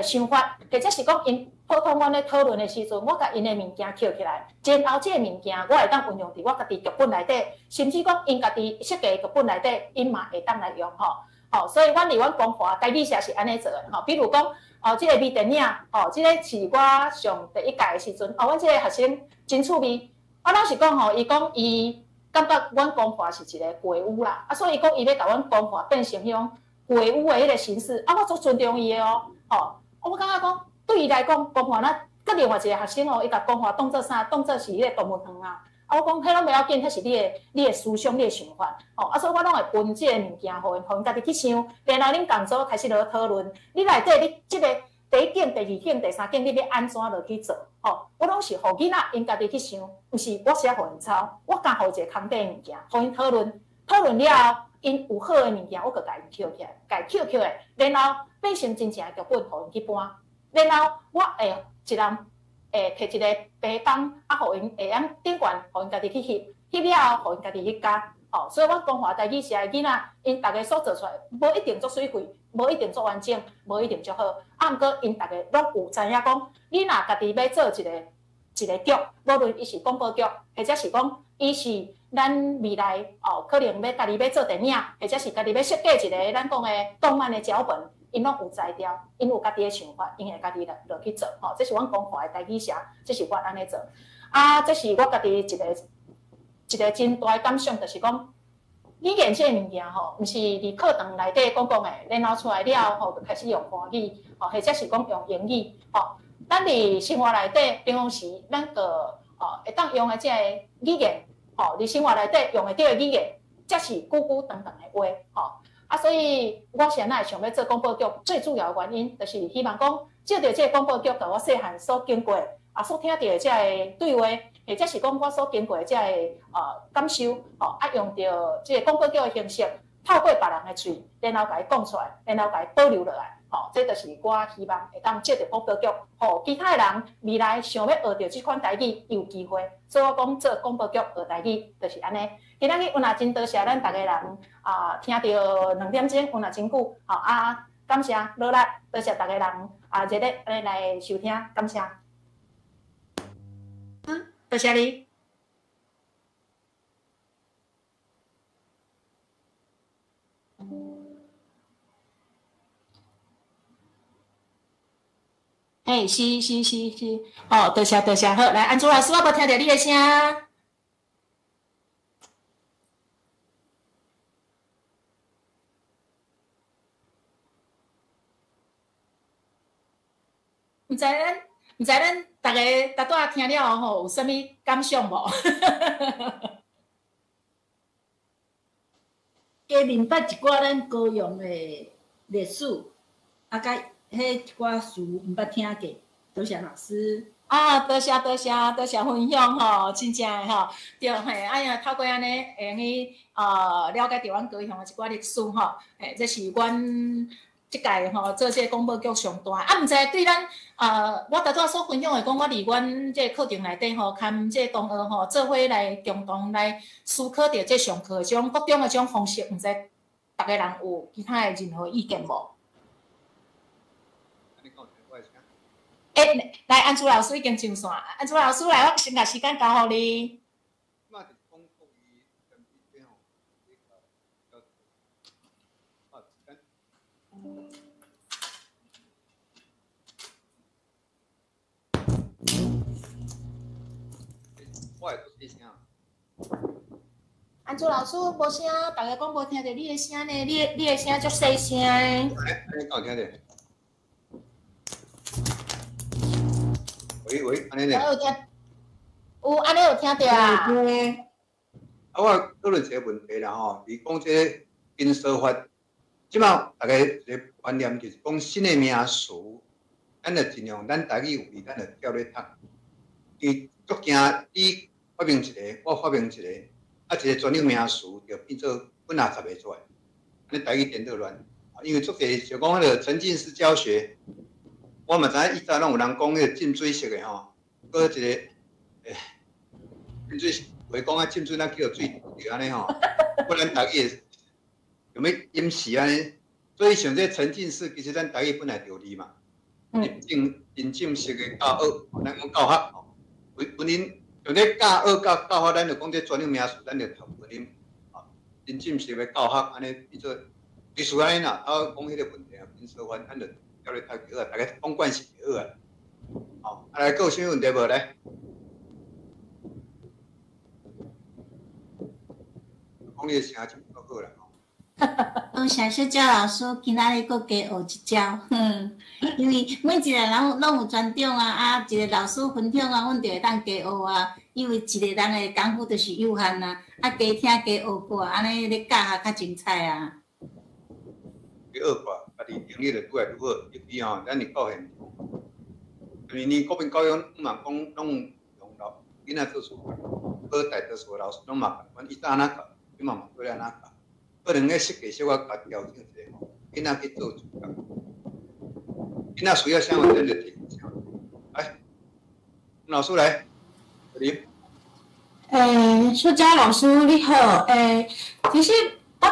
想法，或者是講𪜶普通阮咧討論的時陣，我共𪜶的物件抾起來，然後這個物件我會當運用佇我家己劇本內底，甚至講𪜶家己設計劇本內底，𪜶嘛會當來用，吼，吼，所以阮佇阮光華台語社是按呢做的，吼，比如講。哦，這個微電影，哦，這個是我上第一屆的時陣，哦，阮這個學生真趣味。我老實講吼，伊講伊感覺阮光華是一個歌舞啦，啊，所以伊講伊欲共阮光華變成彼種歌舞的彼個形式，啊，我足尊重伊的哦，吼，我感覺講對伊來講，光華咱閣另外一個學生哦，伊共光華當做啥？當做是彼個動物園啊。啊，我講彼攏袂要緊，彼是你的思想、你的想法，吼，啊，所以我攏會分這個物件，予𪜶，予𪜶家己去想。然後恁共組開始落討論，你內底你這個第一景、第二景、第三景，你欲按怎落去做？吼，我攏是予囡仔𪜶家己去想，毋是我寫予𪜶抄，我共予一個空底物件，予𪜶討論，討論了後，𪜶有好的物件，我閣共𪜶抾起來，共抾起來，然後變成真正的劇本，予𪜶去搬。然後我會一人。會提一個白板，啊，予𪜶會曉頂懸，予𪜶家己去翕，翕了後，予𪜶家己去加，吼。所以阮光華台語社的囡仔，𪜶逐家所做出來，無一定足媠氣，無一定足完整，無一定足好，啊，毋過𪜶逐家攏有知影講，你若家己欲做一個一個劇，無論伊是廣播劇，或者是講伊是咱未來哦，可能欲家己欲做電影，或者是家己欲設計一個咱講的動漫的腳本。𪜶攏有才調，𪜶有家己的想法，𪜶會家己來落去做，吼。這是阮光華的台語社，這是我按呢做。啊，這是我家己一個一個真大的感想，就是講語言這個物件吼，毋是佇課堂內底講講的，然後出來了後就開始用華語，吼，或者是講用英語，吼。咱佇生活內底平常時，咱閣哦會當用的這個語言，吼，佇生活內底用會著的語言，才是久久長長的話，吼。啊，所以我是按怎會想欲做廣播劇，最主要的原因就是希望講，藉著這個廣播劇，共我細漢所經過啊，所聽著的這個對話，或者是講我所經過的這個感受，吼，啊，用著這個廣播劇的形式，透過別人的喙，然後共伊講出來，然後共伊保留落來，吼，這就是我希望會當藉著廣播劇，予其他的人未來想欲學著這款台語，有機會。所以我講做廣播劇學台語，就是按呢。今仔日阮也真多謝咱逐家人啊，聽著兩點鐘，阮也真久，吼啊，感謝努力，多謝逐家人啊，熱烈按呢來收聽，感謝。多謝你。嘿，是是是是，哦，多謝多謝，好，來，安珠老師，我無聽著你的聲。毋知咱，毋知咱逐家拄仔聽了後吼，有啥物感想無？加明白一寡咱高雄的歷史，啊，佮彼一寡詞毋捌聽過，多謝老師。啊，多謝多謝多謝分享吼，真正的吼，對嘿，啊呀，透過按呢，會用去了解著阮高雄的一寡歷史吼，嘿，這是阮。這屆吼做這個廣播劇上大，啊，毋知對咱我頭拄仔所分享的講，我佇阮這個課程內底吼，含這個同學吼做伙來共同來思考著這上課的這種各種的這種方式，毋知逐个人有其他的任何意見無？欸，來，安珠老師已經上線，安珠老師來，我先共時間交予你。安珠老師無聲，逐家講無聽著你的聲呢，你的聲足細聲的。欸，敢有聽著？喂喂，按呢呢？有聽，有按呢有聽著啊？啊，我討論一個問題啦吼，是講這個經說法，這擺大家一個觀念就是講新的名詞，咱就盡量咱台語有字，咱就跳咧讀。伊足驚你發明一個，我發明一個，啊一個專有名詞就變做幾若十個出來，按呢台語顛倒亂。因為足濟就講彼個沉浸式教學，我嘛知影以前攏有人講彼個浸水式的吼，閣一個浸水式，話講啊浸水咱叫做水著按呢吼，不然台語會有欲飲食按呢，所以像這沉浸式，其實咱台語本來就有字嘛，沉浸式的教學，咱講教學，文音像這教學教教學，咱就講這專有名詞，咱就讀文音，沉浸式的教學按呢變做。其實按呢啦，啊，講彼個問題啊，變說法，咱就叫咧讀就好啊，大家講慣勢就好啊。吼，啊來，閣有啥物問題無來？講你的聲真夠好啦。多謝雪嬌老師，今仔日閣加學一招，因為每一個人攏有專長啊，啊，一個老師分享啊，阮就會當加學啊。因為一個人的功夫就是有限啊，啊，加聽加學過，按呢咧教學較精彩啊。去學過，家己能力就愈來愈好。尤其吼，咱佇到現場，因為呢國民教育嘛講攏用老囡仔做示範，好大多數老師攏嘛共款，伊早按怎教，你嘛嘛過來按怎教。可能咧設計小可共調整一下吼，囡仔去做主角。囡仔需要啥物，咱就提供啥物。來，老師來，你。欸，雪嬌老師你好，欸，其實我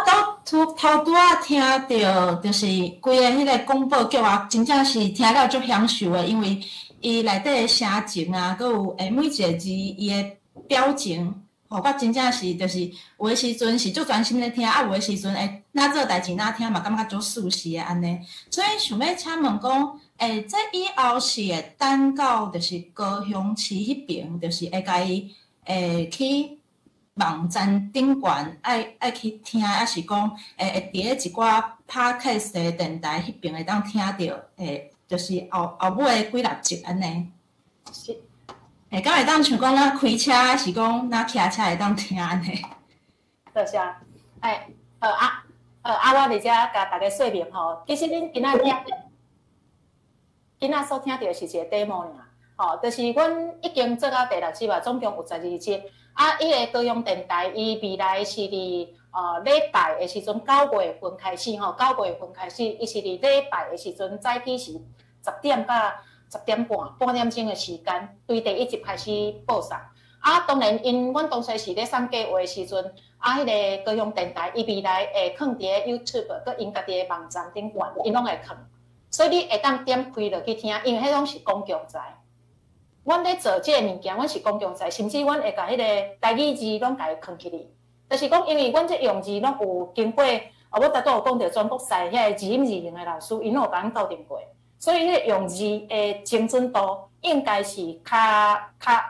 頭頭拄仔聽著，就是規个彼個廣播劇啊，真正是聽了足享受的，因為伊內底的聲情啊，閣有欸每一個字伊的表情，吼，我真正是就是有的時陣是足專心咧聽，啊有的時陣會若做代誌若聽嘛，感覺足舒適的按呢。所以想欲請問講，欸，這以後是會等到就是高雄市彼爿，就是會共伊會去網站頂懸愛去聽，抑是講會佇咧一寡 Podcast 的電台彼爿會當聽著，會就是後後尾的幾六集按呢。是。會敢會當像講咱開車，抑是講咱騎車會當聽按呢？多謝。欸，好啊，好啊，我佇遮共大家說明吼，其實恁今仔聽，今仔所聽著是一個 demo 爾，吼，就是阮已經做到第六集啊，總共有12集。啊，伊个高雄電台，伊未來是佇禮拜的時陣，9月份開始吼，9月份開始，伊是佇禮拜的時陣，早起是10點到10點半，半點鐘的時間，對第一集開始播送。啊，當然，𪜶阮當初是咧送計畫的時陣，啊，彼个高雄電台，伊未來會囥佇个 YouTube，閣𪜶家己的網站頂懸，𪜶攏會囥。所以你會當點開落去聽，因為彼攏是公共財。阮咧做這个物件，阮是公共財，甚至阮會共彼個台語字攏共伊囥起去。就是講，因為阮這用字攏有經過，啊，我頭拄有講著全國賽遐個字音字形的老師，𪜶攏有共阮鬥陣過，所以彼個用字的精準度應該是較較，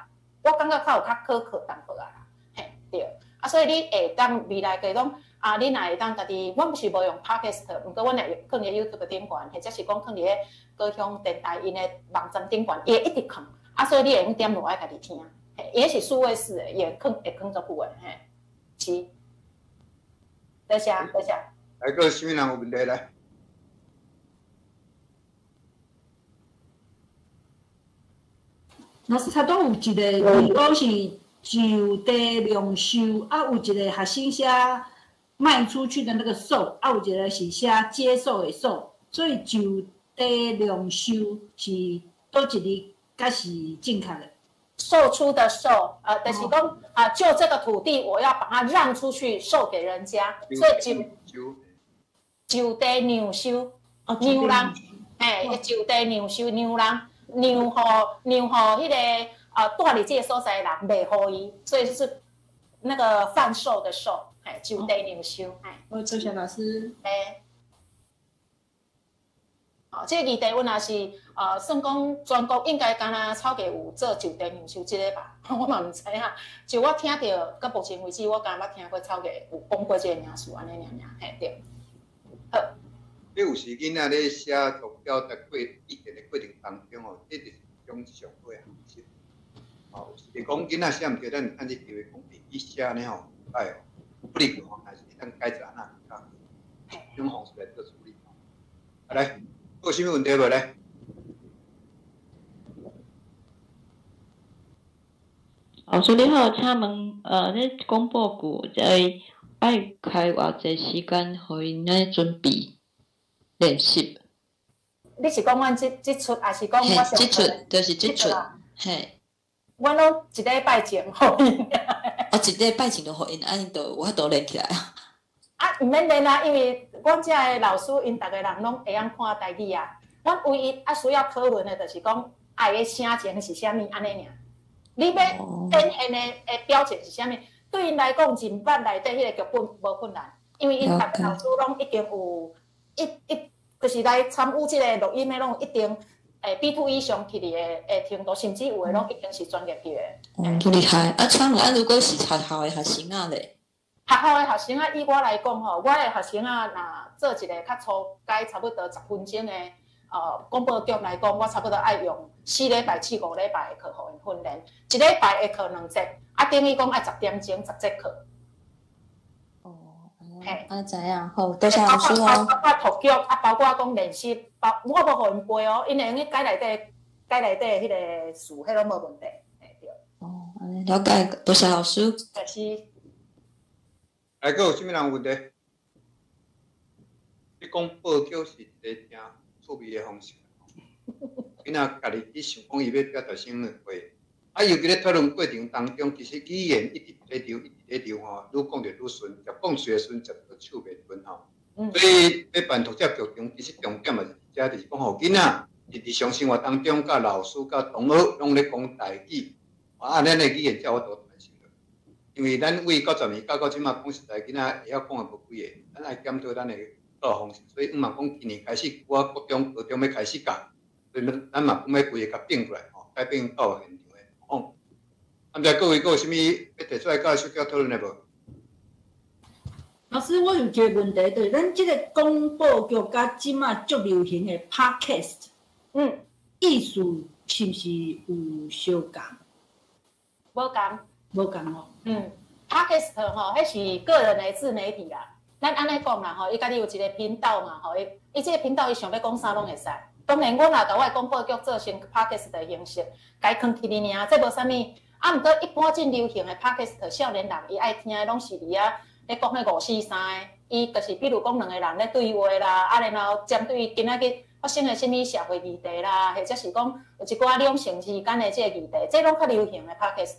我感覺較有較可靠淡薄仔啦，嘿，對。啊，所以你會當未來加講，啊，你若會當家己，阮是無用 Podcast，毋過阮會囥佇 YouTube 頂懸，或者是講囥佇咧高雄電台𪜶的網站頂懸，伊會一直囥。啊，所以你會用點落來家己聽，嘿，伊彼是數位式的，伊會囥會囥足久的，嘿，是。多謝，多謝。來，閣有啥物人有問題來？老師，頭拄有一個字講是就地量售，啊，有一個學生寫賣出去的那個售，啊，有一個是寫接受的受，所以就地讓售是佗一字才是正確的？售出的售，就是講啊，就這個土地，我要把它讓出去，售給人家，所以就地讓售，讓人，嘿，就地讓售，讓人，讓予讓予彼個啊，住佇這個所在的人賣予伊，所以就是那個販售的售，嘿，就地讓售，嘿。好，多謝老師。嘿。哦，這個議題阮也是，算講全國應該敢若草計有做就地讓售這個吧，我嘛毋知影。就我聽著，到目前為止，我敢捌聽過草計有講過這個名詞按呢爾爾，嘿對。好。你有時囡仔咧寫作表達過意見的過程當中哦，這就是一種上好的方式。哦，有時講囡仔寫毋對，咱趁這機會講會記寫按呢吼，歹哦，不利講，但是會當改做按怎較好，這種方式來做處理。啊來。有啥物問題無咧？老師你好，請問，咧廣播劇這愛開偌濟時間，予𪜶咧準備練習？你是講阮這這齣，抑是講我這齣就是這齣，嘿。阮攏一禮拜前予𪜶。哦，一禮拜前就予𪜶，按呢就有法度練起來啊。啊，毋免練啊，因為阮遮的老師𪜶逐个人攏會曉看台語啊。阮唯一啊需要討論的，就是講愛的聲情是啥物按呢爾。你欲展現的表情是啥物？對𪜶來講，認捌內底彼個劇本無困難，因為𪜶逐個老師攏已經有一一，就是來參與這個錄音的，攏有一定 B2 以上級的程度，甚至有的攏已經是專業級的。哦，足厲害！啊，請問啊，如果是學校的學生仔咧？學校的學生仔，以我來講吼，我的學生仔若做一個較初階，差不多10分鐘的廣播劇來講，我差不多愛用4禮拜至5禮拜的課，予𪜶訓練，一禮拜的課兩節，啊，等於講愛10點鐘10節課。哦，嘿，啊，知影，好，多謝老師哦。包括讀劇，啊，包括講練習，包我無予𪜶背哦，𪜶會用去改內底，改內底彼個詞，彼攏無問題，嘿對。哦，按呢了解，多謝老師。就是。來，閣有啥物人有問題？你講報劇是一個誠趣味的方式，囡仔家己去想講伊欲表達啥物話，啊，尤其咧討論過程當中，其實語言一直咧流，一直咧流吼，愈講就愈順，食講喙的時陣食著手袂順吼。所以欲辦讀者劇場，其實重點嘛是佇遮，就是講予囡仔佇日常生活當中，佮老師、佮同學攏咧講台語，啊，咱的語言才有法度傳承落。因為咱為90年到這馬講實在，囡仔會曉講的無幾个，咱愛檢討咱的教育方式。所以毋嘛講今年開始，我國中、高中欲開始教，所以咱嘛講欲規个共變過來吼，改變教育現場的狀況。啊，毋知各位閣有啥物欲提出來佮小可討論的無？老師，我有一個問題，就是咱這個廣播劇佮這馬足流行的 Podcast，意思是毋是有相仝？無仝。無仝哦。Podcast 吼，彼是個人的自媒體啦。咱按呢講啦吼，伊家己有一個頻道嘛吼，伊伊這個頻道伊想欲講啥攏會使。當然，阮也共我的廣播劇做成 Podcast 的形式，共伊囥起來爾，這無啥物。啊，毋過一般真流行的 Podcast，少年人伊愛聽的攏是佇遐咧講彼五四三的，伊就是比如講兩個人咧對話啦，啊，然後針對今仔日發生的啥物社會議題啦，或者是講有一寡兩性之間的這個議題，這攏較流行的 Podcast。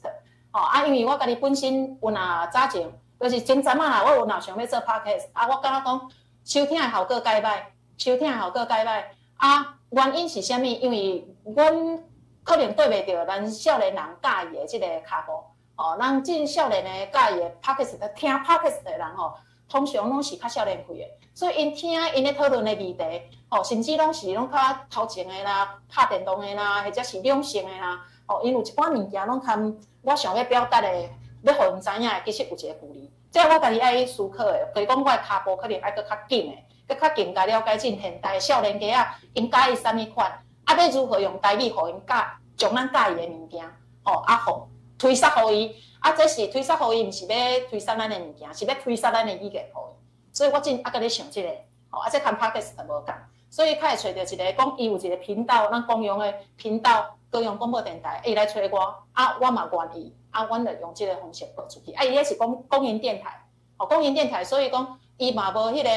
吼啊，因為我家己本身有若早前，就是前陣仔啦，我有若想欲做 Podcast，啊，我感覺講收聽的效果較䆀，收聽的效果較䆀。啊，原因是啥物？因為阮可能對袂著咱少年人佮意的這個跤步。吼，咱真少年的佮意的 Podcast，聽 Podcast 的人吼，通常攏是較少年歲的，所以𪜶聽𪜶咧討論的議題，吼，甚至攏是攏較頭前的啦，拍電動的啦，或者是兩性的啦，吼，𪜶有一寡物件攏含我想欲表達的，欲予𪜶知影的，其實有一個距離。這我家己愛去思考的，就是講我的跤步可能愛閣較緊的，閣較更加了解這現代少年家仔，𪜶佮意啥物款，啊，欲如何用台語予𪜶教，將咱佮意的物件，吼，啊，予推捒予伊，啊，這是推捒予伊，毋是欲推捒咱的物件，是欲推捒咱的語言予伊。所以我真猶閣咧想這個，吼，啊，這跟 Podcast 無仝，所以較會揣著一個講伊有一個頻道，咱公用的頻道，高雄廣播電台，伊來揣我，啊，我嘛願意，啊，阮就用這個方式播出去。啊，伊彼是公營電台，吼，公營電台，所以講伊嘛無彼個，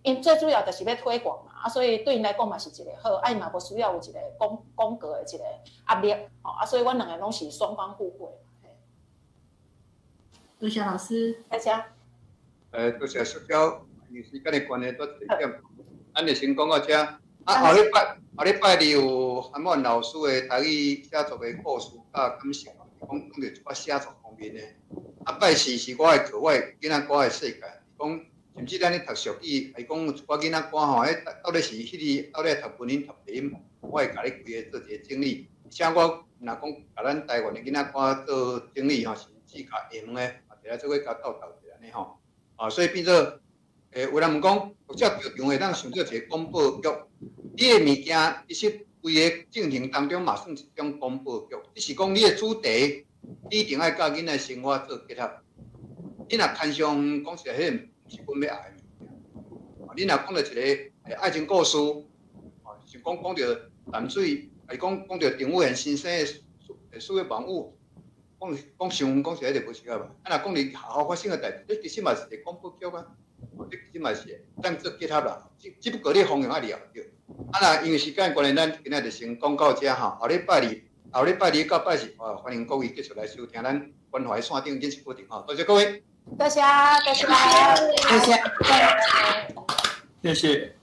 𪜶最主要就是欲推廣嘛，啊，所以對𪜶來講嘛是一个好，啊，𪜶嘛無需要有一个廣廣告的一个壓力，吼，啊，所以阮兩个攏是雙方互惠。多謝老師，多謝。多謝雪嬌，因為時間的關係，多一點，咱就先講到這。啊，後禮拜二有韓萬老師的台語寫作的故事佮感受，講講著一寡寫作方面的。啊，拜四是我的課，我的囡仔歌的世界，講甚至咱咧讀俗語，伊講一寡囡仔歌吼，彼到底是彼個到底讀文音讀低音，我會共你規个做一個整理。而且我若講共咱台灣的囡仔歌做整理吼，甚至共下門的，嘛摕來做伙共鬥鬥一下按呢吼。啊，所以變做，有人問講，讀者劇場會當想做一個廣播劇，你的物件其實規个進程當中嘛算一種廣播劇，只是講你的主題，你一定愛佮囡仔生活做結合。你若牽上講實在，彼个毋是阮欲愛的物件。你若講著一个愛情故事，哦，像講講著淡水，還講講著鄭宇賢先生的四月萬物，講講傷講實在就無適合吧。啊，若講佇學校發生的代誌，這其實嘛是一個廣播劇啊。哦，這其實嘛是當做結合啦。只不過你方向愛掠著。啊，若因為時間關係，咱今仔就先講到這吼。後禮拜二到拜四，哦，歡迎各位繼續來收聽咱關懷線頂練習課程吼。多謝各位。多謝，多謝，多謝，謝謝。